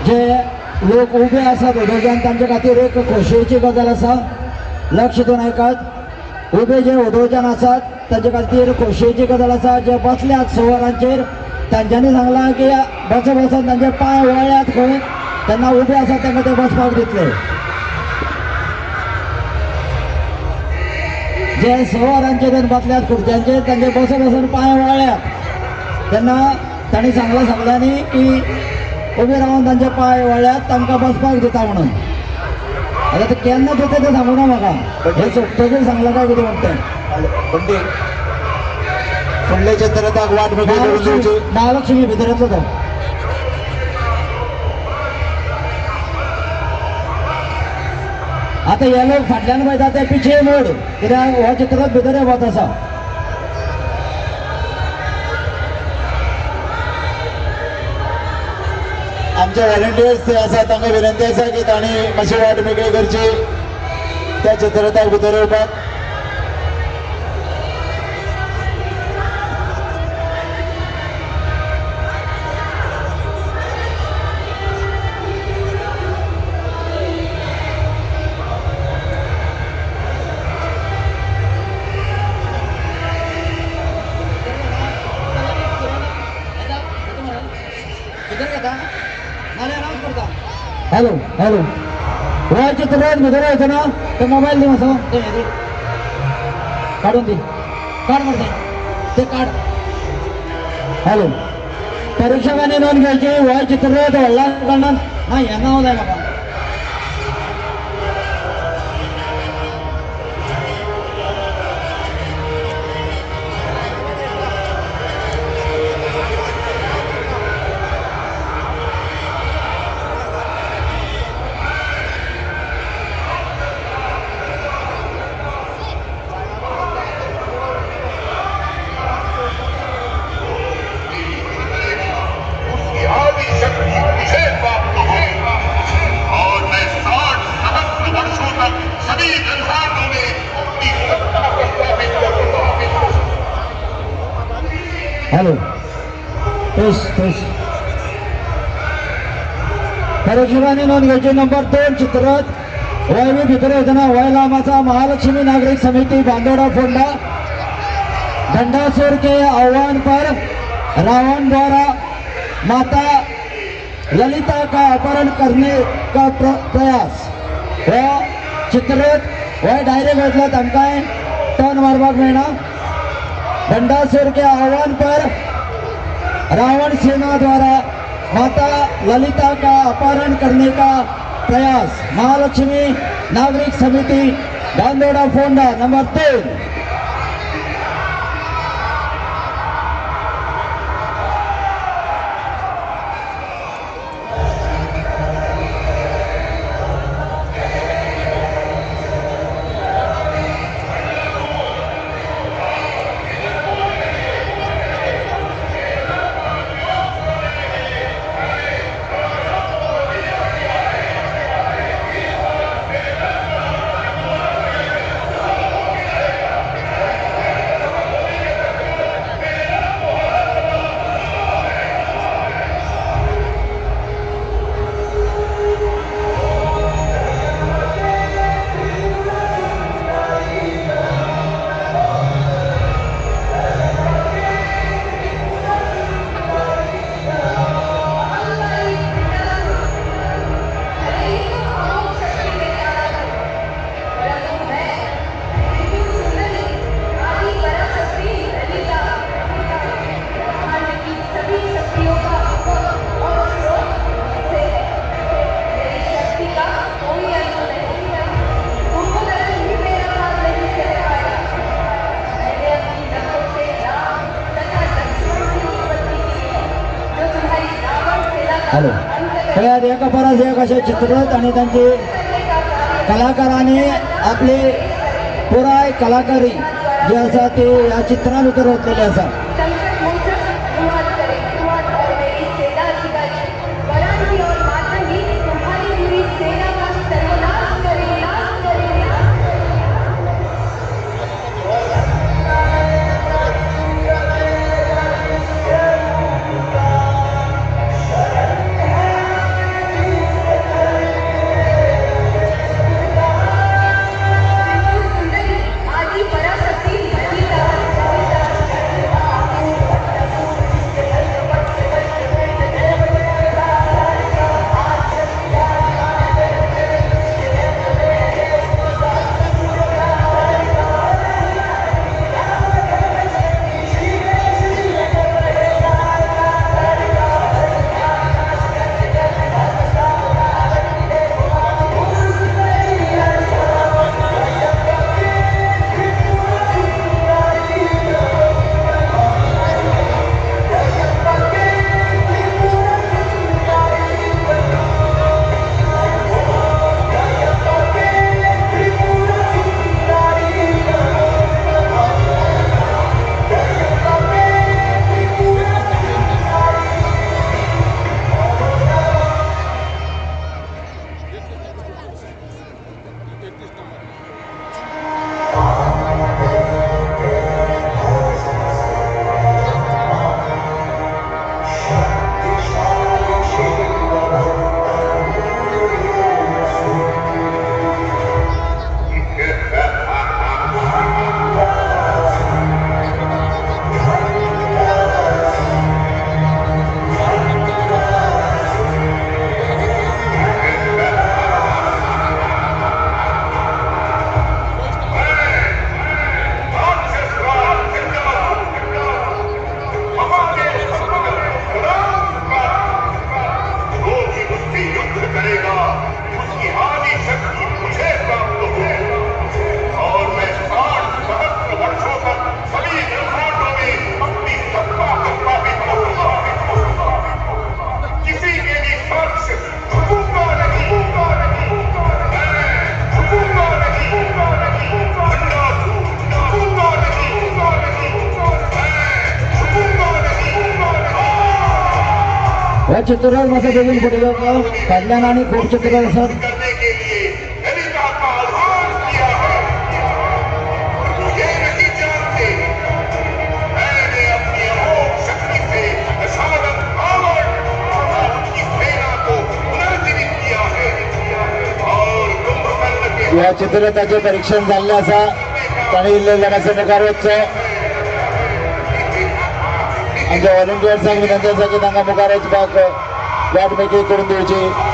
S2: जे लोक उबे आसात उदोच्यान तांचे खातीर एक खोशयेची गजाल आसा. लक्ष दिवन आयकात. उबे जे उदोच्यान आसात तांचे खातीर खोशयेची गजाल आसा. जे बसल्यात 6 वरांचेर तांच्यांनी सांगलां की बसो बसून तांचे पांय वळ्ळ्यात खंय, तेन्ना उबे आसात तांकां ते बसपाक दितले. जे 6 वरांचेर बसल्यात खुर्च्यांचेर तांचे बसून बसून पांय वळ्ळ्यात तेन्ना तांणी सांगलां सगळ्यांनी की उबे रावन तांचे पांय वळ्ळ्यात तांकां बसपाक दिता म्हणून. आतां ते केन्ना दिता तें सांगू ना म्हाका, हें सोंपतकीर सांगलां काय कितें म्हणटा तें.
S11: फुडल्या चित्ररथाक वाट मेकळी करून दिवची.
S2: महालक्ष्मी भितर येतलो तो. आतां हे लोक फाटल्यान वयता ते पिछे मोड, कित्याक हो चित्ररथ भितर वत आसा.
S11: आमचे व्हॉलंटियर्स ते आसा तांकां विनंती आसा की तांणी मातशी वाट मेकळी करची त्या चित्ररथाक भितर येवपाक.
S2: हॅलो हॅलो, हो चित्ररथ भितर येतो ना तो मोबायल दी मातसो, काडून दी, काड मरे ते काड. हॅलो, परीक्षकांनी नोंद घ्यायची. हो चित्ररथ व्हडल्या कारणान ना हें नांव जाय म्हाका. हॅलो, तेच तेच परीक्षकांनी नोंद घ्यायची. नंबर 2 चित्ररथ वयवी भितर येतना वय लामाचा महालक्ष्मी नागरिक समिती बांदोडा फोंडा दंडासुर के आह्वान पर रावण द्वारा माता ललिता का अपहरण करने का प्रयास. हो चित्ररथ वय डायरेक्ट वयतलो, तांकां टर्न मारपाक मेळना. दंडासुर के आह्वान पर रावण सेना द्वारा माता ललिता का अपहरण करने का प्रयास. महालक्ष्मी नागरिक समिति बांदोड़ा फोंडा नंबर 3. हॅलो, पळयात एका परस एक अशे चित्ररथ आनी तांची कलाकारांनी आपली पुराय कलाकारी जी आसा ती ह्या चित्रां भितर ओतलेली आसा.
S8: करेगा उसकी आदि शक्ति मुझे प्राप्त होगी और मैं 60 सहस्र वर्षों तक सभी ब्रह्मांडों में अपनी सत्ता स्थापित करूंगा। किसी के भी समक्ष झुकूंगा नहीं, मैं झुकूंगा नहीं, झुकूंगा नहीं, मैं झुकूंगा नहीं।
S2: ह्या चित्ररथ मातसो बेगीन फुडें येवपाक फाटल्यान आनी खूब चित्ररथ आसात।
S8: करने के लिए ललिता का आह्वान किया है। वो ये नहीं जानते मैंने अपनी अमोघ शक्ति से दशानन रावण तथा उसकी सेना को पुनर्जीवित किया है और कुंभकर्ण के
S11: ह्या चित्ररथाचें परीक्षण जाल्लें आसा। तांणी इल्लें लोकांचे मुखार वचचें। आमच्या व्हॉलंटियर्सांक विनंती आसा की तांकां मुखार वचपाक वाट मेकळी करून दिवची।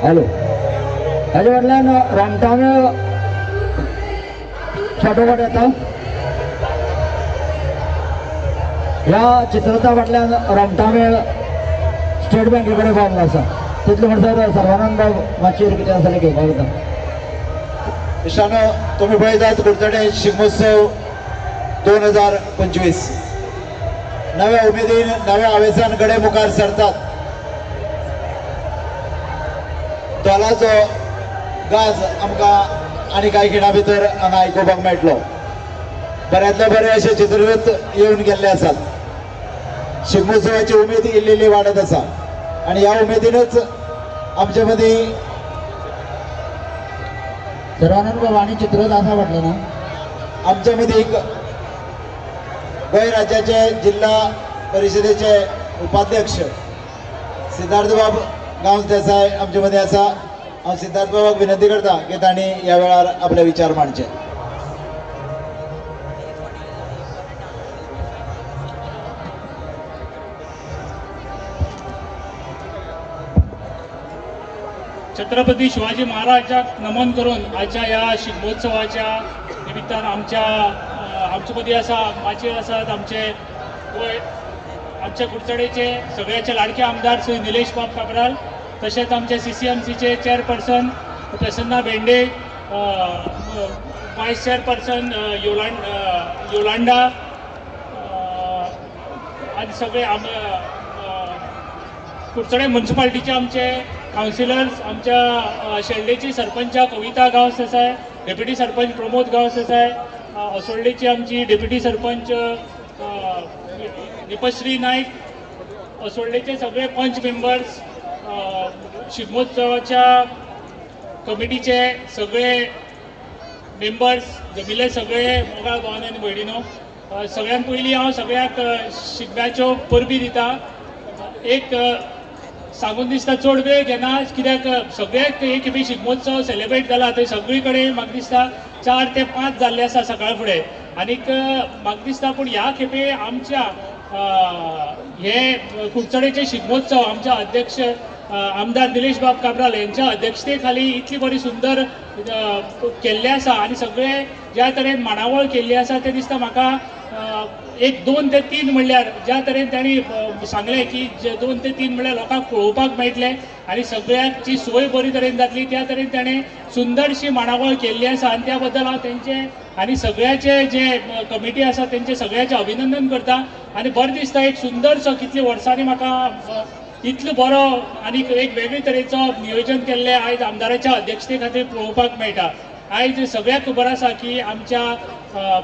S2: हॅलो, हाजे फाटल्यान रोमटामेळ फाटोफाट येता। ह्या चित्ररथा फाटल्यान रोमटामेळ स्टेट बँके कडेन पावूंक आसा। तितले म्हणसर सर्वानंद बाब मातशेर कितें आसा जाल्यार घेवपाक जाता।
S11: इश्टानो, तुमी पळयतात कुडचडें शिगमोत्सव 2025 नव्या उमेदीन नव्या हावेसान गडे मुखार सरतात। धोलाचो गाज आमकां आनी कांय खिणा भितर हांगा आयकुपाक मेळटलो। बऱ्यांतले बरे अशे चित्ररथ येवन गेल्ले आसात। शिगमोत्सवाची उमेद इल्ली इल्ली वाडत आसा आनी ह्या उमेदीनच आमचे मदीं
S2: सर्वानंद बाब आनी चित्ररथ आसा फाटल्यान।
S11: आमचे मदीं गोंय राज्याचे जिल्हा परिशदेचे उपाध्यक्ष सिद्धार्थबाब गांवस देसाय आमचे मदीं आसा। हांव सिद्धार्थ बाबाक विनंती करता की तांणी ह्या वेळार आपले विचार मांडचे।
S5: छत्रपती शिवाजी महाराजाक नमन करून आजच्या ह्या शिगमोत्सवाच्या निमित्तान आमच्या आमचे मदीं आसा माचयेर आसात आमचे गोंय आमच्या कुडचडेचे सगळ्याचे लाडके आमदार श्री निलेश बाब काब्राल, तशेंच आमचे CCMCचे chairperson Prasanna Bhende, vice chairperson Yolanda आनी सगळे कुडचडे म्युनिसिपालिटीचे आमचे कावन्सिलर्स, आमच्या शेल्डेची सरपंचा कविता गांवस देसाय, डेप्युटी सरपंच प्रमोद गांवस देसाय, असोल्डेची आमची डेप्युटी सरपंच दीपश्री नाईक, असोल्डेचे सगळे पंच मेंबर्स, शिगमोत्सवाच्या कमिटीचे सगळे मेंबर्स, जमिल्ले सगळे मोगाळ भावांनी आनी भयणीनो, सगळ्यात पयलीं हांव सगळ्यांक शिगम्याच्यो परबी दिता. एक सांगून दिसता चड वेळ घेना, कित्याक सगळ्याक एक खेपे शिगमोत्सव सेलिब्रेट जाला थंय सगळी कडेन म्हाका दिसता 4 ते 5 जाल्ले आसा सकाळ फुडें. आनीक म्हाका दिसता पूण ह्या खेपे आमच्या हे कुडचडेचे शिगमोत्सव आमच्या अध्यक्ष आमदार निलेश बाब काब्राल यांच्या अध्यक्षते खाली इतली बरी सुंदर केल्ले आसा आनी सगळे ज्या तरेन मांडावळ केल्ली आसा ते दिसता म्हाका एक 2 ते 3 म्हणल्यार ज्या तरेन तांणी सांगलें की 2 ते 3 म्हणल्यार लोकांक पळोवपाक मेळटलें आनी सगळ्यांची सोय बरी तरेन जातली, त्या तरेन ताणें सुंदरशी मांडावळ केल्ली आसा आनी त्या बद्दल हांव तेंचे आनी सगळ्याचे जे कमिटी आसा तेंचे सगळ्याचें अभिनंदन करता. आनी बरें दिसता एक सुंदरसो कितले वर्सांनी म्हाका इतलो बरो आनी एक वेगळे तरेचो नियोजन केल्लें आयज आमदाराच्या अध्यक्षते खातीर पळोवपाक मेळटा. आयज सगळ्याक खबर आसा की आमच्या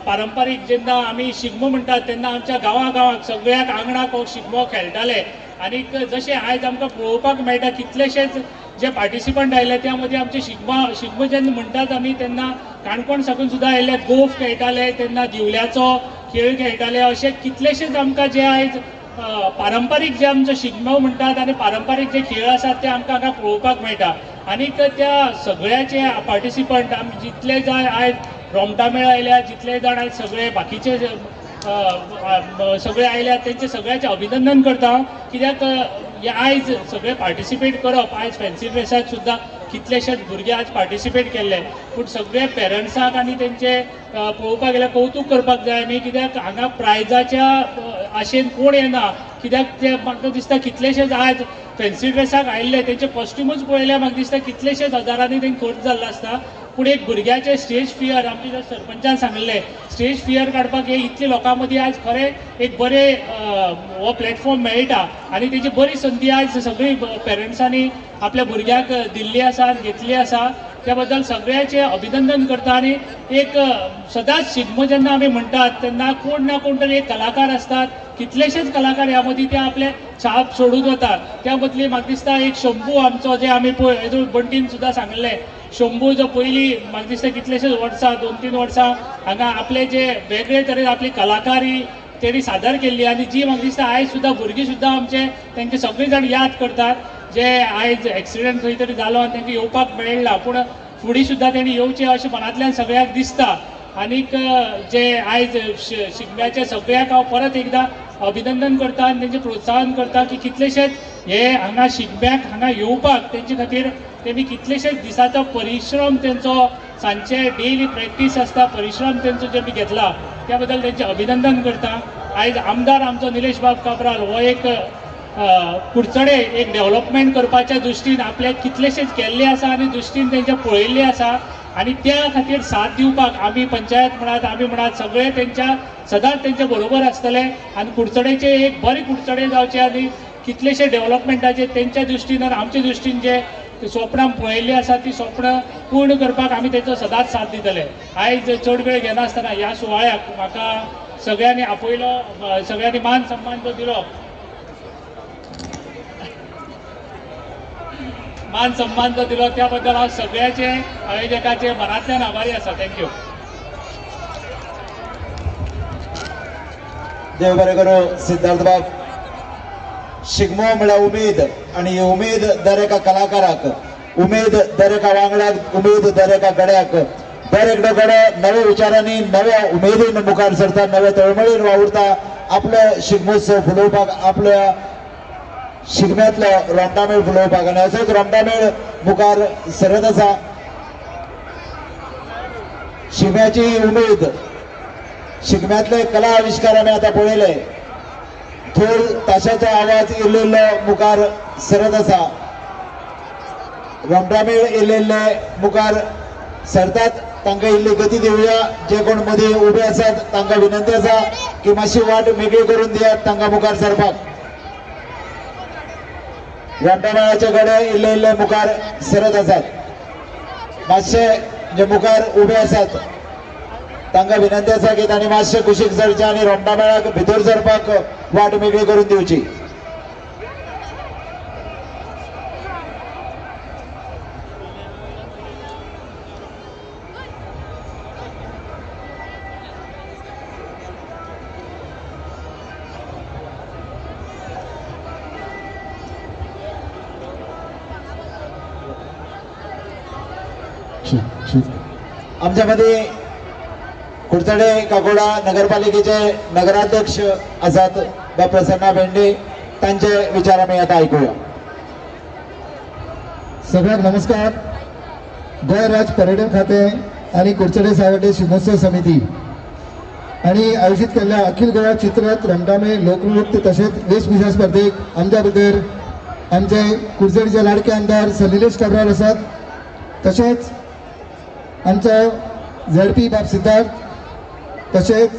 S5: पारंपारीक जेन्ना आमी शिगमो म्हणटात तेन्ना आमच्या गांवां गांवांक सगळ्याक आंगणाक हो शिगमो खेळटाले आनीक जशें आयज आमकां पळोवपाक मेळटा कितलेशेच जे पार्टिसिपंट आयले त्या मदीं आमचे शिगमो जेन्ना म्हणटात आमी तेन्ना काणकोण साकून सुद्दां आयले, गोफ खेळटाले, तेन्ना दिवल्याचो खेळ खेळटाले, अशे कितलेशेच आमकां जे आयज पारंपारीक जे आमचो शिगमो म्हणटात आनी पारंपारीक जे खेळ आसात ते आमकां हांगा पळोवपाक मेळटा. आनीक त्या सगळ्याचे पार्टिसिपंट आमी जितले जाण आयज रोमटामेळ आयल्या, जितले जाण आयज सगळे बाकीचे सगळे आयल्या तेंचे सगळ्याचे अभिनंदन करता, कित्याक आयज सगळे पार्टिसिपेट करप, आयज फॅन्सी ड्रेसाक सुद्दां कितलेशेच भुरगे आज पार्टिसिपेट केल्ले, पूण सगळे पेरंट्सांक आनी तेंचे पळोवपाक गेल्यार कौतूक करपाक जाय आमी, कित्याक हांगा प्रायजाच्या आशेन कोण येना, कित्याक ते म्हाका दिसता कितलेशेच आज फॅन्सी ड्रेसाक आयिल्ले तेंचे कॉस्ट्युमूच पळयल्यार म्हाका दिसता कितलेशेच हजारांनी तेंकां खर्च जाल्लो आसता. पूण एक भुरग्याचे स्टेज फियर, आमचे सरपंचान सांगिल्लें स्टेज फियर काडपाक हे इतले लोकां मदीं आयज खरें एक बरें हो प्लॅटफॉर्म मेळटा आनी तेजी बरी संदी आयज सगळीं पेरंट्सांनी आपल्या भुरग्यांक दिल्ली आसा आनी घेतली आसा, त्या बद्दल सगळ्याचें अभिनंदन करता. आनी एक सदांच शिगमो जेन्ना आमी म्हणटात तेन्ना कोण ना कोण तरी एक कलाकार आसतात, कितलेशेच कलाकार ह्या मदीं ते आपले छाप सोडून वतात. त्या मदली म्हाका दिसता एक शंभू आमचो, जे आमी पळय बंटीन सुद्दां सांगिल्लें, शंभू जो पयलीं म्हाका दिसता कितलेशेच वर्सां 2-3 वर्सां हांगा आपले जे वेगळे तरेन आपली कलाकारी तेणी सादर केल्ली आनी जी म्हाका दिसता आयज सुद्दां भुरगीं सुद्दां आमचे तेंचे सगळे जाण याद करतात, जे आयज एक्सिडंट खंय तरी जालो आनी तेंकां येवपाक मेळना, पूण फुडें सुद्दां तेणी येवचें अशें मनांतल्यान सगळ्यांक दिसता. आनीक जे आयज शिगम्याचे सगळ्यांक हांव परत एकदां अभिनंदन करता आनी तेंचें प्रोत्साहन करता की कितलेशेच हे हांगा शिगम्याक हांगा येवपाक तेंचे खातीर तेमी कितलेशेच दिसाचो परिश्रम तेंचो सांजचे डेली प्रॅक्टीस आसता, परिश्रम तेंचो जे मी घेतला त्या बद्दल तेंचें अभिनंदन करता. आयज आमदार आमचो निलेश बाब काब्राल हो एक कुडचडे एक डेव्हलपमेंट करपाच्या दृश्टीन आपल्याक कितलेशेच केल्ले आसा आनी दृश्टीन तेंचे पळयल्ले आसा आनी त्या खातीर साथ दिवपाक आमी पंचायत म्हणात, आमी म्हणात, सगळे तेंच्या सदांच तेंच्या बरोबर आसतले आनी कुडचडेचे एक बरें कुडचडे जावचे आनी कितलेशे डेव्हलपमेंटाचे तेंच्या दृश्टीन आनी आमच्या दृश्टीन जे स्वप्नां पळयल्लीं आसा ती स्वप्नां पूर्ण करपाक आमी तेंचो सदांच साथ दितले. आयज चड वेळ घेनासतना ह्या सुवाळ्याक म्हाका सगळ्यांनी आपयलो, सगळ्यांनी मान सन्मान जो दिलो, मान सन्मान जो दिलो त्या बद्दल हांव सगळ्याचे आयोजकाचे मनांतल्यान आभारी आसा. Thank you.
S11: देव बरें करूं सिद्धार्थ बाब. शिगमो म्हळ्यार उमेद आनी ही उमेद दर एका कलाकाराक, उमेद दर एका वांगड्याक, उमेद दर एका गड्याक, दर एकलो गडो नव्या विचारांनी नव्या उमेदीन मुखार सरता, नव्या तळमळीन वावुरता, आपलो शिगमोत्सव फुलोवपाक, आपल्या शिगम्यांतलो रोमटामेळ फुलोवपाक, आनी असोच रोमटामेळ मुखार सरत आसा. शिगम्याची उमेद, शिगम्यांतले कला आविश्कार आमी आतां पळयले, धोल ताशाचो आवाज इल्लो इल्लो मुखार सरत आसा, रोमटामेळ इल्ले इल्ले मुखार सरतात, तांकां इल्ली गती दिवया. जे कोण मदीं उबे आसात तांकां विनंती आसा की मातशी वाट मेकळी करून दियात तांकां मुखार सरपाक. रोमटामेळाचे गडे इल्ले इल्ले मुखार सरत आसात, मातशे जे मुखार उबे आसात तांकां विनंती आसा की तांणी मातशे कुशीक सरचें आनी रोमटामेळाक भितर सरपाक वाट मेकळी करून दिवची. आमच्या मदीं कुडचडे काकोडा नगरपालिकेचे नगराध्यक्ष आसात बा प्रसन्ना भेंडे, तांचे विचार आमी आतां आयकुया.
S6: सगळ्यांक नमस्कार. गोंय राज्य पर्यटन खातें आनी कुडचडे सावड्डे शिगमोत्सव समिती आनी आयोजीत केल्ल्या अखिल गोवा चित्ररथ रमटामे लोकनृत्य तशेंच वेशभूषा स्पर्धेक आमच्या भितर आमचे कुडचडचे लाडके आमदार सर निलेश काब्राल आसात, तशेंच आमचो झेडपी बाब सिद्धार्थ, तशेंच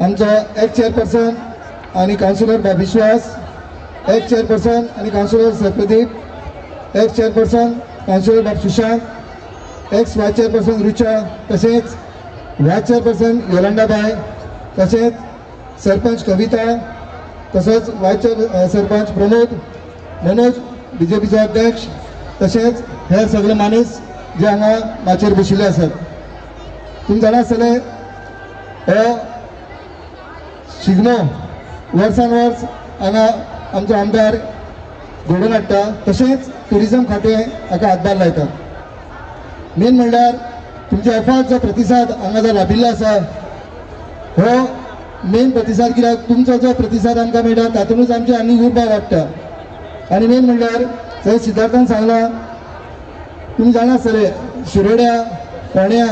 S6: आमचो एक्स चेअरपर्सन आनी कावन्सिलर बाब विश्वास, एक्स चेअरपर्सन आनी councillor sir Pradeep, ex chairperson councillor Bab Sushant, ex vice chairperson Rucha, तशेंच वायस चेअरपर्सन योलांडाबाय, तशेंच सरपंच कविता, तसोच वायस सरपंच प्रमोद मनोज बीजेपीचो अध्यक्ष, तशेंच हे सगळे माणूस जे हांगा माचयेर बशिल्ले आसात. तुमी जाणा आसतले हो शिगमो वर्सान वर्स हांगा आमचो आमदार घडोवन हाडटा, तशेंच ट्युरिजम खातें हाका हातभार लायता. मेन म्हणल्यार तुमच्या एफर्ट जो प्रतिसाद हांगा जो लाभिल्लो आसा हो मेन प्रतिसाद, कित्याक तुमचो जो प्रतिसाद आमकां मेळटा तातूंतच आमची आनी उर्बा वाडटा. आनी मेन म्हणल्यार जंय सिद्धार्थान सांगलां, तुमी जाणा आसतले शिरोड्या फोंड्या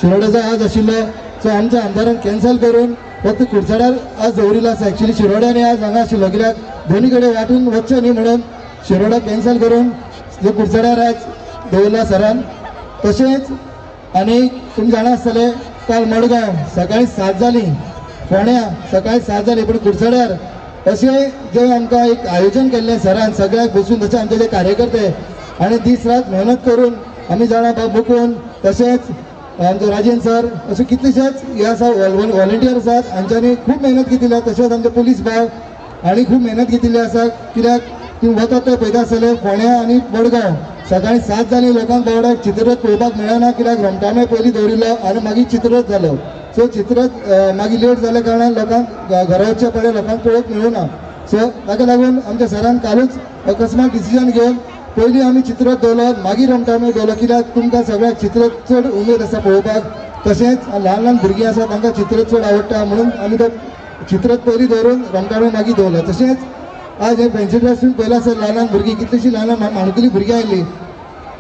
S6: शिरोड्याचो आज आशिल्लो सो आमच्या आमदारान कॅन्सल करून फक्त कुडचड्यार आज दवरिल्लो आसा. एक्चुली शिरोड्यानी आज हांगा आशिल्लो, कित्याक दोनी कडेन वांटून वचचें न्ही म्हणून शिरोडा कॅन्सल करून जो कुडचड्यार आज दवरला सरान. तशेंच आनी तुमी जाणा आसतले काल मडगांव सकाळी 7 जालीं, फोंड्या सकाळी 7 जालीं, पूण कुडचड्यार अशें जें आमकां एक आयोजन केल्लें सरान सगळ्याक बसून, तशें आमचे जे कार्यकर्ते आनी दीस रात मेहनत करून आमी जाणा बाब मुकून, तशेंच आमचो राजेन सर, अशे कितलेशेच हे आसा व्हॉलंटियर आसात हांच्यांनी खूब मेहनत घेतिल्ली आसा. तशेंच आमचे पुलीस भाव हांणी खूब मेहनत घेतिल्ली आसा, कित्याक तुमी वतात ते पळयता आसतले फोंड्या आनी मडगांव सकाळी 7 जालीं लोकांक बावड्याक चित्ररथ पळोवपाक मेळना, कित्याक रमटामे पयलीं दवरिल्लो आनी मागीर चित्ररथ जालो. सो चित्ररथ मागीर लेट जाल्या कारणान लोकांक घरा वचचें पडलें, लोकांक पळोवंक मेळूना. सो ताका लागून आमच्या सरान कालूच अकस्मात डिसिजन घेवन पयलीं आमी चित्ररथ दवरलो मागीर रमटामे दवरलो, कित्याक तुमकां सगळ्याक चित्ररथ चड उमेद आसा पळोवपाक, तशेंच ल्हान ल्हान भुरगीं आसा तांकां चित्ररथ चड आवडटा म्हणून आमी तो चित्ररथ पयलीं दवरून रमटामे मागीर दवरलो. तशेंच आज हे फॅन्सी ड्रेस तुमी पळयला आसत, ल्हान ल्हान भुरगीं कितलीशीं ल्हान ल्हान माणकुलीं भुरगीं आयलीं,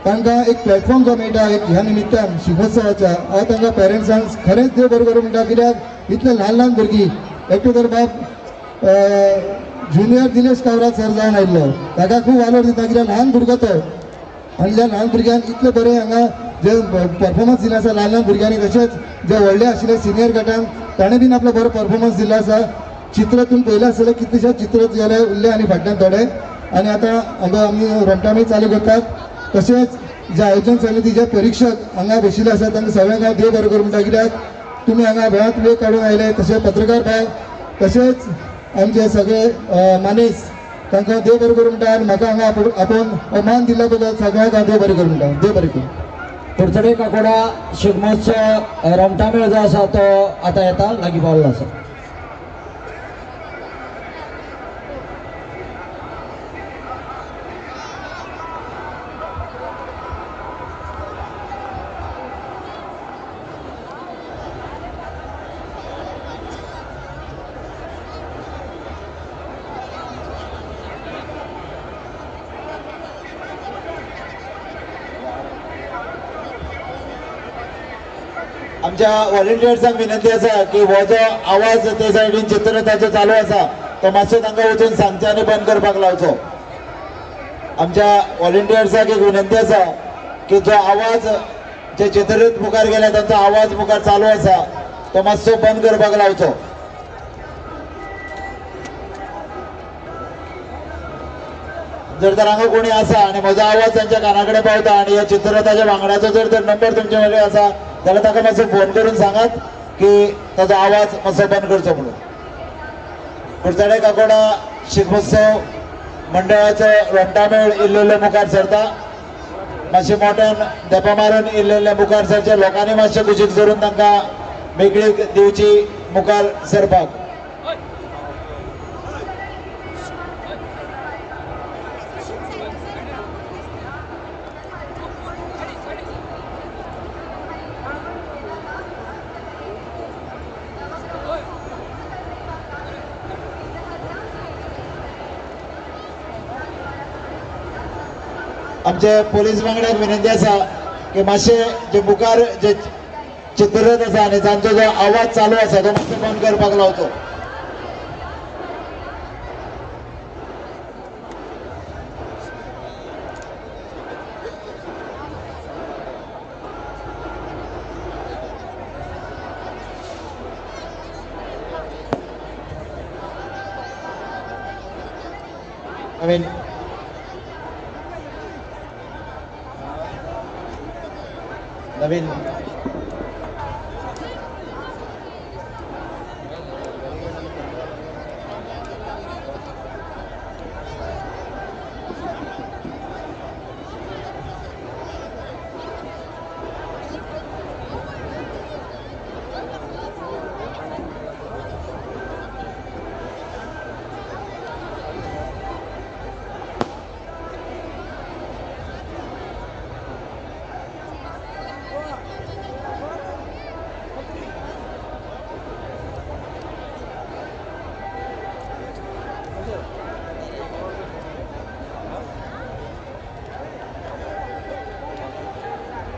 S6: तांकां एक प्लॅटफॉर्म जो मेळटा एक ह्या निमित्तान शिगमोत्सवाच्या, हांव तांकां पेरंट्सांक खरेंच देव बरें करूं म्हणटा, कित्याक इतले ल्हान ल्हान भुरगीं, एकटो तर बाब ज्युनियर दिनेश कावराज सर जावन आयिल्लो, ताका खूब वालोर दिता, कित्याक ल्हान भुरगो तो, आनी त्या ल्हान भुरग्यांक इतले बरें हांगा जे परफॉर्मन्स दिलो आसा ल्हान ल्हान भुरग्यांनी, तशेंच जे व्हडले आशिल्ले सिनियर गटान ताणें बीन आपलो बरो परफॉर्मन्स दिलो आसा. चित्र तुमी पळयलें आसतलें, कितलेशेच चित्र गेले उरले आनी फाटल्यान थोडे, आनी आतां हांगा आमी रमटामे चालू करतात. तशेंच जे आयोजन समितीचे परीक्षक हांगा बशिल्ले आसात तांकां सगळ्यांक हांव देव बरें करूं म्हणटा, कित्याक तुमी हांगा वेळांत वेळ काडून आयले, तशेंच पत्रकार भाव, तशेंच आमचे सगळे मानेस, तांकां देव बरें करूं म्हणटा आनी म्हाका हांगा आपोवन मान दिल्ल्या बद्दल सगळ्यांक हांव देव बरें करूं म्हणटा. देव बरें करूं.
S2: कुडचडे काकोडा शिगमोत्सव रमटामेळ जो आसा तो आतां येता लागीं पावल्लो आसा.
S11: आमच्या व्हॉलंटियर्सांक विनंती आसा की हो जो आवाज ते सायडीन चित्ररथाचो चालू आसा तो मातसो तांकां वचून सांगचें आनी बंद करपाक लावचो. आमच्या व्हॉलंटियर्सांक एक विनंती आसा की जो आवाज जे चित्ररथ मुखार गेले तांचो आवाज मुखार चालू आसा तो मातसो बंद करपाक लावचो. जर तर हांगा कोणी आसा आनी म्हजो आवाज तांच्या काना कडेन पावता आनी ह्या चित्ररथाच्या वांगड्याचो जर तर नंबर तुमचे कडेन आसा जाल्यार ताका मातसो फोन करून सांगात की ताचो आवाज मातसो बंद करचो म्हणून. कुडचडे काकोडा शिगमोत्सव मंडळाचो रमटामेळ इल्लो इल्लो मुखार सरता, मातशें मोठ्यान धेंपा मारून इल्ले इल्ले मुखार सरचे, लोकांनी मातशें कुशीक सरून तांकां मेकळीक दिवची मुखार सरपाक. आमचे पोलीस वांगड्यांक विनंती आसा की मातशे जे मुखार जे चित्ररथ आसा आनी जांचो जो आवाज चालू आसा तो मातसो बंद करपाक लावचो. I mean, Naveen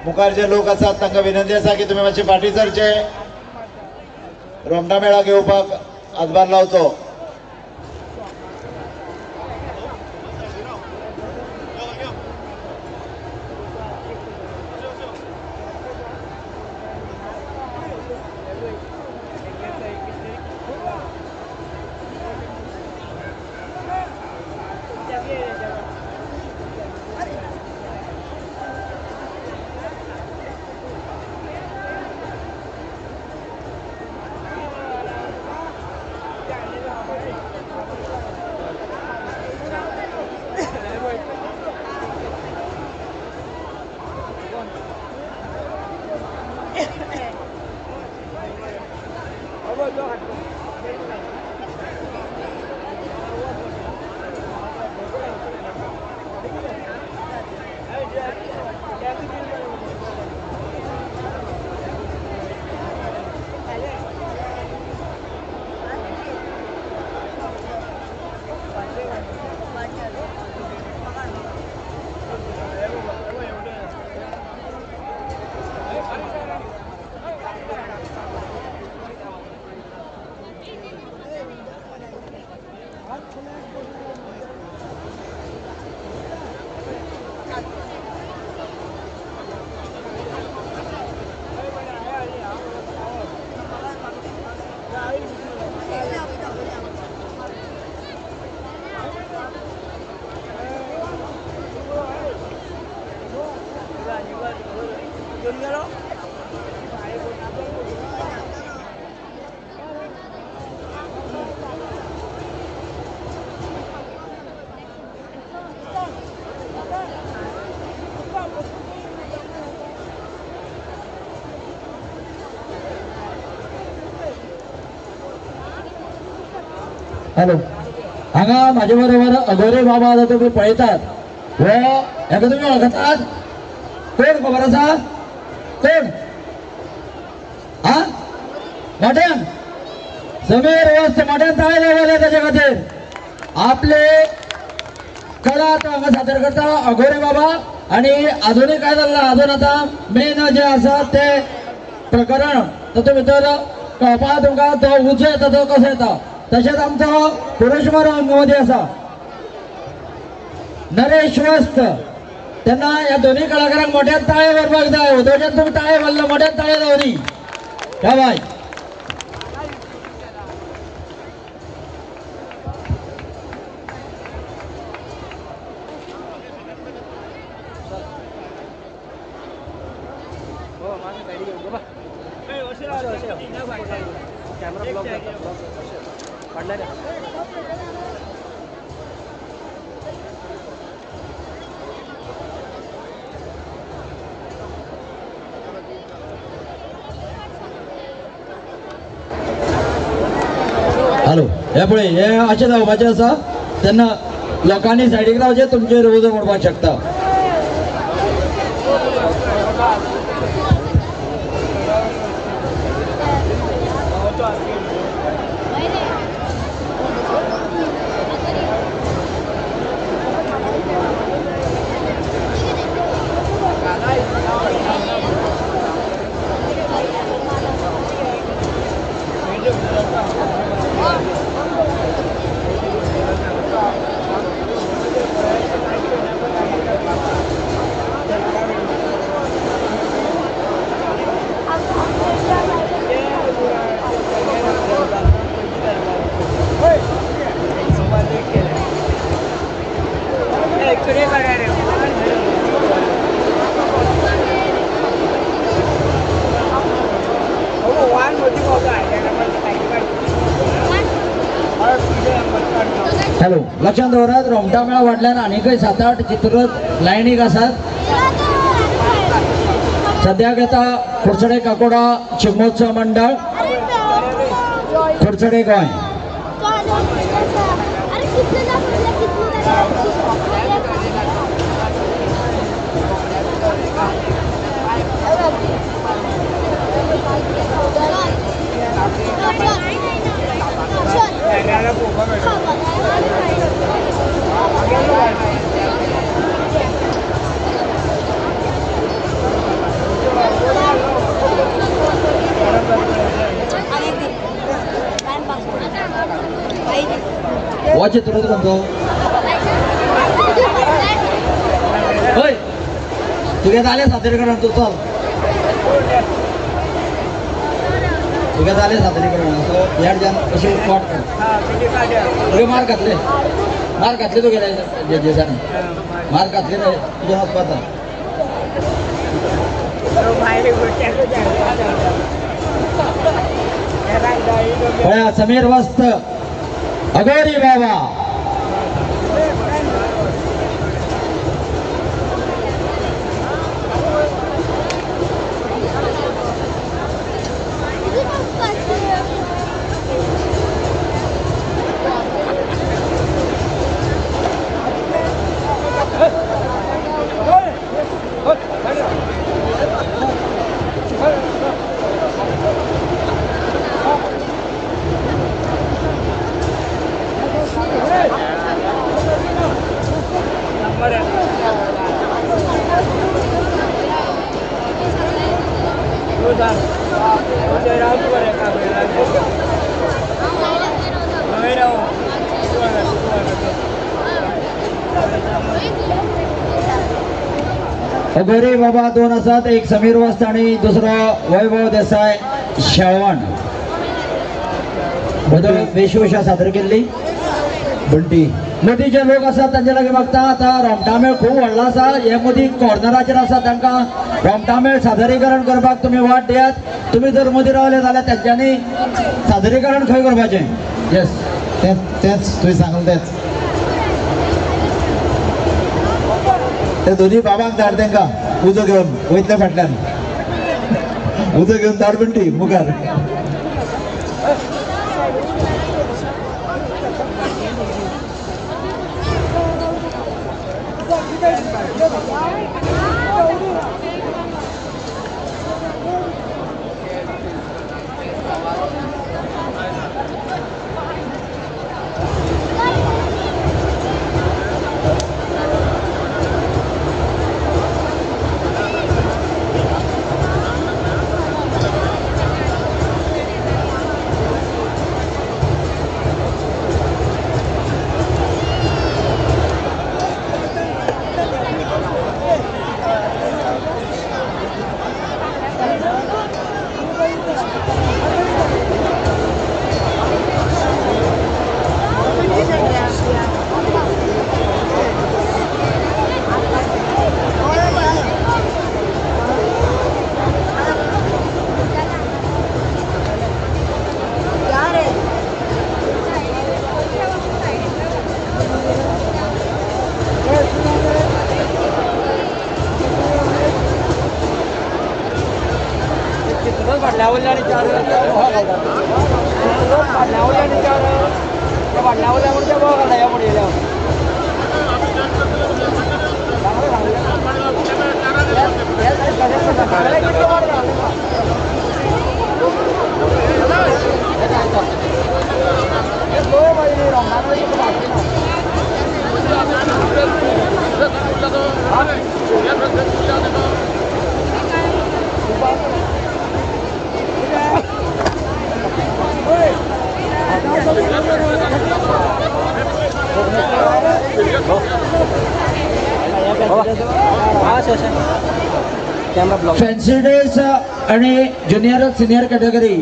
S11: मुखार जे लोक आसात तांकां विनंती आसा की तुमी मातशे फाटीं सरचे, रोमटा मेळाक येवपाक हातभार लावचो.
S2: हॅलो, हांगा म्हाजे बरोबर अगोरे बाबा आतां तुमी पळयतात, हो हेका तुमी वळखतात? कोण खबर आसा? कोण? हा, मोठ्यान समीर वस्त मोठ्यान ताळे लावले ताजे खातीर. आपले कला तो हांगा सादर करता अगोरे बाबा. आनी आजुनूय काय जाल्लां, आजून आतां मेन जें आसा तें प्रकरण तातूंत भितर कळपा तुमकां तो उजो येता तो कसो येता. तशेंच आमचो पुरुषमारो मदीं आसा नरेश वस्त. तेन्ना ह्या दोनूय कलाकारांक मोठ्यान ताळे मारपाक जाय. उदोच्यान तुमी ताळे मारले, मोठ्यान ताळे जावनी. ह्या बाय हॅलो, हे पळय हे अशें जावपाचें आसा तेन्ना लोकांनी सायडीक रावचें, तुमचेर उजो मोडपाक शकता. हॅलो लक्षात दवरात रोमटामेळा वाडल्यान आनीकय 7-8 चित्ररथ लायनीक आसात. सद्याक येता कुडचडे काकोडा शिगमोत्सव मंडळ कुडचडे गोंय. हो चित्ररथ कोणतो? हय तुगे जालें सादरीकरण, तूं चल, तुगे जालें सादरीकरण. सो ह्या जान अशें कट कर, तुगे मार घातले, मार घातले तुगे जजेसांनी मार घातले रे तुज्या वचपाचा. पळया समीर वस्त अगोरी बाबा. अगोरी बाबा 2 आसात, एक समीर वस्त आणि दुसरो वैभव देसाय शेळवण. बदल वेशभूषा सादर केल्ली. बंटी मदीं जे लोक आसात तांचे लागीं मागता आतां रोमटामेळ खूब व्हडलो आसा, हे मदीं कॉर्नराचेर आसा तांकां रोमटामेळ सादरीकरण करपाक तुमी वाट दियात. तुमी जर मदीं रावले जाल्यार तेंच्यांनी सादरीकरण खंय करपाचें? येस,
S11: तेंच तेंच तुवें सांगलें तेंच. ते दोन्ही बाबांक धाड तांकां उजो घेवन वयतले फाटल्यान, उजो घेवन धाड बंटी मुखार.
S2: फॅन्सी ड्रेस आणि ज्युनियर सिनियर कॅटेगरी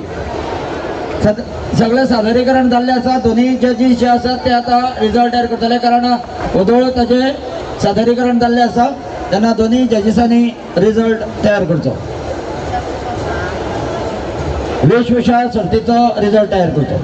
S2: सगळें सादरीकरण जाल्लें आसा. दोनूय जजीस जे आसात ते आतां रिजल्ट तयार करतले, कारण ओदोळ ताजें सादरीकरण जाल्लें आसा तेन्ना दोनूय जजीसांनी रिजल्ट तयार करचो, वेशभूषा सर्तीचो रिजल्ट तयार करचो.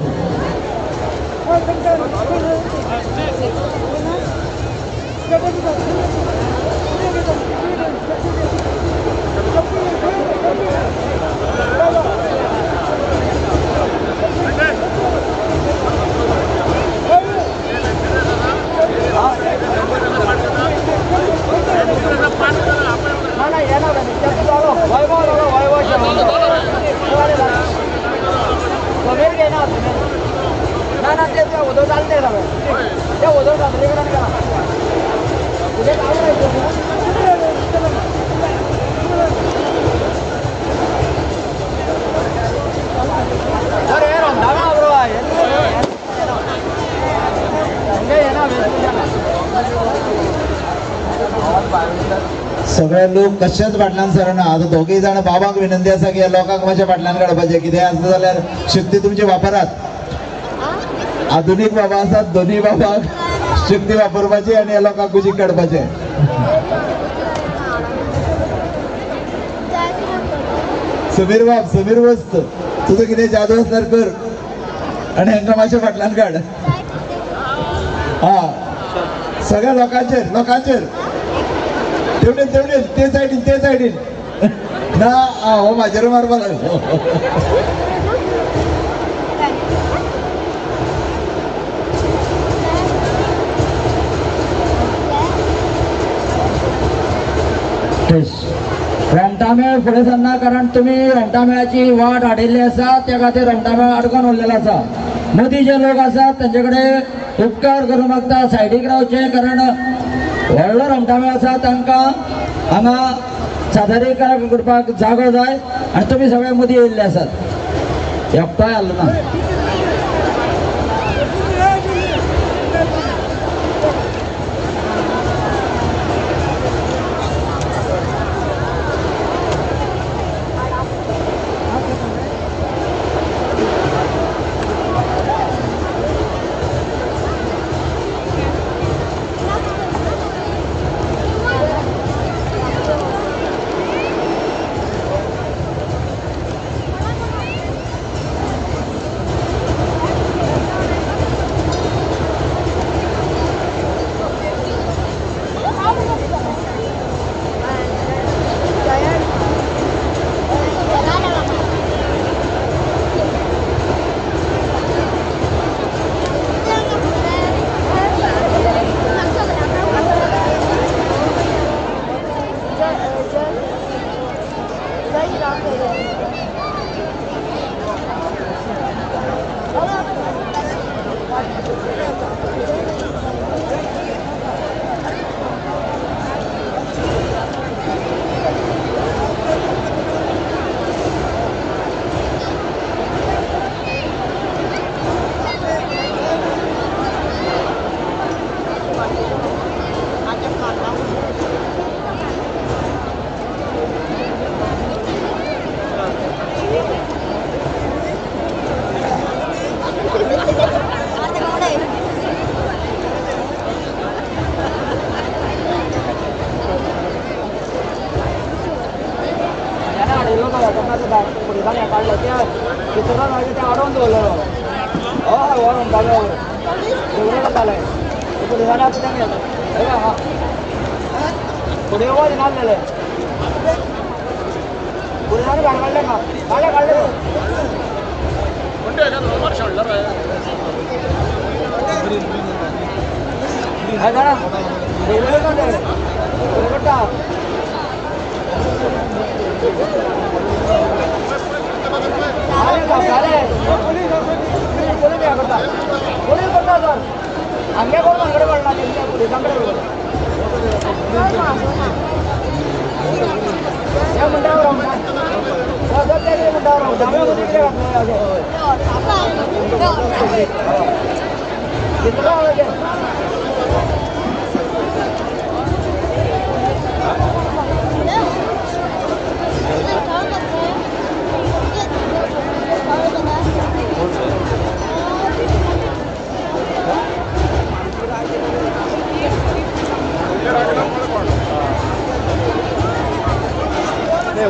S11: सगळे लोक कशेच फाटल्यान सरना. आतां दोगूय जाण बाबांक विनंती आसा की ह्या लोकांक मातशें फाटल्यान काडपाचें. कितें आसता जाल्यार शक्ती तुमची वापरात. आधुनीक बाबा आसात, दोनूय बाबांक शक्ती वापरपाची आनी ह्या लोकांक कुशीक काडपाचें. समीर बाब, समीर वस्त, तुजो कितें जादू आसल्यार कर आनी हांकां मातशें फाटल्यान काड. हा, सगळ्या लोकांचेर लोकांचेर तेवडेन तेवडेन ते सायडीन ते सायडीन ना हो म्हाजेर मारपा लागलो.
S2: रोमटामेळ फुडें सरना कारण तुमी रोमटामेळाची वाट हाडिल्ली आसा, त्या खातीर रोमटामेळ अडकोन उरलेलो आसा. मदीं जे लोक आसात तेंचे कडेन उपकार करूं मागता सायडीक रावचें, कारण व्हडलो रोमटामेळ आसा, तांकां हांगा सादरीकरण करपाक जागो जाय आनी तुमी सगळे मदीं येयल्ले आसात. एकटोय आसलो ना.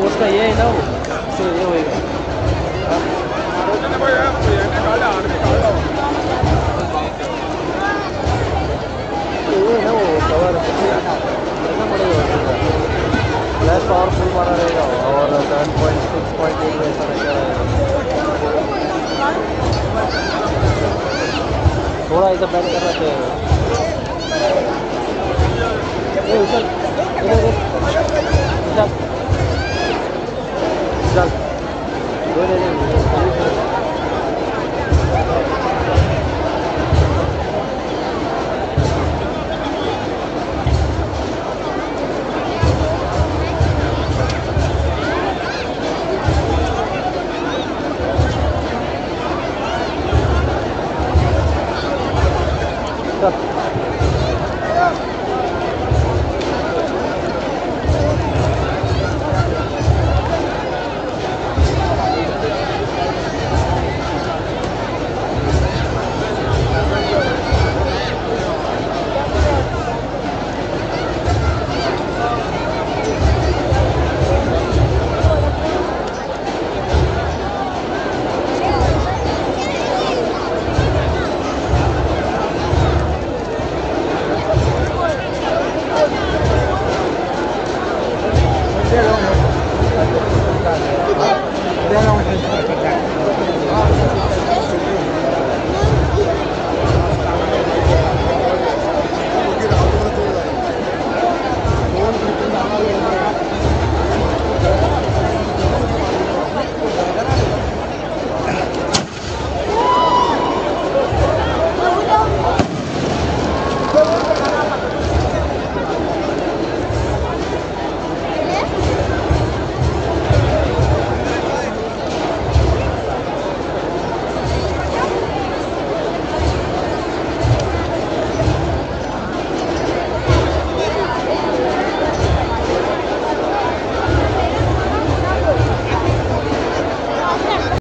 S1: उसका ये है ना, वो ये होएगा। ये है ना वो कवर करना पड़ेगा, फ्लैश पावरफुल मारा रहेगा और 7.6.8 वैसा रहेगा। थोड़ा ऐसा बैन करना चाहिए। चल चल.